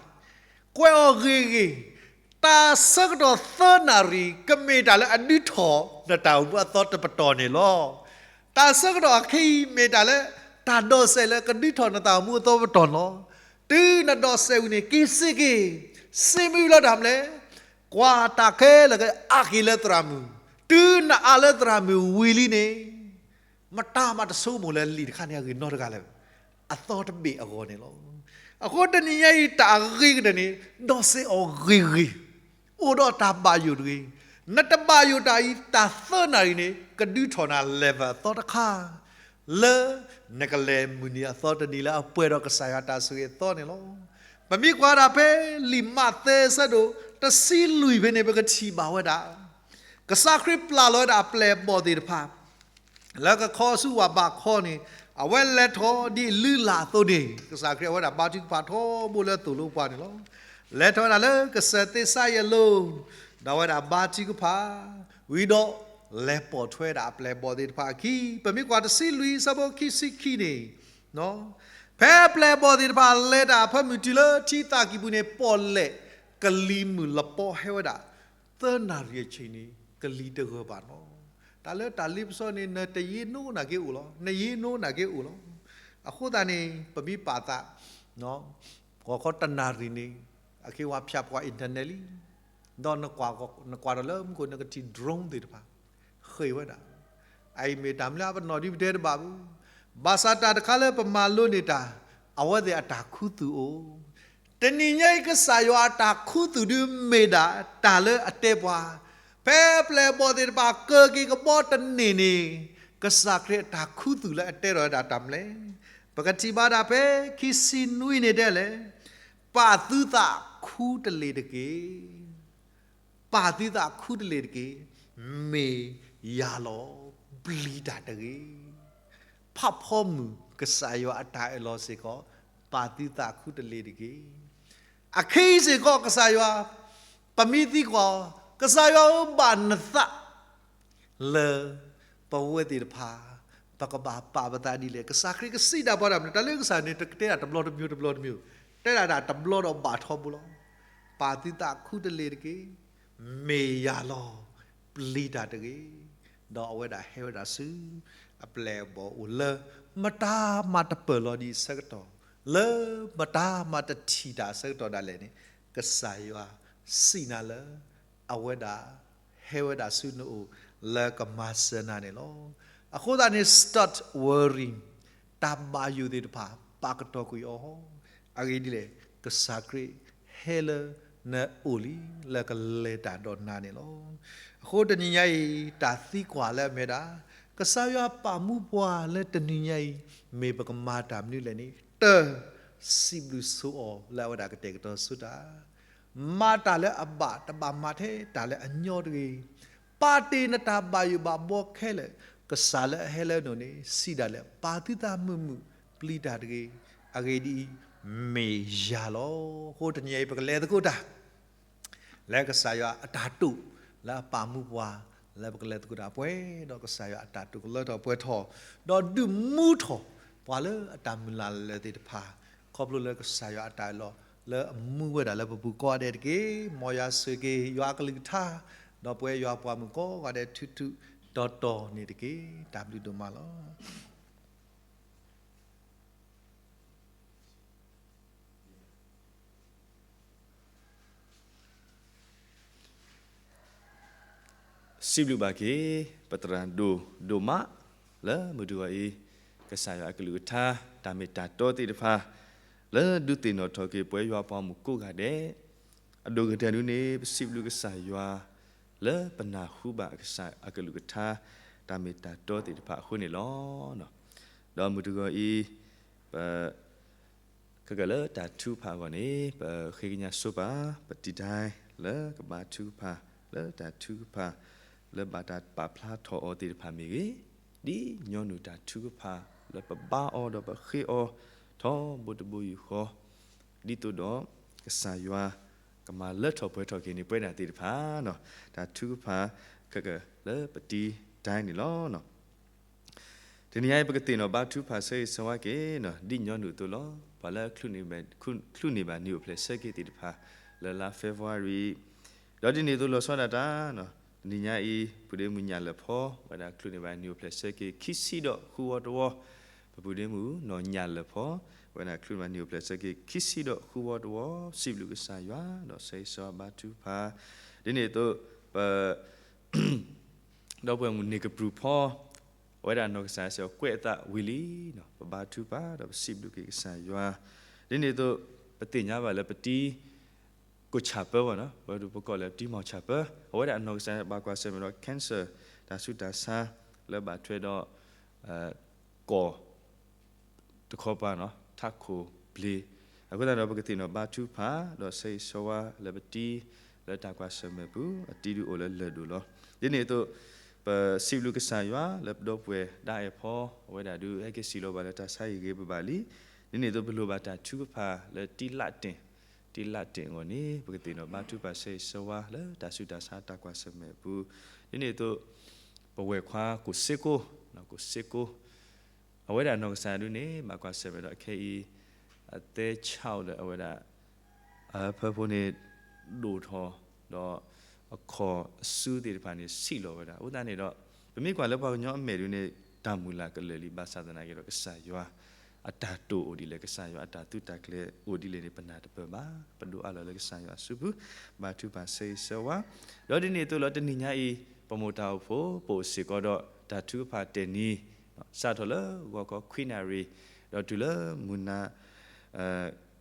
ကွဲးအီၤဂ့ၤဂ့ၤ, တၢ်ဆၢကတီၢ်သၢနၣ်ရံၣ် ကမ့ၢ်တၢ်လၢအဒုးထီၣ်နတၢ်အိၣ်မူအသီတပတီၢ်န့ၣ်လီၤ. တၢ်ဆၢကတီၢ်အခဲအံၤမ့ၢ်တၢ်လၢ တၢ်ဒိးစဲးလၢကဒုးထီၣ်နတၢ်အိၣ်မူအသီတပတီၢ်န့ၣ်လီၤ. တုၤနဒိးစဲးဝံၤန့ၣ် က့ၤစ့ၢ်က့ၤ, စံးမံလီၤတၢ်မနုၤလဲၣ်. ကွၢ်တၢ်ခဲလၢာ်ကအါက့ၤလၢသရၣ်မုၣ်, တုၤနအါလၢသရၣ်မုၣ်ဝံၤလံန့ၣ် မတၤမးတဆိကမိၣ်လၢလံာ်တခါန့ၣ်အဂ့ၢ်နီတဂၤလၢၤဘၣ်. အသီတဘ့ၣ်အဂီၢ်န့ၣ်လီၤ. အဃိတနံၤညါအံၤတၢ်အဂ့ၤကတၢၢ်န့ၣ် ဒိးစဲးအီၤဂ့ၤဂ့ၤ, အိၣ်ဒီးတၢ်ဘၣ်ယိၣ်တဂ့ၤ. နတဘၣ်ယိၣ်တၢ်အံၤ တၢ်သၢနၣ်ရံၣ်န့ၣ် ကဒုးထီၣ်နၤ level အသီတခါ လၢနကလဲၤမုၢ်နံၤအသီတနံၤလၢအပှဲၤဒီးကစၢ်ယွၤတၢ်ဆိၣ်ဂ့ၤအသီန့ၣ်လီၤ. ပမ့ၢ်ကွၢ်ဒၣ်ဖဲလံာ်မးသဲအဆၢဒိၣ်တဆံလွံၢ်ဖဲန့ၣ် ပကထံၣ်ဘၣ်ဝဲဒၣ် ကစၢ်ခရံာ်ပျၢ်လီၤဝဲဒၣ်အပျဲၢ်အဘီၣ်သ့ၣ်တဖၣ် လၢကခီဆူဝးဘးခီန့ၣ် အဝဲလဲၤထီၣ်ဒ်လုၢ်လၢ်အသိးန့ၣ် ကစၢ်ခရံာ်အဝဲဒၣ်ဘါထုကဖၣ်ထီဘိလၢသိၣ်လိပှၤန့ၣ်လီၤ. လဲၤထီၣ်ဝဲဒၣ်လၢကစၢၢ်သ့ၣ်စါယဲၢ်လိၤ ဒီးအဝဲဒၣ်ဘါထုကဖၣ် ဝံၤဒီး လဲၤပိာ်ထွဲဒၣ်အပျဲၢ်အဘီၣ်သ့ၣ်တဖၣ်အခံ ပမ့ၢ်ကွၢ်တဆံလွံၢ်အဆၢဖိခံဆံခံန့ၣ် ဖဲအပျဲၢ်အဘီၣ်သ့ၣ်တဖၣ်လဲၤတၢ်အဖၢမုၢ်တုၤလၢထံသးကံၢ်ပူၤန့ၣ် ပီၣ်လဲၣ်ကလံၤမုၢ်လပီဟဲဝဲဒၣ် သၢနၣ်ရံၣ်အဆ့ၣ်န့ၣ် ကလံၤတဂၢၢ်ဘၣ်နီၤ. တၢ်လၢတၢ်လ့ပစီန့ၣ် နတယ့နိနာ်က့အိၣ်လီၤ, နယ့နိနာ်က့အိၣ်လီၤ. အဃိသတးန့ၣ် ပမ့ၢ်ပာ်သး ဂီၤခီတနၣ်ရံၣ်န့ၣ် အခ့ဝါဖၠးပှၤ internet လံ ဒီးနကွၢ်ထီၣ်လၢမူခိၣ် နကထံၣ် drone သ့ၣ်တဖၣ် ဃ့ၢ်ဝဲဒၣ်. အအံၤမ့ၢ်တၢ်မနုၤလၢပနီၢ်ဒံးပတဲတဘၣ်ဘၣ်. ဘၣ်ဆၣ်တၢ်တခါလၢပမၤလိန့ၢ်တၢ် အဝဲသ့ၣ်အတၢ်ခူသူၣ်အိၣ်. တနံၤညါအံၤ ကစၢ်ယွၤအတၢ်ခူသူၣ်ဒုးမ့ၢ်ဒၣ်တၢ်လၢအတဲပှၤ ဖဲအပျဲၢ်အဘီၣ်သ့ၣ်တဖၣ်ကၢက့ၤကဘီတန့ၢ်န့ၣ် ကစၢ်ခရံာ်အတၢ်ခူသူၣ်လၢအတဲထီၣ်ဝဲဒၣ်တၢ်မနုၤလဲၣ်. ပကထံၣ်ဘၣ်ဒၣ်ဖဲခံဆံနွံန့ၣ်တဲလဲၣ်, ပာ်သုသးခူတလ့ၢ်တက့ၢ်. ပာ်သုသးခူတလ့ၢ်တက့ၢ်. မ့ၢ်ယၤလီၤ. ပျံၤတၢ်တဂ့ၤ. ဖးဖီမုၢ်ကစၢ်ယွၤအတၢ်အၢၣ်လီၤစ့ၢ်ကီး, ပာ်သုသးခူတလ့ၢ်တက့ၢ်. အခဲအံၤစ့ၢ်ကီးကစၢ်ယွၤ, ပမ့ၢ်သံကွၢ်အီၤ, ကစၢ်ယွၤဧၢ ဘၣ်နသး လၢပဝဲသ့ၣ်တဖၣ် ပကဘၣ်ပာ်ပသးဒ်လဲၣ်. ကစၢ်ခရံာ်ကစံးတၢ်ပှၤတၢ်မနုၤ, တၢ်လၢကစၢ်န့ၣ် တကတဲဒၣ်တဘျီတမံၤတဘျီတမံၤ, တဲဒၣ်တၢ်တဘျီဒီးဘၣ်ထီဘိလီၤ. ပာ်သုသးခူတလ့ၢ်တက့ၢ်. မ့ၢ်ယၤလီၤ. ပျံၤတၢ်တဂ့ၤ. ဒီးအဝဲဒၣ်ဟဲဝဲဒၣ်ဆူ အပျဲၢ်အဘီၣ်အိၣ်လၢ မတၤမၤတပၢၢ်လီၤဒံးအဆၢကတီၢ်, လၢမတၤမၤတထံၣ်တၢ်အဆၢကတီၢ်ဒၣ်လဲာ်န့ၣ်, ကစၢ်ယွၤစံးနၤလၢ အဝဲဒၣ်ဟဲဝဲဒၣ်ဆူနအိၣ်လၢကမၤစၢၤနၤန့ၣ်လီၤ. အဃိသတးန့ၣ် start worrying, တၢ်ဘၣ်ယိၣ်သ့ၣ်တဖၣ် ပာ်ကတီၤကွံာ်အီၤ. အဂ့ၢ်ဒ်လဲၣ်, ကစၢ်ခရံာ်ဟဲလၢနအိၣ်လံ လၢကလဲၤတၢ်ဒီးနၤန့ၣ်လီၤ. အဃိတနံၤညါအံၤ တၢ်သံကွၢ်လၢအမ့ၢ်ဒၣ် ကစၢ်ယွၤပာ်မူပှၤလၢတနံၤညါအံၤ မ့ၢ်ပကမၤတၢ်မနုၤလဲၣ်န့ၣ်, တၢ်စံးဘျုးဆိအီၤလၢအဝဲဒၣ်ကတဲာ်ကတီၤဆိတၢ်, မၤတၢ်လၢအဘၣ်တဘၣ်မၤထဲတၢ်လၢအညီတဂ့ၤ, ပာ်တ့ၢ်နတၢ်ဘၣ်ယိၣ်ဘၣ်ဘှီခဲလၢာ်, ကစၢ်လၢအဟဲလၢနအိၣ်န့ၣ် စံးဒၣ်လၢ ပာ်သုသးမုာ်မုာ်ပျံၤတၢ်တဂ့ၤ, အဂ့ၢ်ဒ်အံၤ, မ့ၢ်ယၤလီၤ. အဃိတနံၤအံၤ ပကလဲၤသကိးတၢ် လၢကစၢ်ယွၤအတၢ်တိာ်လၢအပာ်မူပှၤ, လၢပကလဲၤသကိးတၢ်ပှဲၤဒီး ကစၢ်ယွၤအတၢ်တိာ်ကလၢထီၣ်ပှဲၤထီၣ်, ဒီးဒုးမူထီၣ်ပှၤလၢအတၢ်မုၢ်လၢ်လၢာ်သ့ၣ်တဖၣ်, ခီဖျိလၢကစၢ်ယွၤအတၢ်အၢၣ်လီၤလၢအမူဝဲဒၣ်လၢပပူၤကိးဂၤဒဲးတက့ၢ်. မ်ယွၤဆိၣ်ဂ့ၤက့ၤယွၤအကလုၢ်ကထါ, ဒီးပဝဲယွၤပှၤမုၣ်ကိးဂၤဒဲး ထူထူတီတီန့ၣ်တက့ၢ်. တၢ်ဘျုးဒိၣ်မးလီၤ. စံးဘျုးဘၣ်က့ၤ ပသရၣ်ဒိၣ် ဒိၣ်မး လၢမုၢ်တဂီၤအံၤ ကစၢ်ယွၤအကလုၢ်ကထါ တၢ်မ့ၢ်တၢ်တီသ့ၣ်တဖၣ် လၢဒုးသ့ၣ်နီၣ်ထီၣ်က့ၤပဝဲယွၤပှၤမုၣ်ကိးဂၤဒဲး, အဒိၣ်ကတၢၢ်ဒုန့ၣ် ပစံးဘျုးကစၢ်ယွၤ လၢပနၢ်ဟူဘၣ်ကစၢ်အကလုၢ်ကထါ တၢ်မ့ၢ်တၢ်တီသ့ၣ်တဖၣ်အဃိန့ၣ်လီၤ. ဒီးမုၢ်တဂီၤအံၤ ပ ခဲကလၢတၢ်ထုကဖၣ်အဂီၢ်န့ၣ် ပဃ့ကညးဆိပာ် ပတံၤဒဲလၢကဘါထုကဖၣ် လၢတၢ်ထုကဖၣ် လၢဘၣ်တၢ်ပာ်ဖျါထီၣ်အီၤသ့ၣ်တဖၣ်မ့ၢ်ဂ့ၤ, ဒ်ညီနုၢ်တၢ်ထုကဖၣ်လၢပဘါအီၤဒီးပဃ့အီၤ ထီဘိတဘိယူၢ်ဃီ, ဒ်သိးဒီး ကစၢ်ယွၤကမၤလၢထီၣ်ပှဲၤထီၣ်က့ၤန့ၣ် ပဝဲဒၣ်သ့ၣ်တဖၣ်, တၢ်ထုကဖၣ်ခဲကလၢပတံၤဒဲန့ၣ်လီၤ. တနံၤညါအံၤ ပကသ့ၣ်နီၣ်ဘါထုကဖၣ်ဆၢဂ့ၤဆၢဝါက့ၤ ဒ်ညီနုၢ်အသိးလီၤ. ပှၤလၢ ချုးန့ၢ်ဘၣ်နံၣ်အိၣ်ဖျဲၣ်ဆၢက့ၤသ့ၣ်တဖၣ် လၢလါ February ဒီးဒ်န့ၣ်အသိးလီၤဆီဒၣ်တၢ်, တနံၤညါအံၤ ပုၢ်ဒ့မုၣ်ညၣ်လၢၢ်ဖီ ဝဲဒၣ်ချုးန့ၢ်ဘၣ်နံၣ်အိၣ်ဖျဲၣ်ဆၢက့ၤခံဆံဒီးဃုဝီတဝီ, ပပုၢ်ဒ့မုၣ်နီၢ်ညၣ်လၢၢ်ဖီ ဝဲဒၣ်ချုးန့ၢ်ဘၣ်နံၣ်အိၣ်ဖျဲၣ်ဆၢက့ၤခံဆံဒီးဃုဝီတဝီ, စံးဘျုးကစၢ်ယွၤဒီးဆၢဂ့ၤဆၢဝါဘါထုကဖၣ်, ဒ်န့ၣ်အသိး ပ ဒီပုၢ်ဝဲၢ်မုၣ်န့ၢ်ကပြုၢ်ဖီ အဝဲဒၣ်နီၢ်ကစၢ်စ့ၢ်ကီးကွဲးအသးဝံၤလံ, ပဘါထုကဖၣ်ဒီးပစံးဘျုးက့ၤကစၢ်ယွၤ, ဒ်န့ၣ်အသိး ပသ့ၣ်ညါဘၣ်လၢပတံၤ ကိၣ်ဆၣ်ပၢဝဲနီၤ, ပဒုးပကိးလၢပတံၤမီၢ်ဆၣ်ပၢ, အဝဲဒၣ်အနီၢ်ကစၢ်ဘၣ်ကွၢ်ဆၢၣ်မဲာ်ဒီး cancer တၢ်ဆူးတၢ်ဆါလၢဘၣ်ထွဲဒီး ကီၢ် တခီပၤနီၤ ထးခိၣ်ဘျ့း, အဃိသတးဒီး ပကသ့ၣ်နီၣ်ဘါထုကဖၣ် ဒီးဆၢဂ့ၤဆၢဝါလၢပတံၤ လၢတၢ်ကွၢ်ဆၢၣ်မဲာ်ပူၤ အတံၤဒုးအိၣ်လၢလၢၢ်ဒိၣ်လီၤ. ဒ်န့ၣ်အသိး ပစံးဘျုးကစၢ်ယွၤလၢပဒီပုၢ်ဝဲၢ်ဒၣ်အဲၣ်ဖီ အဝဲဒၣ်ဒုးဟဲက့ၤစံးလီၤဘၣ်လၢတၢ်ဆါဟံၣ်ဂ့ၤပဘၣ်လံ. ဒ်န့ၣ်အသိး ပလိၣ်ဘၣ်တၢ်ထုကဖၣ်လၢတံၤလးတ့ၣ်, တံၤလးတ့ၣ်အဂီၢ်န့ၣ် ပကသ့ၣ်နီၣ်ဘါထုကဖၣ်ဆၢဂ့ၤဆၢဝါလၢတၢ်ဆူးတၢ်ဆါတၢ်ကွၢ်ဆၢၣ်မဲာ်အပူၤ, ဒ်န့ၣ်အသိး ပဝဲၢ်ခွါကိၣ်စ့ကိ, ကိၣ်စ့ကိ အဝဲဒၣ်နီၢ်ကစၢ်ဒုးန့ၣ် ဘၣ်ကွၢ်ဆၢၣ်မဲာ်ဒီးခဲအံၤ အသဲဆါအိၣ်ဒီးအဝဲဒၣ် အဖၢဖိန့ၣ် ဒိၣ်ထီၣ် ဒီးအခီၣ်အစုသ့ၣ်တဖၣ်န့ၣ် ဆံးလီၤဝဲဒၣ်. အဃိသတးန့ၣ်ဒီး ပမ့ၢ်ကွၢ်လၢပှၤကညီအမဲာ်ဒုးန့ၣ် တၢ်မုၢ်လၢ်ကလၢာ်လံ ဘၣ်ဆၣ်သနာ်က့ဒီး ကစၢ်ယွၤအတၢ်တိာ်အိၣ်ဒ်လဲၣ်, ကစၢ်ယွၤအတၢ်သုးတၢ်ကျဲၤအိၣ်ဒ်လဲၣ်န့ၣ် ပနၢ်တပၢၢ်ဘၣ်. ပဒိးအးလီၤလၢကစၢ်ယွၤအစုပူၤ ဘါထုကဖၣ်ဆၢဂ့ၤဆၢဝါ, ဒီးဒ်န့ၣ်အသိးလီၤ တနံၤညါအံၤ ပမိၢ်တၢ်အိၣ်ဖှိၣ် ပအိၣ်စ့ၢ်ကီးဒီးတၢ်ထုကဖၣ်တဲာ်နံၤ စးထီၣ်လၢဂီၤခီခွံနၣ်ရံၣ် ဒီးတုၤလၢမုၢ်နၤ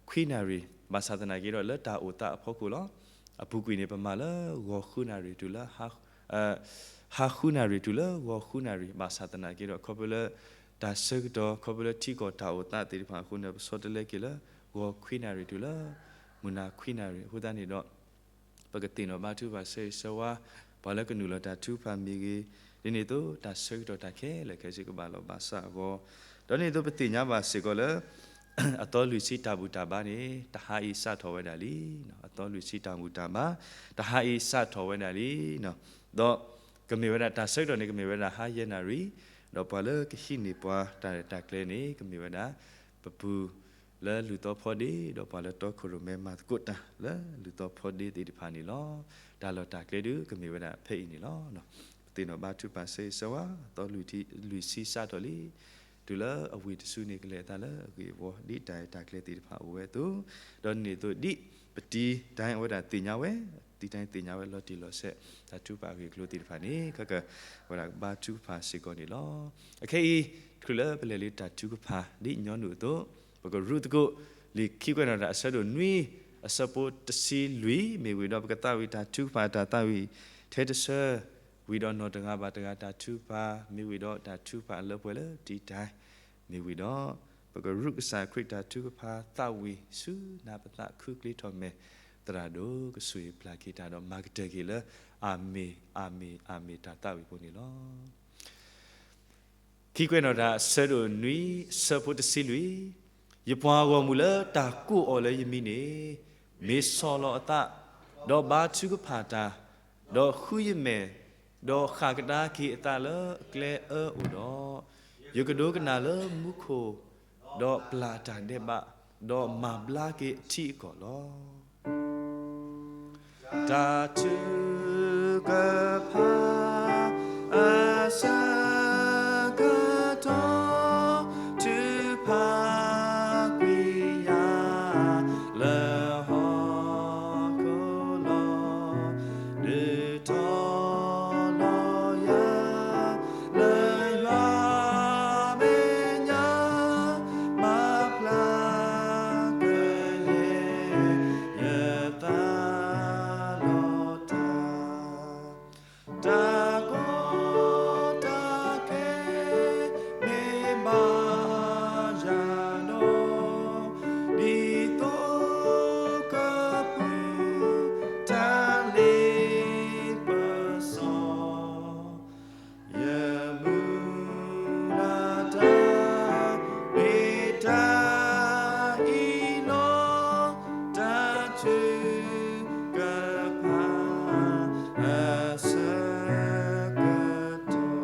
ခွံနၣ်ရံၣ်, ဘၣ်ဆၣ်သနာ်က့ဒီး လၢတၢ်အိၣ်သးအဖီခိၣ်လီၤ. အပူၤကွံာ်န့ၣ် ပမၤလၢဂီၤဃုနၣ်ရံၣ်တုၤလၢ ဟါဃုနၣ်ရံၣ်တုၤလၢဂီၤဃုနၣ်ရံၣ်, ဘၣ်ဆၣ်သနာ်က့ဒီး ခီဖျိလၢတၢ်ဆၢကတီၢ် ခီဖျိလၢထံကီၢ်တၢ်အိၣ်သးသ့ၣ်တဖၣ်အဃိန့ၣ် ပဆီတလဲက့ၤလၢဂီၤခွံနၣ်ရံၣ်တုၤလၢမုၢ်နၤခွံနၣ်ရံၣ်. အဃိသတးန့ၣ်ဒီး ပကသ့ၣ်နီၣ်ဘါထုကဖၣ်ဆၢဂ့ၤဆၢဝါ ပှၤလၢကနုာ်လီၤတၢ်ထုကဖၣ်မ့ၢ်ဂ့ၤ, ဒ်န့ၣ်အသိး တၢ်ဆၢကတီၢ်တၢ်ခဲလၢာ်ခဲဆ့ကဘၣ်လီၤဘၣ်စးအဂီၢ်, ဒီးဒ်န့ၣ်အသိး ပသ့ၣ်ညါဘၣ်စ့ၢ်ကီးလၢ အသီလွံၢ်ဆံတၢ်ဘူၣ်တၢ်ဘါန့ၣ် တဟါအံၤစးထီၣ်ဝဲဒၣ်လံ. အသီလွံၢ်ဆံတၢ်ဘူၣ်တၢ်ဘါ တဟါအံၤစးထီၣ်ဝဲဒၣ်လံ. ဒီးကမ့ၢ်ဝဲဒၣ်တၢ်ဆၢကတီၢ်န့ၣ် ကမ့ၢ်ဝဲဒၣ်ဟါယဲၢ်နၣ်ရံၣ်, ဒီးပှၤလၢကဟံးန့ၢ်ပှၤတၢ်ရဲၣ်တၢ်ကျဲၤန့ၣ် ကမ့ၢ်ဝဲဒၣ် ပပုၢ် လၢလူၢ်သီဖီဒ့ ဒီးပှၤလၢတီခိၣ်ရိၣ်မဲမၤသကိးတၢ်လၢလူၢ်သီဖီဒ့သ့ၣ်တဖၣ်န့ၣ်လီၤ. တၢ်လီၢ်တၢ်ကျဲဒုးကမ့ၢ်ဝဲဒၣ်ဖဲအံၤန့ၣ်လီၤ. ပသ့ၣ်နီၣ်ဘါထုကဖၣ်ဆၢဂ့ၤဆၢဝါ အသီလွံၢ်ဆံစးထီၣ်လံ, တုၤလၢအဝံၤတစုန့ၣ် ကလဲၤအသးလၢအဂ့ၢ်အဝီ ဒ်တၢ်ရဲၣ်တၢ်ကျဲၤသ့ၣ်တဖၣ်အိၣ်ဝဲအသိး, ဒီးဒ်န့ၣ်အသိးဒ်ပတံၤဒဲအဝဲဒၣ်သ့ၣ်ညါဝဲ, တံၤဒဲသ့ၣ်ညါဝဲလီၤတံၢ်လီၤဆဲး တၢ်ထုကဖၣ်အဂ့ၢ်အကျိၤသ့ၣ်တဖၣ်န့ၣ် ခဲကဝဲဒၣ်ကဘါထုကဖၣ်စ့ၢ်ကီးန့ၣ်လီၤ. အခဲအံၤ ချုးလၢပလဲၤလၢတၢ်ထုကဖၣ် ဒ်ညီနုၢ်အသိး ပကရူၢ်သကိး လံာ်ခံကွဲးနီၣ်တၢ်အဆၢဒိၣ်နွံ အဆၢဖိတဆံလွံၢ် မ့ၢ်ဝံၤဒီး ပကသးဝံၣ်တၢ်ထုကဖၣ်တၢ်သးဝံၣ်ထဲတဆၢ ဝံၤဒီးနီၢ်တဂၤဘၣ်တဂၤတၢ်ထုကဖၣ်, မ့ၢ်ဝံၤဒီးတၢ်ထုကဖၣ်လၢပှဲၤလၢတံာ်တာ်, မ့ၢ်ဝံၤဒီး ပကရူၢ်ကစၢ်ခရံာ်တၢ်ထုကဖၣ်သးဝံၣ်ဆူနၤပသးခုကျ့ထီၣ်မဲာ်, သရၣ်ဒိၣ်ကဆိၣ်ဂ့ၤပျၢ်က့ၤတၢ်ဒီးမၤကတၢၢ်က့ၤလၢ အၤမ့ၣ် အၤမ့ၣ် အၤမ့ၣ်တၢ်သးဝံၣ်အပူၤန့ၣ်လီၤ. ခံကွဲးနီၣ်တၢ် အဆၢဒိၣ်နွံ ဆၢဖိတဆံလွံၢ်, ယပှၤဂီၢ်မုၢ်လၢတၢ်ကိးအီၤလၢယမံၤန့ၣ်, မ့ၢ်ဆီၣ်လီၤအသး, ဒီးဘါထုကဖၣ်တၢ်, ဒီးဃုယမဲာ်, ဒီးဃၣ်ကဒါက့ၤအသးလၢအကျဲအၢအိၣ်ဒီး, ယကဒိကနၣ်လၢမူခိၣ်, ဒီးပျၢ်တၢ်ဒဲးဘး, ဒီးမၤဘျါက့ၤအထံအကီၢ်လီၤ. တၢ်ထုကဖၣ်အဆၢကတီၢ် ထုကဖၣ်ကွံာ်ယၤလၢဟီၣ်ခိၣ်လီၤ. ဒုးတီလီၤယၤလၢယွၤမဲာ်ညါ မၤဖျါကယဲၢ် ယသးလီၤတၢ်, တၢ်ကီတၢ်ခဲ မ့ၢ်ဘၣ်ယၤဒီး ဒ်သိးကပှဲၤတၢ်လ့ပစီ ယမုၢ်လၢ်တၢ် မ့ၢ်တၢ်အံၤလီၤ. တၢ်ထုကဖၣ်အဆၢကတီၢ်.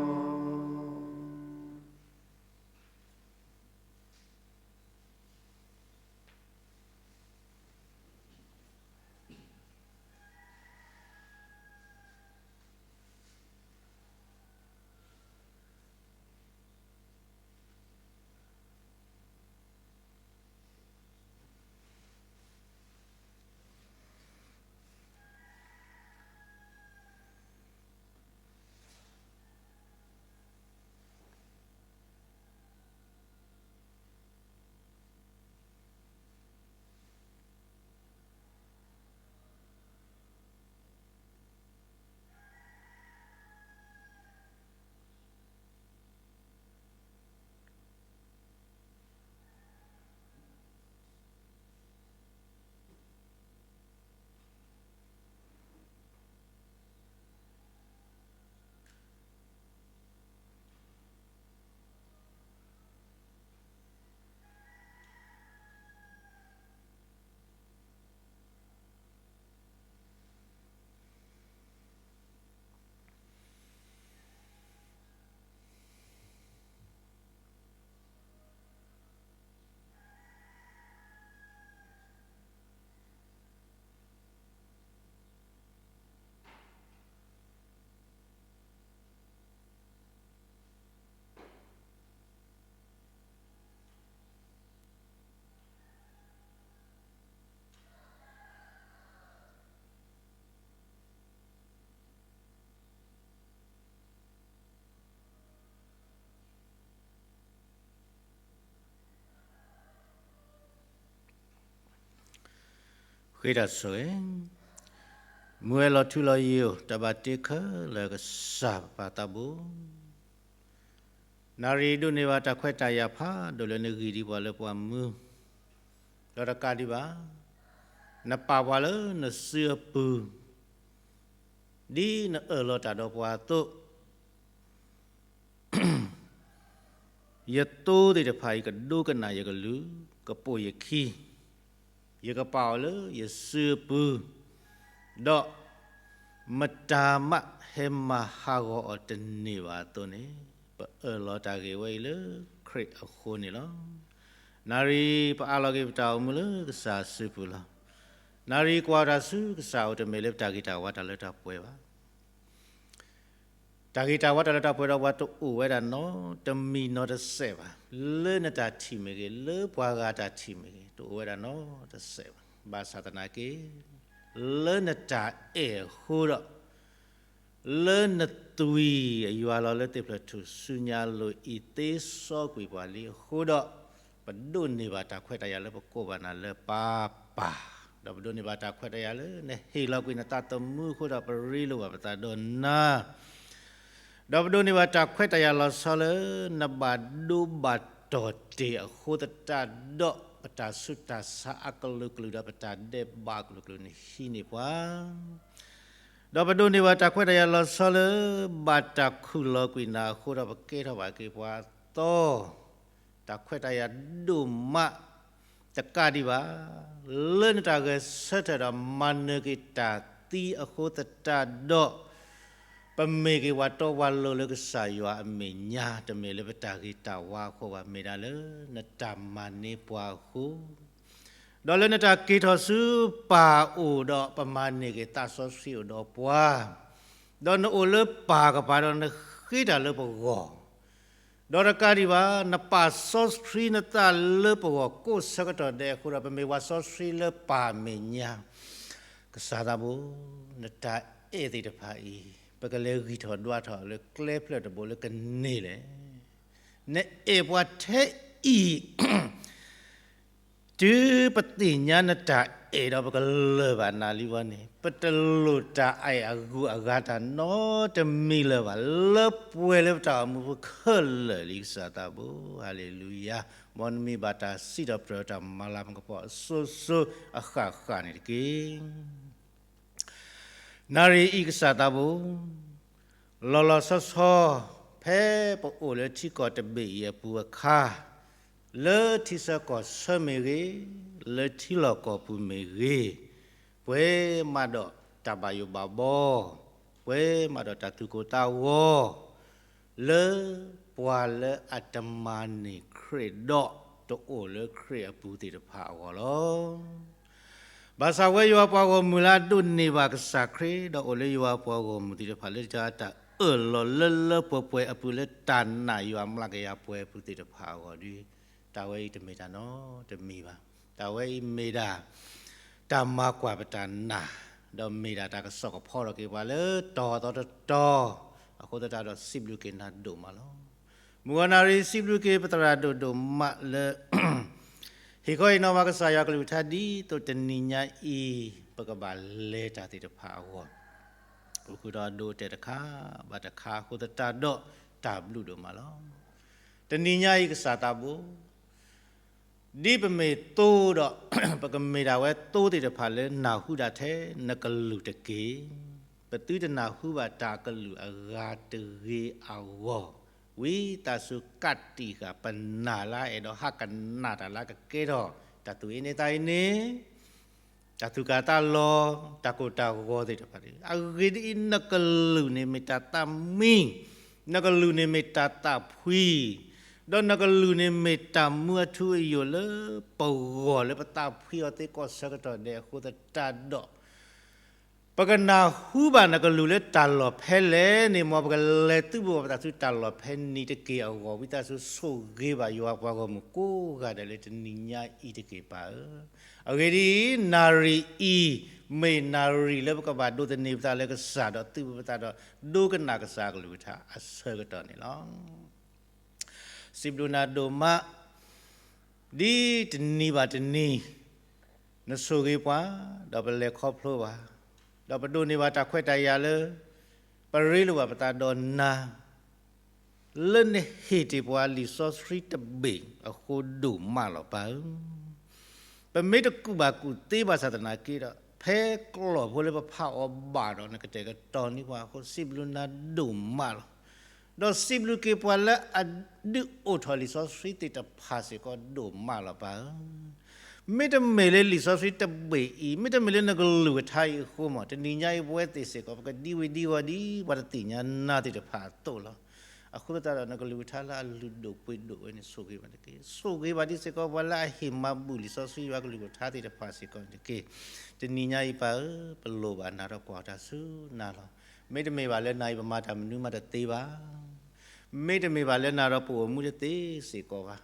ဃ့တၢ်ဆိၣ်ဂ့ၤ, မုၢ်ဝဲလီၤထူလီၤယိာ် တၢ်ဘၣ်တ့ခဲလၢာ်ကစၢ်ပပၢ်သးဘိ, နၣ်ရံၣ်ဒိးန့ၢ်ဘၣ်တၢ်ခွဲးတၢ်ယာ်ဖးဒိၣ်လၢနဂံၢ်ဒံးပှၤလၢပှၤမုၢ်, ဒီးတကးဒံးဘၣ်, နပာ်ပှၤလၢနစုအပူၤ, ဒ်နအၢၣ်လီၤတၢ်ဒီးပှၤအသိး ယသိသ့ၣ်တဖၣ်အံၤ ကဒိကနၣ်ယကလုၢ်, ကပိာ်ယခံ, ယကပာ်အီၤလၢယစုအပူၤ, ဒီးမတၤမးဟဲမၤဟးဂီၤအီၤတန့ၢ်ဘၣ်အသိးန့ၣ်, ပအၢၣ်လီၤတၢ်ဂ့ၢ်ဝဲအံၤလၢခရံာ်အဃိန့ၣ်လီၤ. နၣ်ရံၣ်ပအးလီၤက့ၤပတၢ်အိၣ်မူလၢကစၢ်အစုပူၤလီၤ. နၣ်ရံၣ်ကွၢ်တၢ်ဆူကစၢ်အအိၣ် တမ့ၢ်လၢပတၢ်ဂ့ၤတၢ်ဝါတၢ်လၢတၢ်ပှဲၤဘၣ်. တၢ်ဂ့ၤတၢ်ဝါတၢ်လၢတၢ်ပှဲၤဒီးပှၤတအိၣ်ဝဲဒၣ်နီတမံၤနီတစဲးဘၣ်. လၢနတၢ်ထံၣ်မ့ၢ်ဂ့ၤ, လၢပှၤဂၤတၢ်ထံၣ်မ့ၢ်ဂ့ၤ, တအိၣ်ဝဲဒၣ်နီတစဲးဘၣ်. ဘၣ်ဆၣ်သနာ်က့ လၢနတၢ်အဲၣ်အဃိဒီး လၢနသွံၣ်အယွၤလီၤလၢသ့ၣ်ဖျၢၣ်ထူၣ်စုညါအလိၤအံၤ သ့စီကွံာ်ပှၤလံအဃိဒီး, ပဒိးန့ၢ်ဘၣ်တၢ်ခွဲးတၢ်ယာ်လၢပကိးဘၣ်နၤလၢပၢ်ပၢ်, ဒီးပဒိးန့ၢ်ဘၣ်တၢ်ခွဲးတၢ်ယာ်လၢနဟ့ၣ်လီၤကွံာ်နသးသမူအဃိဒီး ပရ့လိာ်ဘၣ်ပသးဒီးနၤ. ဒီးပဒိးန့ၢ်ဘၣ်တၢ်ခွဲးတၢ်ယာ်လီၤဆီလၢ နဘၣ်ဒိဘၣ်တီၢ်တ့ၢ်အဃိသတးဒီး ပတၢ်ဆူးတၢ်ဆါအကလုာ်ကလုာ်ဒီးပတၢ်ဒဲးဘးအကလုာ်ကလုာ်န့ၣ်ဟံးန့ၢ်ပှၤ ဒီးပဒိးန့ၢ်ဘၣ်တၢ်ခွဲးတၢ်ယာ်လီၤဆီလၢ ဘၣ်တၢ်ခူၣ်လီၤကွံာ်နၤအဃိဒီး ပကဲထီၣ်ဘၣ်က့ၤပှၤအသီ, တၢ်ခွဲးတၢ်ယာ်ဒိၣ်မး တကးဒံးဘၣ်, လၢနတၢ်ဂဲၤဆၢထၢၣ်ဒီးမၤနၢၤက့ၤတၢ်သံအဃိသတးဒီး, ပမ့ၢ်က့ၤပှၤတီပှၤလိၤလၢကစၢ်ယွၤအမဲာ်ညါ, တမ့ၢ်လၢပတၢ်ဂ့ၤတၢ်ဝါအဃိဘၣ်, မ့ၢ်ဒၣ်လၢနတၢ်မၤန့ၢ်ပှၤအဃိ ဒီးလၢနတၢ်က့ၤထီၣ်ဆူပၢ်အအိၣ်ဒီးပမၤန့ၢ်က့ၤသးစီဆှံအိၣ်ဒီးပှၤ, ဒီးနအိၣ်လၢပၢ်ကပၤဒီးနဃ့တၢ်လၢပဂီၢ်, ဒီးတကးဒံးဘၣ်, နပာ်စီဆှံနသးလၢပဂီၢ်ကိးဆၢကတီၢ်ဒဲးအဃိဒီး ပမ့ၢ်ပှၤစီဆှံလၢပၢ်အမဲာ်ညါ, ကစၢ်သးဘိ, နတၢ်အဲၣ်သ့ၣ်တဖၣ်အံၤ, ပကလဲၤဂံၢ်ထီၣ်ဒွးထီၣ်လၢကျဲဖျၢၣ်တဘိလၢကန့ၢ်လဲၣ်. နအဲၣ်ပှၤထဲအံၤ တုၤပသ့ၣ်ညါနတၢ်အဲၣ်ဒီးပကလၢၢ်ဘၣ်နၤလံဝဲန့ၣ်, ပတလိၣ်တၢ်အဲၣ်အဂုၤအဂၤတၢ်နီတမံၤလၢၤဘၣ်, လၢပှဲၤလၢပတၢ်အိၣ်မူပူၤခဲလၢာ်လံကစၢ်သးဘိ, ဟါလ့လူယၤ, မ်နမံၤဘၣ်တၢ်စံးထီၣ်ပတြၢၤတၢ်မၤလၤကပီၤအစိၤစိၤအဃၣ်ဃၣ်န့ၣ်တက့ၢ်. နၣ်ရံၣ်အံၤကစၢ်သးဘိ, လီၤလီၤဆီဆီ, ဖဲပအိၣ်လၢထံကီၢ်တဘ့ၣ်အံၤအပူၤအခါ, လၢထံဆၢကီၢ်ဆၢမ့ၢ်ဂ့ၤ, လၢထံလီၢ်ကီၢ်ပူၤမ့ၢ်ဂ့ၤ, ပှဲၤမးဒီးတၢ်ဘၣ်ယိၣ်ဘၣ်ဘီ, ပှဲၤမးဒီးတၢ်သူၣ်ကိၢ်သးဂီၤ, လၢပှၤလၢအတမၤန့ၢ်ခရံာ်ဒီးတအိၣ်လၢခရံာ်အပူၤသ့ၣ်တဖၣ်အဂီၢ်လီၤ. ဘၣ်ဆၣ်ဝဲယွၤပှၤဂီၢ်မုၢ်လၢအဒိးန့ၢ်ဘၣ်ကစၢ်ခရံာ် ဒီးအိၣ်လၢယွၤပှၤဂီၢ်မုၢ်သ့ၣ်တဖၣ် လၢတၢ်အၢၣ်လီၤလၢလၢပှဲၤပှဲၤအပူၤ လၢတၢ်နာ်ယွၤမျးကယၤပှဲၤအပူၤသ့ၣ်တဖၣ်အဂီၢ်ဒီး, တၢ်ဝဲအံၤတမ့ၢ်တၢ်နီတမံၤဘၣ်. တၢ်ဝဲအံၤမ့ၢ်ဒၣ် တၢ်မၤကွၢ်ပတၢ်နာ်, ဒီးမ့ၢ်ဒၣ်တၢ်ကစီၣ်ကဖီထီၣ်က့ၤပှၤလၢတတီၤသီတတီၤ, အဃိသတးဒီးစံးဘျုးက့ၤနၤဒိၣ်မးလီၤ. မုၢ်ဂီၤနၣ်ရံၣ်စံးဘျုးက့ၤပသရၣ်ဒိၣ်ဒိၣ်မးလၢ ဟ့ၣ်ခီဟ့ၣ်နီၤဘၣ်ကစၢ်ယွၤကလုၢ်ကထါ ဒ်သိးတနံၤညါအံၤ ပကဘၣ်လဲၤတၢ်သ့ၣ်တဖၣ်အဂီၢ်, အိၣ်ဃုာ်ဒီးအဒိအတဲာ်တခါဘၣ်တခါအဃိသတးဒီး တၢ်ဘျုးဒိၣ်မးလီၤ. တနံၤညါအံၤကစၢ်သးဘိ, ဒ်ပမ့ၢ်သိဒီး ပကမ့ၢ်ဒၣ်ဝဲသိသ့ၣ်တဖၣ်လၢနၢ်ဟူဒၣ်ထဲနကလုၢ်တက့ၢ်. ပသုတနၢ်ဟူဘၣ်တၢ်ကလုၢ်အဂၤတဂ့ၤအဂီၢ်, ဝံသးစူၤကးတံာ်ဃာ် ပနာ်လၢအဲၣ်ဒိးဟးကနၣ်တၢ်လၢကကဲထီၣ် တၢ်သူၣ်အ့န့သးအ့န့ တၢ်သူၣ်ကၢ်သးလီၤ, တၢ်ကိၢ်တၢ်ဂီၤသ့ၣ်တဖၣ်တက့ၢ်. အဂ့ၢ်ဒ်အံၤ, နကလုၢ်န့ၣ်မ့ၢ်တၢ်သးမံ, နကလုၢ်န့ၣ်မ့ၢ်တၢ်သးဖှံ, ဒီးနကလုၢ်န့ၣ်မ့ၢ်တၢ်မူအထူအယိာ်လၢပဂီၢ်လၢပသးဖှံအီၤသ့ကီၢ်ဆၢကတီၢ်ဒဲးအဃိသတးဒီး ပကနၢ်ဟူဘၣ်နကလုၢ်လၢတၢ်လီၢ်ဖဲလဲၣ်န့ၣ် မ်ပကလဲၤသုးဘူးဘၣ်ပသးဆူတၢ်လီၢ်ဖဲန့ၣ်တက့ၢ်အဂီၢ်, ဝံသးစူၤဆိၣ်ဂ့ၤဘၣ်ယွၤပှၤဂီၢ်မုၢ်ကိးဂၤဒဲးလၢတနံၤညါအံၤတက့ၢ်ပၢ်ဧၢ. အဂ့ၢ်ဒ်အံၤ, နၣ်ရံၣ်အံၤ မ့ၢ်နၣ်ရံၣ်လၢပကဘၣ်ဒိးသန့ၤပသးလၢကစၢ်ဒီးသုးဘူးပသးဒီး ဒိကနၣ်ကစၢ်အကလုၢ်ကထါအဆၢကတီၢ်န့ၣ်လီၤ. စံးဘျုးနၤဒိၣ်မး, ဒ်တနံၤဘၣ်တနံၤ နဆိၣ်ဂ့ၤပှၤ, ဒီးပလဲၤခီဖျိဘၣ်, ဒီးပဒိးန့ၢ်ဘၣ်တၢ်ခွဲးတၢ်ယာ်လၢ ပရ့လိာ်ဘၣ်ပသးဒီးနၤ လၢနဟ့ၣ်တ့ၢ်ပှၤလံာ်စီဆှံတဘ့ၣ်အဃိဒိၣ်မးလီၤပၢ်ဧၢ. ပမ့ၢ်တကူၣ်ဘၣ်ကူၣ်သ့ဘၣ်ဆၣ်သနာ်က့ဒီး ဖဲကျိာ်ဖိလၢပဖးအီၤဘၣ်ဒီး နကတဲာ်ကတီၤန့ၢ်ပှၤအဃိ စံးဘျုးနၤဒိၣ်မးလီၤ. ဒီးစံးဘျုးက့ၤပှၤလၢအဒုးအိၣ်ထီၣ်လံာ်စီဆှံသ့ၣ်တဖၣ်စ့ၢ်ကီးဒိၣ်မးလီၤပၢ်ဧၢ. မ့တမ့ၢ်လၢလံာ်စီဆှံတဘ့ၣ်အံၤ, မ့တမ့ၢ်လၢနကလုၢ်ကထါအံၤအဃိမး, တနံၤညါအံၤပဝဲသ့ၣ်စ့ၢ်ကီး ပကဒံဝ့ၤဒံဝီၤဒ်ပှၤတသ့ၣ်ညါနၤသ့ၣ်တဖၣ်အသိးလီၤ. အဃိသတးဒီး နကလုၢ်ကထါလၢအလုၢ်ဒိၣ်ပှ့ၤဒိၣ်ဝဲန့ၣ် ဆိၣ်ဂ့ၤဘၣ်တက့ၢ်. ဆိၣ်ဂ့ၤဘၣ်ဒ်စ့ၢ်ကီးပှၤလၢအဟ့ၣ်မၤဘူၣ်လံာ်စီဆှံယွၤကလုၢ်ကထါသ့ၣ်တဖၣ်စ့ၢ်ကီးန့ၣ်တက့ၢ်. တနံၤညါအံၤပၢ်ဧၢ, ပလိၣ်ဘၣ်နၤဒီးကွၢ်တၢ်ဆူနၤလီၤ. မ့တမ့ၢ်ဘၣ်လၢနၤအံၤ ပမၤတၢ်မနုၤမးတသ့ဘၣ်. မ့တမ့ၢ်ဘၣ်လၢနၤဒီးပအိၣ်မူတသ့စ့ၢ်ကီးဘၣ်.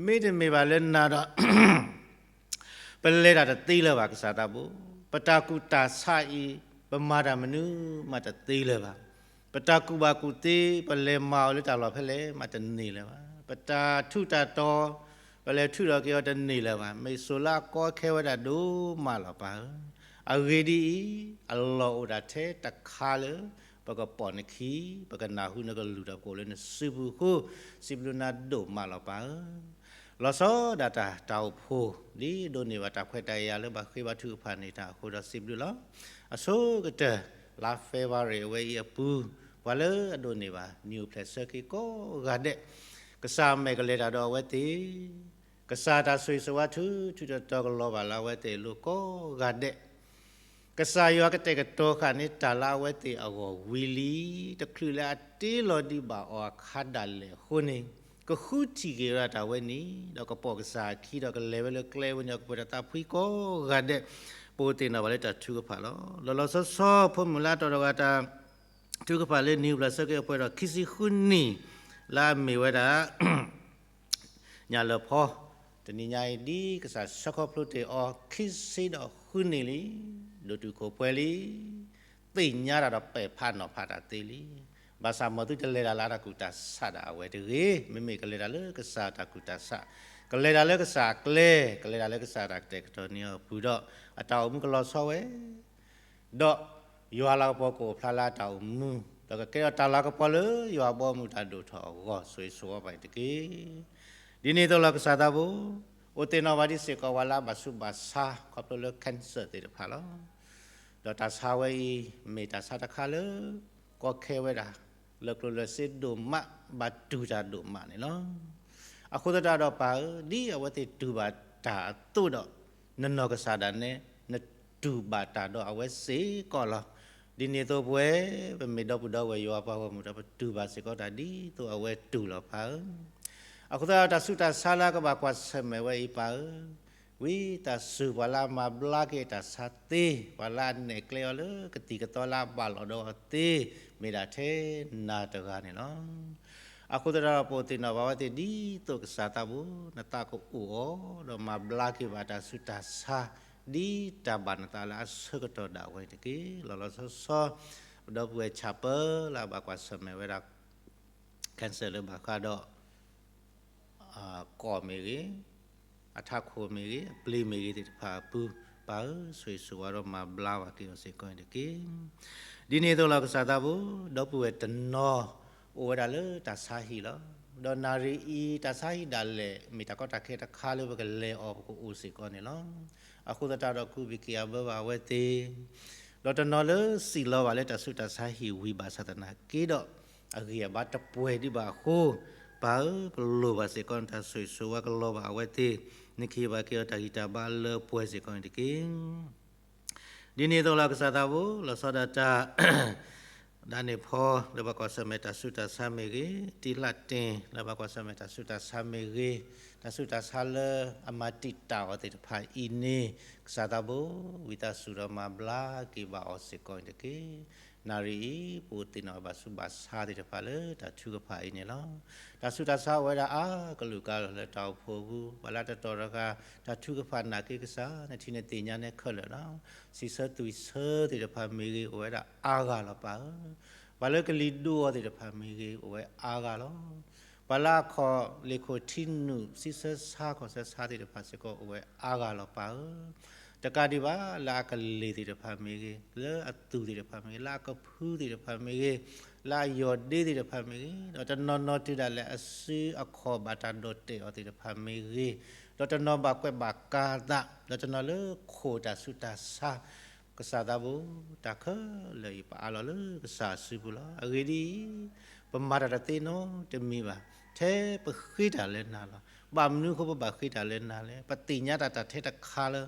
မ့တမ့ၢ်ဘၣ်လၢနၤဒီး ပလဲၤတၢ်တသ့လၢၤဘၣ် ကစၢ်သးဘိ. ပတၢ်ကူၣ်တၢ်ဆးအံၤ ပမၤတၢ်မနုၤမးတသ့လၢၤဘၣ်. ပတၢ်ကူၣ်ဘၣ်ကူၣ်သ့ ပလဲၤမၤအီၤလၢတၢ်လီၢ်ဖဲလဲၣ်မးတန့ၢ်လၢၤဘၣ်. ပတၢ်ထူးတၢ်တီၤ ပလဲၤထုးထီၣ်က့ၤအီၤတန့ၢ်လၢၤဘၣ်. မ့ၢ်စိၤလၢအကီအခဲဝဲဒၣ်ဒိၣ်မးလီၤပၢ်ဧၢ. အဂ့ၢ်ဒ်အံၤ, အလီၢ်အိၣ်ဒၣ်ထဲတခါလၢ ပကပိာ်နခံ, ပကနၢ်ဟူနကလုၢ်ဒီးပကအိၣ်လၢနစုပူၤအဃိ, စံးဘျုးနၤဒိၣ်မးလီၤပၢ်ဧၢ. လီၤဆီဒၣ်တၢ်တၢ်အိၣ်ဖှိၣ် ဒ်ဒိးန့ၢ်ဘၣ်တၢ်ခွဲးတၢ်ယာ်လၢဘၣ်ဃ့ဘါထုကဖၣ်န့ၢ်တၢ်အဃိဒီးစံးဘျုးလီၤ. အဆိကတၢၢ် လါ February အဝဲအံၤအပူၤ, ပှၤလၢအဒိးန့ၢ်ဘၣ် နံၣ်အိၣ်ဖျဲၣ်ဆၢက့ၤကိးဂၤဒဲး, ကစၢ်အမဲာ်ကလဲၤတၢ်ဒီးအဝဲသ့ၣ်, ကစၢ်တၢ်ဆိၣ်ဂ့ၤဆိၣ်ဝါထူထူတီတီကလီၤဘၣ်လၢအဝဲသ့ၣ်အလိၤကိးဂၤဒဲး, ကစၢ်ယွၤကတဲာ်ကတီၤဃာ်န့ၢ်တၢ်လၢအဝဲသ့ၣ်အဂီၢ်ဝံၤလံ, တချုးလၢအတ့လီၤဒံးဘၣ်အီၤအခါဒၣ်လဲာ်အဃိန့ၣ်, ကဃုထံၣ်က့ၤဝဲဒၣ်တၢ်ဝဲန့ၣ်, ဒီးကပိာ်ကစၢ်အခံဒီးကလဲၤဝဲလၢကျဲဝဲန့ၣ် ကပှဲၤဒီးသးဖှံကိးဂၤဒဲး, ပအိၣ်သ့ၣ်နီၣ်ဘၣ်လၢတၢ်ထုကဖၣ်လီၤ. လီၤလီၤဆီဆီ ဖိမုၣ်လၢအတီၣ်တဂၤတၢ်ထုကဖၣ်လၢနံၣ်အိၣ်ဖျဲၣ်ဆၢက့ၤအပှဲၤဒီးခံဆံဃုနံၣ်, လၢအမ့ၢ်ဝဲဒၣ် ညၣ်လၢၢ်ဖီ, တနံၤညါအံၤဒ်ကစၢ်ဆှၢခီဖျိတ့ၢ်အီၤ ခံဆံဒီးဃုနံၣ်လံ, ဒိၣ်တုာ်ခိၣ်ပှဲၤလံ, သ့ၣ်ညါတၢ်ဒီးပဲာ်ဖးနီၤဖးတၢ်သ့လံ. ဘၣ်ဆၣ်မ်သုတလဲၤတၢ်လၢအတၢ်ကူၣ်တၢ်ဆးဒၣ်အဝဲတဂ့ၤ, မ့မ့ၢ်ကလဲၤတၢ်လၢကစၢ်တၢ်ကူၣ်တၢ်ဆး, ကလဲၤတၢ်လၢကစၢ်အကျဲ, ကလဲၤတၢ်လၢကစၢ်တၢ်ကတဲာ်ကတီၤန့ၢ်အီၤအပူၤဒီး, အတၢ်အိၣ်မူကလီၤဆီဝဲ ဒီးယွၤလၤကပီၤကအိၣ်ဖျါလၢအတၢ်အိၣ်မူ, ဒီးကကဲထီၣ်တၢ်လၤကပီၤလၢယွၤဘီမုၢ်တၢ်ဒိၣ်ထီၣ်အဂီၢ် ဆိၣ်ဂ့ၤဆိၣ်ဝါဘၣ်အံၤတက့ၢ်. ဒ်န့ၣ်အသိးလီၤကစၢ်သးဘိ, အိၣ်သ့ၣ်နီၣ်ဘၣ်ဒ်စ့ၢ်ကီးပှၤလၢအဘၣ်ဆူးဘၣ်ဆါ ခီဖျိလၢ cancer သ့ၣ်တဖၣ်လီၤ. ဒီးတၢ်ဆါဝဲအံၤ မ့ၢ်တၢ်ဆါတခါလၢ ကီခဲဝဲဒၣ် လၢကျိၣ်လၢစ့ဒိၣ်မး ဘၣ်တူၢ်တၢ်ဒိၣ်မးန့ၣ်လီၤ. အဃိသတးဒီးပၢ်ဧၢ, ဒ်အဝဲသ့ၣ်တူၢ်ဘၣ်တၢ်အသိးဒီး နနီၢ်ကစၢ်ဒၣ်နဲ နတူၢ်ဘၣ်တၢ်ဒီးအဝဲစ့ၢ်ကီးလီၤ. ဒ်န့ၣ်အသိးပဝဲ ပမ့ၢ်ဒီပုၢ်ဒီဝဲၢ်ယွၤပှၤဂီၢ်မုၢ်ဒီး ပတူၢ်ဘၣ်စ့ၢ်ကီးတၢ်ဒ်သိးအဝဲတူၢ်လီၤပၢ်ဧၢ. အဃိသတးဒီးတၢ်ဆူးတၢ်ဆါလၢအကဘၣ်ကွၢ်ဆၢၣ်မဲာ်ဝဲအံၤပၢ်ဧၢ, ဝံသးစူၤပှၤလၢအမၤဘျါက့ၤတၢ်ဆါသ့, ပှၤလၢအနဲၣ်ကျဲအီၤလၢကသံၣ်ကသီလၢအဘၣ်လိာ်ဒီးအီၤသ့, မ့ၢ်ဒၣ်ထဲနၤတဂၤန့ၣ်လီၤ. အဃိသတးဒီးပအိၣ်သ့ၣ်နီၣ်ဘၣ်ဝဲသ့ၣ်ဒ်သိးကစၢ်သးဘိ, နသးကအိၣ်အီၤ ဒီးမၤဘျါက့ၤဘၣ်တၢ်ဆူးတၢ်ဆါ, ဒ်တၢ်ဘၣ်နသးလၢအဆၢကတီၢ်ဒၣ်ဝဲတက့ၢ်. လီၤလီၤဆီဆီ ပဒီပုၢ်ဝဲၢ်ဆၣ်ပၢလၢအဘၣ်ကွၢ်ဆၢၣ်မဲာ်ဝဲဒၣ် cancer လၢဘၣ်ဃးဒီး ကီၢ်မ့ၢ်ဂ့ၤ, အထးခိၣ်မ့ၢ်ဂ့ၤ, အပျ့ၤမ့ၢ်ဂ့ၤသ့ၣ်တဖၣ်အပူၤ, ပၢ်ဧၢ, ဆိၣ်ဂ့ၤဆိၣ်ဝါဒီးမၤဘျါဘၣ်က့ၤအီၤစ့ၢ်ကီးန့ၣ်တက့ၢ်. ဒ်န့ၣ်အသိးလီၤ ကစၢ်သးဘိ, ဒီပုၢ်ဝဲၢ်တနီၤ အိၣ်ဝဲဒၣ်လၢတၢ်ဆါဟံၣ်လီၤ. ဒီးနၣ်ရံၣ်အံၤ တၢ်ဆါဟံၣ်ဒၣ်လဲာ် မ့ၢ်တၢ်ကီတၢ်ခဲတခါလၢပကလဲၤအီၤပကအိၣ်စ့ၢ်ကီးန့ၣ်လီၤ. အဃိသတးဒီးကူးဘံၣ်က့ၤအဘၢဘၣ်အဝဲသ့ၣ် ဒီးတနီၤလၢစံၣ်လီၤဘၣ်လၢတၢ်ဆူးတၢ်ဆါဟံၣ်ဝံၤဘၣ်ဆၣ်သနာ်က့ဒီး အဂံၢ်အဘါတပှဲၤဒံးဘၣ်အဃိ, ပၢ်ဧၢ, ပလိၣ်ဘၣ်စ့ၢ်ကီးနတၢ်ဆိၣ်ဂ့ၤဆိၣ်ဝါကလီၤဘၣ်အဝဲသ့ၣ်, နခ့ဘၣ်က့ၤအီၤတၢ်ဂံၢ်တၢ်ဘါလၢပှဲၤစ့ၢ်ကီးန့ၣ်တက့ၢ်. ဒ်န့ၣ်အသိးလီၤ ကစၢ်သးဘိ, လီၤဆီဒၣ်တၢ် ဒၣ်န့ၣ်ဖီ လၢဘၣ်ကွၢ်ဆၢၣ်မဲာ်တၢ်ဆူးတၢ်ဆါမ့ၢ်ဂ့ၤ, တံၤလၢ်တ့ၢ် လၢဘၣ်ကွၢ်ဆၢၣ်မဲာ်တၢ်ဆူးတၢ်ဆါမ့ၢ်ဂ့ၤ, တၢ်ဆူးတၢ်ဆါလၢအမၤတံာ်တာ်အီၤသ့ၣ်တဖၣ်အံၤန့ၣ်, ကစၢ်သးဘိ, ဝံသးစူၤဒီးမၤဘျါက့ၤဘၣ်အီၤစ့ၢ်ကီးန့ၣ်တက့ၢ်. နၣ်ရံၣ်အံၤ ပအိၣ်သ့ၣ်နီၣ်ဘၣ်ဆူးဘၣ်ဆါသ့ၣ်တဖၣ်လၢတၢ်ထုကဖၣ်အံၤန့ၣ်လီၤ. တၢ်ဆူးတၢ်ဆါအိၣ်ဝဲဒၣ်အါကလုာ်ကလုာ်လၢတၢ်အိၣ်ဖှိၣ်ပူၤ, ပှၤလၢတတီၤတဂၤ တၢ်ထုကဖၣ်နာ်က့ကစၢ် နထံၣ်နသ့ၣ်ညါနဲခဲလၢာ်လီၤ. စံးဆၢသွံၣ်ဆၢသ့ၣ်တဖၣ်မ့ၢ်ဂ့ၤ အိၣ်ဝဲဒၣ်အါဂၤလီၤပၢ်ဧၢ. ပှၤလၢကလံၤဒိၣ်အီၤသ့ၣ်တဖၣ်မ့ၢ်ဂ့ၤ အိၣ်ဝဲအါဂၤလီၤ. ပှၤလၢအခီၣ်လ့ၣ်ခိၣ်ထံနုာ် စံးဆၢဆါခီၣ်ဆၢဆါသ့ၣ်တဖၣ်စ့ၢ်ကီး အိၣ်ဝဲအါဂၤလီၤပၢ်ဧၢ. တကးဒံးဘၣ် လၢအကလ့ၢ်သ့ၣ်တဖၣ်မ့ၢ်ဂ့ၤ, လၢအသူၣ်သ့ၣ်တဖၣ်မ့ၢ်ဂ့ၤ, လၢအကဖုသ့ၣ်တဖၣ်မ့ၢ်ဂ့ၤ, လၢအယီၢ်ဒ့သ့ၣ်တဖၣ်မ့ၢ်ဂ့ၤ, ဒီးတနီၤနီၤတုၤဒၣ်လဲာ်အစုအခီၣ်ဘၣ်တၢ်ဒီၣ်တဲာ်အီၤသ့ၣ်တဖၣ်မ့ၢ်ဂ့ၤ, ဒီးတနီၤဘၣ်ကွဲးဘၣ်ကၤသး, ဒီးတနီၤလၢခိၣ်တၢ်ဆူးတၢ်ဆါ, ကစၢ်သးဘိ, တၢ်ခဲလၢာ်အံၤပအးလီၤလၢကစၢ်အစုပူၤလီၤ. အဂ့ၢ်ဒ်အံၤ, ပမၤတၢ်တသ့နီတမံၤဘၣ်, ထဲပဃ့တၢ်လၢနၤလီၤ. ဘၣ်မနုၤအဃိပဘၣ်ဃ့တၢ်လၢနၤလဲၣ်. ပသ့ၣ်ညါတၢ်တၢ်ထဲတခါလၢ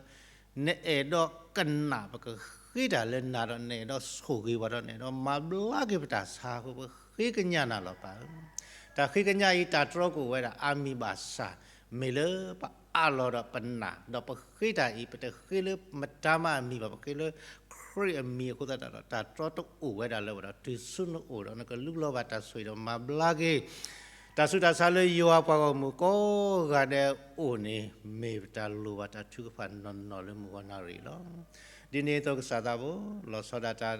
နအဲၣ်ဒိးကနၣ်ပကဃ့တၢ်လၢနၤဒီး နအဲၣ်ဒိးဆိၣ်ဂ့ၤပှၤဒီး နအဲၣ်ဒိးမၤဘျါက့ၤပတၢ်ဆါအဃိ ပဃ့ကညးနၤလီၤပၢ်ဧၢ. တၢ်ဃ့ကညးအံၤ တၢ်တြီကအိၣ်ဝဲဒၣ်အါမံၤဘၣ်ဆၣ်, မ့ၢ်လၢပအးလီၤဒီးပနာ်, ဒီးပဃ့တၢ်အံၤ ပတဃ့လၢမတၤမးအမံၤဘၣ်, ပဃ့လၢခရံာ်အမံၤအဃိသတးဒီး တၢ်တြီတအိၣ်ဝဲဒၣ်လၢၤဘၣ်ဒီး တုၤဆူနအိၣ်ဒီး နကလူလီၤဘၣ်တၢ်ဆိၣ်ဂ့ၤဒီးမၤဘျါက့ၤ တၢ်ဆူးတၢ်ဆါလၢယွၤပှၤဂီၢ်မုၢ်ကိးဂၤဒဲးအအိၣ်န့ၣ် မ့ၢ်ပတၢ်လိၣ်ဘၣ်တၢ်ထုကဖၣ်နီၢ်နီၢ်လၢမုၢ်ဂီၤနၣ်ရံၣ်လီၤ. ဒ်န့ၣ်အသိးကစၢ်သးဘိ, လီၤဆီဒၣ်တၢ်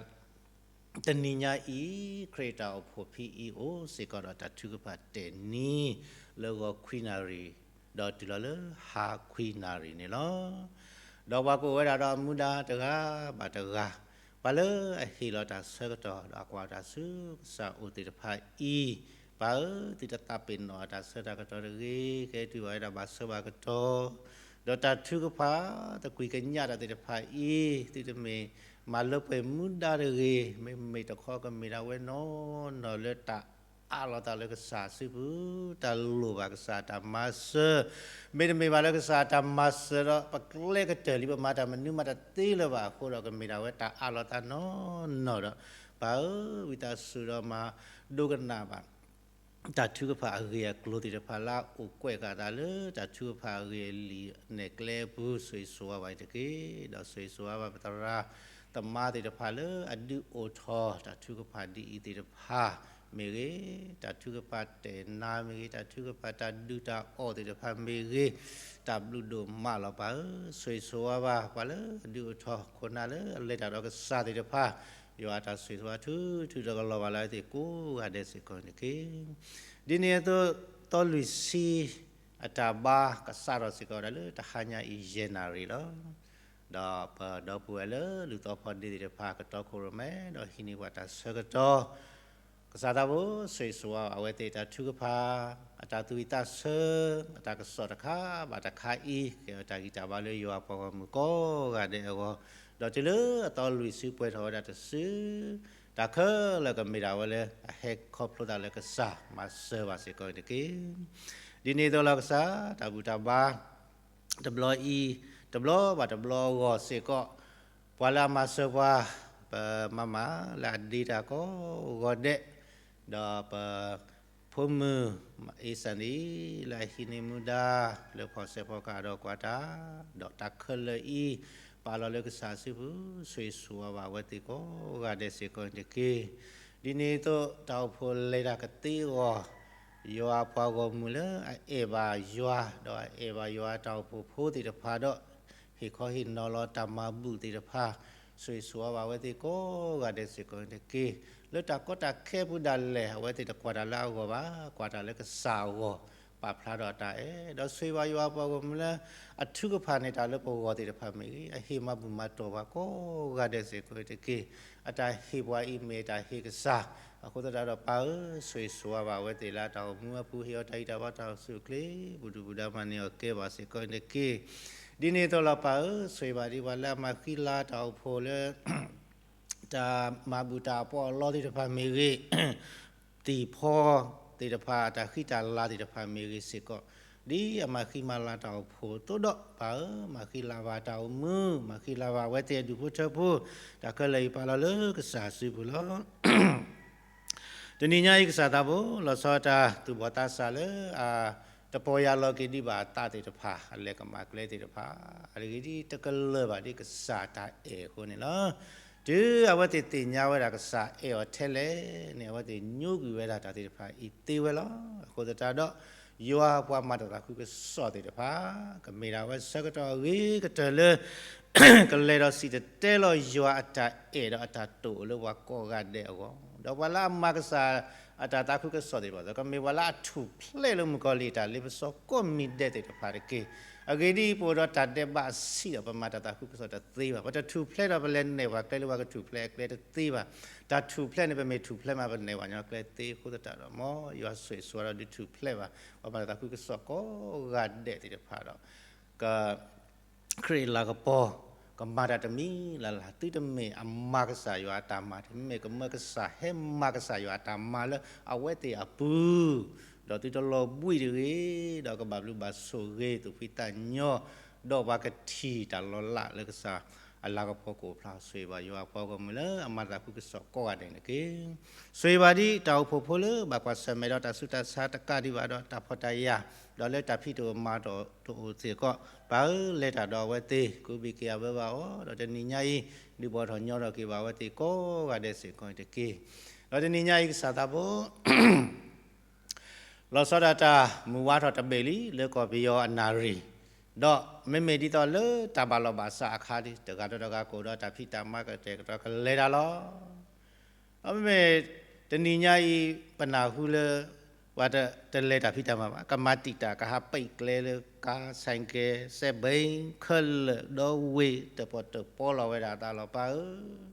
တနံၤညါအံၤ ခရံာ်တၢ်အိၣ်ဖှိၣ်ဖဲအံၤအိၣ်စ့ၢ်ကီးဒီးတၢ်ထုကဖၣ်တဲာ်နံၤ လၢဂီၤခွံနၣ်ရံၣ် ဒီးတုၤလီၤလၢဟါခွံနၣ်ရံၣ်န့ၣ်လီၤ. ဒီးပှၤကအိၣ်ဝဲဒၣ်ဒီးအမူဒါတဂၤဘၣ်တဂၤ, ပှၤလၢအဟ့ၣ်လီၤတၢ်ဆၢကတီၢ် ဒီးအကွၢ်တၢ်ဆူကစၢ်အအိၣ်သ့ၣ်တဖၣ်အံၤ, ပၢ်ဧၢ, သုတသးပ့ၤနီၣ်အတၢ်ဆၢတၢ်ကတီၢ်တဂ့ၤ, ကဟဲတုၤဘၣ်ဝဲဒၣ်ဘၣ်ဆၢဘၣ်ကတီၢ်, ဒီးတၢ်ထုကဖၣ် သကွံာ်ကညးတၢ်သ့ၣ်တဖၣ်အံၤ, သုတမ့ၢ်မၤလၢပှဲၤမူဒါတဂ့ၤ, မ့မ့ၢ်တခီကမ့ၢ်ဒၣ်ဝဲနီၢ်နီၢ်လၢတၢ် အးလီၤသးလၢကစၢ်အစုပူၤ, တၢ်လိၣ်ဘၣ်ကစၢ်တၢ်မၤစၢၤ, မ့တမ့ၢ်ဘၣ်လၢကစၢ်တၢ်မၤစၢၤဒီး ပကျဲကတၢၢ်လံ ပမၤတၢ်မနုၤမးတသ့လၢၤဘၣ်အဃိဒီး ကမ့ၢ်ဒၣ်ဝဲတၢ်အးလီၤသးနီၢ်နီၢ်ဒီး, ပၢ်ဧၢ, ဝံသးစူၤဒီးမၤဒိကနၣ်ဘၣ် တၢ်ထုကဖၣ်အဂ့ၢ်အကျိၤသ့ၣ်တဖၣ်လၢအအိၣ်ကွဲးဃာ်သးလၢ တၢ်ထုကဖၣ်အဂ့ၢ်အလံာ်နဲၣ်ကျဲအပူၤ ဆိၣ်ဂ့ၤဆိၣ်ဝါဘၣ်အံၤတက့ၢ်. ဒီးဆိၣ်ဂ့ၤဆိၣ်ဝါဘၣ်ပသရၣ်သမါသ့ၣ်တဖၣ်လၢအဒုးအိၣ်ထီၣ် တၢ်ထုကဖၣ်ဒ်အံၤသ့ၣ်တဖၣ်မ့ၢ်ဂ့ၤ, တၢ်ထုကဖၣ်တဲာ်နါမ့ၢ်ဂ့ၤ, တၢ်ထုကဖၣ်တၢ်ဒုၣ်တၢ်အီၣ်သ့ၣ်တဖၣ်မ့ၢ်ဂ့ၤ, တၢ်ဘျုးဒိၣ်မးလီၤပၢ်ဧၢ, ဆိၣ်ဂ့ၤဆိၣ်ဝါဘၣ် ပှၤလၢအဒုးအိၣ်ထီၣ်ခိၣ်နၢ်လၢအလဲၤတၢ်ဒီးကစၢ်သ့ၣ်တဖၣ်, ယွၤအတၢ်ဆိၣ်ဂ့ၤဆိၣ်ဝါထုထုဒီးကလီၤဘၣ်လၢအဝဲသ့ၣ်ကိးဂၤဒဲးစ့ၢ်ကီးန့ၣ်တက့ၢ်. ဒ်န့ၣ်အသိး သီလွံၢ်ဆံ အတၢ်ဘါကစးထီၣ်စ့ၢ်ကီးဝဲဒၣ်လၢတဟါညါအံၤယဲၢ်နၣ်ရံၣ်လီၤ. ဒီးပဒီပုၢ်ဝဲၢ်လၢလူၤသီဖီဒ့သ့ၣ်တဖၣ် ကတီခိၣ်ရိၣ်မဲ ဒီးဟံးန့ၢ်ပှၤတၢ်ဆၢကတီၢ်, ကစၢ်သးဘိ ဆိၣ်ဂ့ၤဆိၣ်ဝါအဝဲသ့ၣ်တၢ်ထုကဖၣ်, အတၢ်သူၣ်ဝံၣ်သးဆၢ, အတၢ်ကစီၣ်တခါဘၣ်တခါအံၤ ကဲအတၢ်ဂံၢ်တၢ်ဘါလၢယွၤအပှၤဂီၢ်မုၢ်ကိးဂၤဒဲးအဂီၢ်, ဒီးတုၤလၢအသီလွံၢ်ဆံပှဲၤထီၣ်ဝဲဒၣ်တစု တၢ်ခဲလၢာ်ကမ့ၢ်ဒၣ်ဝဲလၢ အဟဲခီဖျိသးလၢကစၢ်မၤစၢၤဘၣ်စ့ၢ်ကီးန့ၣ်တက့ၢ်. ဒ်န့ၣ်အသိးလီၤကစၢ် တၢ်ဘူၣ်တၢ်ဘါ တဘျီအံၤ, တဘျီဘၣ်တဘျီအဂီၢ်စ့ၢ်ကီး, ပှၤလၢအမၤစၢၤပှၤ, ပမၤမၤလၢအဒ့တၢ်ကိးဂီၤဒဲး, ဒီးပ ဖိမုၣ် အ့စၣ်နံၤ လၢအဟံးန့ၢ်မူဒါ လၢဖီၣ်စဲးဖီၣ်ကးဒီးကွၢ်တၢ်, ဒီးတၢ်ခဲလၢာ်အံၤ ပာ်လီၤလၢကစၢ်စုပူၤ ဆိၣ်ဂ့ၤဆိၣ်ဝါဘၣ်အဝဲသ့ၣ်ကိးဂၤဒဲးစ့ၢ်ကီးန့ၣ်တက့ၢ်. ဒ်န့ၣ်အသိး တၢ်အိၣ်ဖှိၣ်လဲၤတၢ်ကသ့အဂီၢ်, ယွၤအပှၤဂီၢ်မုၢ်လၢအအဲၣ်ဘၣ်ယွၤ ဒီးအအဲၣ်ဘၣ်ယွၤအတၢ်အိၣ်ဖှိၣ်ဖိသ့ၣ်တဖၣ်ဒီး ဟ့ၣ်ခီဟ့ၣ်နီၤလီၤတၢ်မၤဘူၣ်သ့ၣ်တဖၣ်, ဆိၣ်ဂ့ၤဆိၣ်ဝါဘၣ်အဝဲသ့ၣ်ကိးဂၤဒဲးစ့ၢ်ကီးန့ၣ်တက့ၢ်. လၢတၢ်ကီတၢ်ခဲအပူၤဒၣ်လဲာ် အဝဲသ့ၣ်တကွၢ်တၢ်လၢအဂီၢ်ဘၣ်, ကွၢ်တၢ်လၢကစၢ်အဂီၢ်, ပာ်ဖျါထီၣ်အတၢ်အဲၣ်, ဒီးဆိၣ်ဂ့ၤဘၣ်ယွၤအပှၤဂီၢ်မုၢ်လၢ အထုကဖၣ်န့ၢ်တၢ်လၢပဂီၢ်သ့ၣ်တဖၣ်မ့ၢ်ဂ့ၤ, အဟ့ၣ်မၤဘူၣ်မၤတီၢ်ပှၤကိးဂၤဒဲးစ့ၢ်ကီးန့ၣ်တက့ၢ်. အတၢ်ဟ့ၣ်ပှၤအံၤမ့ၢ်တၢ်ဟ့ၣ်ကစၢ်, အဃိသတးဒီးပၢ်ဧၢ, ဆိၣ်ဂ့ၤဆိၣ်ဝါဘၣ်အဝဲသ့ၣ်လၢအတၢ်အိၣ်မူအပူၤ, ဟ့ၣ်အီၤတၢ်ဂံၢ်တၢ်ဘါတၢ်အိၣ်ဆူၣ်အိၣ်ချ့, ဘူၣ်ဒူၣ်ဘူၣ်ဒါမၤန့ၢ်အီၤကဲဘၣ်စ့ၢ်ကီးန့ၣ်တက့ၢ်. ဒ်န့ၣ်အသိးလီၤပၢ်ဧၢ, ဆိၣ်ဂ့ၤဘၣ်ဒ်ပှၤလၢအမၤဃံလၤတၢ်အိၣ်ဖှိၣ်လၢ တၢ်မၤဘူၣ်တၢ်အပီးအလီသ့ၣ်တဖၣ်မ့ၢ်ဂ့ၤ, သံၣ်ဖီသ့ၣ်တဖၣ် တၢ်ဃံတၢ်လၤသ့ၣ်တဖၣ်မ့ၢ်ဂ့ၤစ့ၢ်ကီး, ဒ်အမၤဃံမၤလၤတၢ်အိၣ်ဖှိၣ်အသိးဒီး ပၢ်ဧၢ, မၤဃံလၤဘၣ်တၢ်အိၣ်မူ, မၤဃံလၤဘၣ်အဝဲသ့ၣ်အဒူၣ်ဖိထၢဖိ, တၢ်ခဲလၢာ်အံၤပာ်လီၤလၢကစၢ်စုပူၤလီၤ. တနံၤညါအံၤကစၢ်သးဘိ လီၤဆီတၢ်သူၣ်ဘီၣ်သးစၢ်လၢ အတပီၢ်ယၢ်လီၤက့ၤဒံးဘၣ်အသးသ့ၣ်တဖၣ် အလဲၤကမၣ်ကျဲသ့ၣ်တဖၣ်, အဂ့ၢ်ဒ်အံၤ, တကလၢၤဘၣ်ဒ်ကစၢ်တၢ်အဲၣ်အဃိန့ၣ်လီၤ. တုၤအဝဲသ့ၣ်သ့ၣ်ညါဝဲဒၣ်ကစၢ်အဲၣ်အီၤထဲလဲၣ်န့ၣ် အဝဲသ့ၣ်ညိကွံာ်ဝဲဒၣ်တၢ်သ့ၣ်တဖၣ်အံၤသ့ဝဲလီၤ. အဃိသတးဒီး ယွၤအပှၤမၤတၢ်သးခုကစီၣ်သ့ၣ်တဖၣ် ကမ့ၢ်ဒၣ်ဝဲဆၢကတီၢ်အဂ့ၤကတၢၢ်လၢ ကလဲၤဒီးစံၣ်တဲၤတဲလီၤယွၤအတၢ်အဲၣ်ဒီးအတၢ်တိာ်အိၣ်လၢပှၤကိးဂၤဒဲးအဂီၢ်, ဒီးပှၤလၢအမၤကစၢ်အတၢ်သးခုကစီၣ်သ့ၣ်တဖၣ် ကမ့ၢ်ပှၤလၢအထူၣ်ဖျဲးလၢမုၣ်ကီၤလံၢ်အတၢ်လ့ပစီကိးမံၤဒဲးသ့ၣ်တဖၣ်တက့ၢ်. အဂ့ၢ်ဒ်အံၤ, ပအိၣ်ဒီးတၢ်ဒဲးဘးအဆံးဒီး ပမၤတၢ်သးခုကစီၣ်တသ့ဘၣ်. ပတထူၣ်ဖျဲးဒီးပလဲၤနဲၣ်ပှၤကျဲလၢပှၤကထူၣ်ဖျဲးအကျဲတသ့ဘၣ်. တၢ်ထူၣ်ဖျဲးန့ၣ် ပမ့ၢ်ထူၣ်ဖျဲးမး ပနဲၣ်ပှၤညီကျဲသ့အဃိသတးဒီး မ်ယွၤဆိၣ်ဂ့ၤဆိၣ်ဝါဒီးဒုးထူၣ်ဖျဲးဘၣ် ပှၤမၤတၢ်သးခုကစီၣ်ကိးဂၤဒဲးသ့ၣ်တဖၣ်ဒီး က ခရံာ်အလၤကပီၤ ကမၤတၢ်တမံၤလၢ်လၢ်, သုတမ့ၢ်အမၤကစၢ်ယွၤအတၢ်မၤ, မ့မ့ၢ်ကမၢကစၢ်ဟဲမၤကစၢ်ယွၤအတၢ်မၤလၢအဝဲသ့ၣ်အပူၤ, ဒီးသုတလီၤဘှံးတဂ့ၤ, ဒီးကဘၣ်ဘျုးဘၣ်ဆိၣ်ဂ့ၤ သူၣ်ဖှံသးညီ, ဒီးပှၤကထံၣ်တၢ်လီၤလးလၢကစၢ်အလၤကပီၤကအိၣ်ဖျါ. ဆိၣ်ဂ့ၤဘၣ်ယွၤအပှၤဂီၢ်မုၢ်လၢအမၤတၢ်သးခုကစီၣ်ကိးဂၤဒဲးန့ၣ်တက့ၢ်. ဆိၣ်ဂ့ၤဘၣ်ဒ်တၢ်အိၣ်ဖှိၣ်ဖိလၢဘၣ်ကွၢ်ဆၢၣ်မဲာ်ဒီးတၢ်ဆူးတၢ်ဆါတကးဒံးဘၣ်ဒီးတၢ်ဖှီၣ်တၢ်ယာ်, ဒီးလၢတၢ်ဖံးတအိၣ်မၤတအိၣ်စ့ၢ်ကီး, ပၢ်ဧၢ, လဲၤတၢ်ဒီးအဝဲသ့ၣ် ကအိၣ်ဘှံးက့ၤအဘၢဘၣ်အီၤ, ဒီးတနံၤညါအံၤ ဒုးဘှီးထီၣ်ညီထီၣ်က့ၤဘၣ်အဝဲသ့ၣ်ကိးဂၤဒဲးစ့ၢ်ကီးန့ၣ်တက့ၢ်. ဒီးတနံၤညါအံၤကစၢ်သးဘိ လီၤဆီဒၣ်တၢ်မုၢ်ဝါထီၣ်တဘ့ၣ်လံ လၢကီၢ်ပယီၤအနၣ်ရံၣ်, ဒီးမ့မ့ၢ်ဒ်သိးလၢတၢ်ဘၣ်လီၢ်ဘၣ်စးအခါဒီး တဂၤဒီးတဂၤကအိၣ်ဒီးတၢ်ဖံးတၢ်မၤကတဲာ်ကတီၤကလဲၤတၢ်လီၤ. ဒီးမ့မ့ၢ်တနံၤညါအံၤ ပနၢ်ဟူလၢ ပှၤတလဲၤတၢ်ဖံးတၢ်မၤဘၣ်, ကမၤတံာ်တာ် ကဟးပံာ်ကျဲလၢကါ ဆိုင်ကယ် စဲဘီ ခဲလၢာ် ဒီးဝ့ၢ်တပီၢ်တပီလီၤဝဲဒၣ်အသးလီၤ ပၢ်ဧၢ.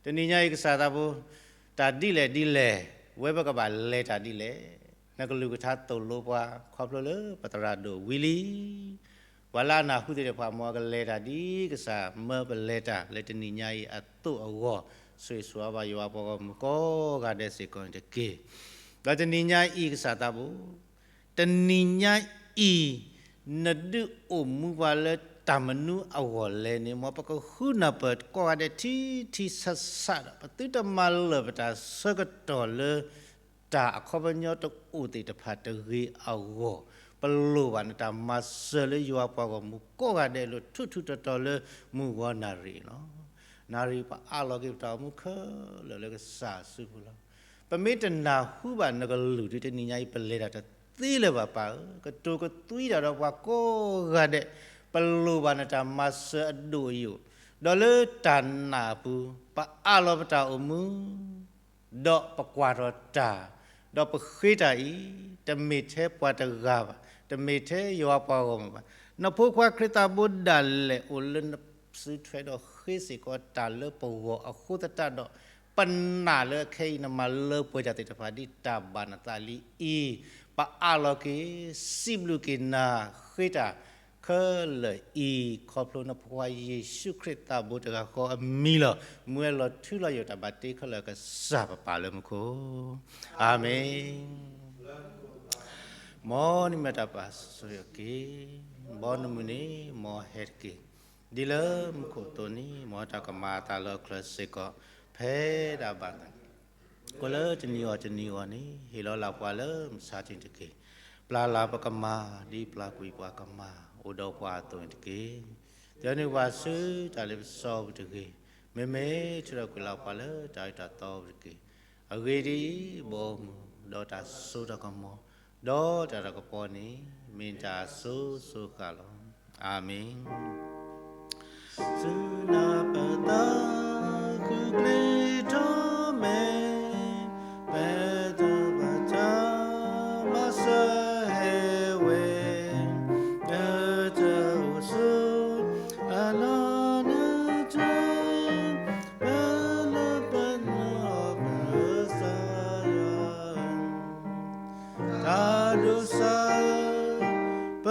တနံၤညါအံၤကစၢ်သးဖိ, တၢ်ဒ်လဲၣ်ဒ်လဲၣ်, ဝဲပကဘၣ်လဲၤတၢ်ဒ်လဲၣ်. နကလုၢ်ကထါသိၣ်လိပှၤ ခီဖျိလၢပသရၣ်ဒိၣ်ဝံၤလံ. ပှၤလၢအနၢ်ဟူသ့ၣ်တဖၣ် မ်အကလဲၤတၢ်ဒ်ကစၢ်မၢပလဲၤတၢ်လၢတနံၤညါအံၤအသိးအဂီၢ်, ဆိၣ်ဂ့ၤဆိၣ်ဝါဘၣ်ယွၤပှၤဂီၢ်မုၢ်ကိးဂၤဒဲးစ့ၢ်ကီးန့ၣ်တက့ၢ်. ဒီးတနံၤညါအံၤကစၢ်သးဖိ တနံၤညါအံၤ နဒုးအိၣ်မူပှၤလၢတၢ်မနုၤအဂီၢ်လဲၣ်န့ၣ် မ်ပကဃုနၢ်ပၢၢ်ကိးဂၤဒဲးထံထံဆးဆးဒီး ပသုတမၤလၢာ်ပတၢ်ဆၢကတီၢ်လၢ တၢ်အခီပညီတအိၣ်သ့ၣ်တဖၣ်တဂ့ၤအဂီၢ်, ပလိၣ်ဘၣ်နတၢ်မၤစၢၤလၢယွၤပှၤဂီၢ်မုၢ်ကိးဂၤဒဲးအလိၤ ထူးထူးတီၤတီၤလၢမုၢ်ဂီၤနၣ်ရံၣ်လီၤ. နၣ်ရံၣ်ပအးလီၤက့ၤပတၢ်အိၣ်မူခဲလၢာ်လၢကစၢ်အစုပူၤလီၤ. ပမ့ၢ်တနၢ်ဟူဘၣ်နကလုၢ်ဒီး တနံၤညါအံၤပလဲၤတၢ်တသ့လၢၤဘၣ်ပၢ်ဧၢ, ကတိၤကသွံတၢ်ဒီးပှၤကိးဂၤဒဲး, ပလိၣ်ဘၣ်နတၢ်မၤစၢၤအဒိၣ်အယိာ်, ဒီးလၢတၢ်နာ်အပူၤ ပအးလီၤပတၢ်အိၣ်မူ ဒီးပကွၢ်ထီၣ်တၢ်, ဒီးပဃ့တၢ်အံၤ တမ့ၢ်ထဲပှၤတဂၤဘၣ်, တမ့ၢ်ထဲယွၤပှၤဂီၢ်မုၢ်ဘၣ်. နဖိခွါခရံာ်သးဘိဒၣ်လဲာ်အိၣ်လၢနစုထွဲဒီးဃ့စ့ၢ်ကီးတၢ်လၢပဂီၢ်အဃိသတးဒီး, ပနာ်လၢအခဲအံၤ နမၤလၢပှဲၤတၢ်သ့ၣ်တဖၣ်ဒ်တၢ်ဘၣ်နသးလံအံၤ, ပအးလီၤက့ၤ စံးဘျုးက့ၤနၤ ဃ့တၢ် ခဲလၢာ်အံၤ ခီဖျိနဖိခွါယ့ၣ်ၡူးခရံာ်သးဘိတဂၤဃီအမံၤလီၤ. မူဝဲလီၤထူလီၤယိာ်တၢ်ဘၣ်တ့ခဲလၢာ်ကစၢ်ပပၢ်လၢမူခိၣ်, အၤမ့ၣ်. မ်နမ့ၢ်တၢ်ပာ်စီဆှံအီၤက့ၤ, မ်နမုၢ်နံၤ မ်ဟဲတက့ၢ်. ဒ်လၢမူခိၣ်အသိးန့ၣ် မ်တၢ်ကမၤအသးလၢအချၢစ့ၢ်ကီး ဖဲဒၣ်ဘၣ်သး ကိးလၢတနံၤအီၤတနံၤအဂီၢ်န့ၣ် ဟ့ၣ်လီၤလၢ်ပှၤလၢမုၢ်ဆါတနံၤတက့ၢ်. ပျၢ်လၢ်ပကမၢ် ဒ်ပျၢ်ကွံာ်ပှၤကမၢ် အိၣ်ဒီးပှၤအသိးန့ၣ်တက့ၢ်. ဒိးန့ၢ်ပှၤဆူတၢ်လ့ပစီပူၤတဂ့ၤ. မ့မ့ၢ်ထုးထီၣ်ကွံာ်လၢ်ပှၤလၢတၢ်အုၣ်တၢ်သီပူၤတက့ၢ်. အဂ့ၢ်ဒ်အံၤ, ဘီမုၢ်, ဒီးတၢ်စိတၢ်ကမီၤ, ဒီးတၢ်တၢ်ကပီၤန့ၣ် မ့ၢ်တၢ်အစိၤစိၤဃၣ်လီၤ. အၤမ့ၣ်. သုနၢ်ပၢၢ်သးခုကျ့ထီၣ်မဲာ်, ပတၢ်ဘၣ်တၢ်မၤစၢၤဟဲဝဲ, နတၢ်အိၣ်ဆိးအလီၢ်နတၢ်, ပလၢပနီၢ်ကစၢ်ယွၤ တၢ်ဒိးစၢ် ပ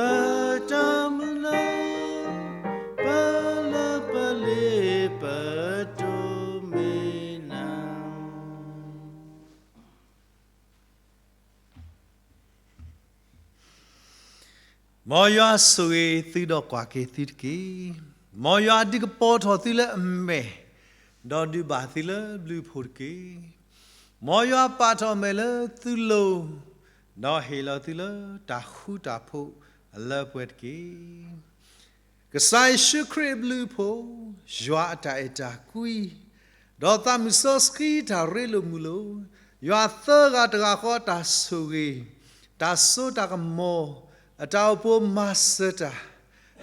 တၢ်မုၢ်လၢ် ပလၢပလ့ပတိၢ်မ့ၢ်နၤ. မ်ယွၤဆိၣ်ဂ့ၤသုဒီးကွၢ်က့ၤသုတက့ၢ်. မ်ယွၤဒုးကပီၤထီၣ်သုလၢအမဲာ်, ဒီးဒုးဘၣ်သုလၢဘျုးအဖှိၣ်တက့ၢ်. မ်ယွၤပာ်ထီၣ်အမဲာ်လၢသုလိၤ, ဒီးဟ့ၣ်လီၤသုလၢတၢ်ဃူတၢ်ဖိးအလၢပှဲၤတက့ၢ်. ကစၢ်ယ့ၣ်ၡူးခရံာ်အဘျုးအဖှိၣ်, ယွၤအတၢ်အဲၣ်တၢ်ကွံ, ဒီးသးမုၢ်စီဆှံတၢ်ရ့လိာ်မုာ်လိာ်, ယွၤသၢဂၤတဂၤဃီအတၢ်ဆိၣ်ဂ့ၤ, တၢ်စိတၢ်ကမီၤ, အတၢ်အိၣ်ဖှိၣ်မၤစၢၤတၢ်,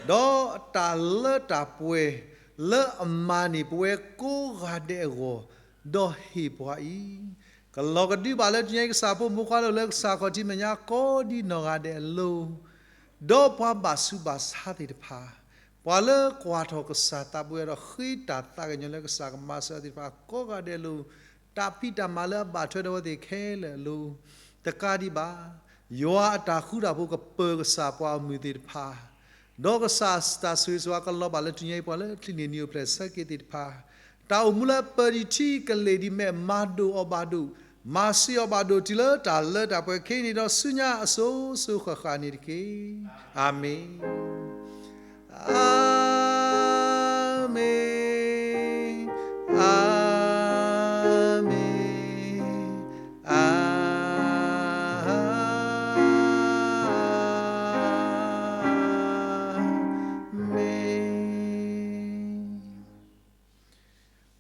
ဒီးတၢ်လၢတၢ်ပှဲၤ လၢအမၤန့ၢ်ပဝဲကိးဂၤဒဲးအဂီၢ်, ဒီးဟ့ၣ်ပှၤအံၤ, ကလီၤကဒုဘၣ်လၢတနံၤအံၤကစၢ်ဖိမုၣ်ဖိခွါလၢအိၣ်လၢကစၢ်ခီၣ်ထံးမဲာ်ညါကိးဒ်နီၢ်ဂၤဒဲးအလိၤ, ဒီးပှၤဘၣ်ဆူးဘၣ်ဆါသ့ၣ်တဖၣ်, ပှၤလၢကွၢ်ထီၣ်ကစၢ်သးပှဲၤဒီးဃ့တၢ်သးကညီၤလၢကစၢ်ကမၤစၢၤသ့ၣ်တဖၣ်ကိးဂၤဒဲးအလိၤ, တၢ်ဖံးတၢ်မၤလၢအဘၣ်ထွဲဒီးအဝဲသ့ၣ်ခဲလၢာ်အလိၤ, တကးဒံးဘၣ်, ယွၤအတၢ်ဃူတၢ်ဖိးကပၢၤကစၢ်ပှၤအမုၢ်သ့ၣ်တဖၣ်, ဒီးကစၢ်တၢ်ဆိၣ်ဂ့ၤဆိၣ်ဝါကလီၤဘၣ်လၢတနံၤအံၤပှၤလၢချံးန့ၢ်နံၤအိၣ်ဖျဲၣ်ဆၢက့ၤသ့ၣ်တဖၣ်, တၢ်အိၣ်မူလၢပၢၤဒံးထံကလ့ၢ်ဒံးမဲာ် မၤဒိၣ်အီၤဘၣ်ဒိၣ်, မၤဆံးအီၤဘၣ်ဒိၣ်တုၤလၢတၢ်လၢတၢ်ပှဲၤခဲအံၤန့ၣ်ဒီးဆူညါအစိၤစိၤဃၣ်ဃၣ်န့ၣ်တက့ၢ်. အၤမ့ၣ်. အၤမ့ၣ်, အၤမ့ၣ်, အၤမ့ၣ်.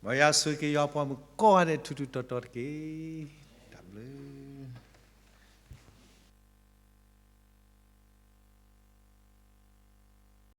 မ်ယွၤဆိၣ်ဂ့ၤက့ၤယွၤပှၤမုၣ်ကိးဂၤဒဲးထူးထူးတီၤတီၤတက့ၢ်. တၢ်ဘျုး.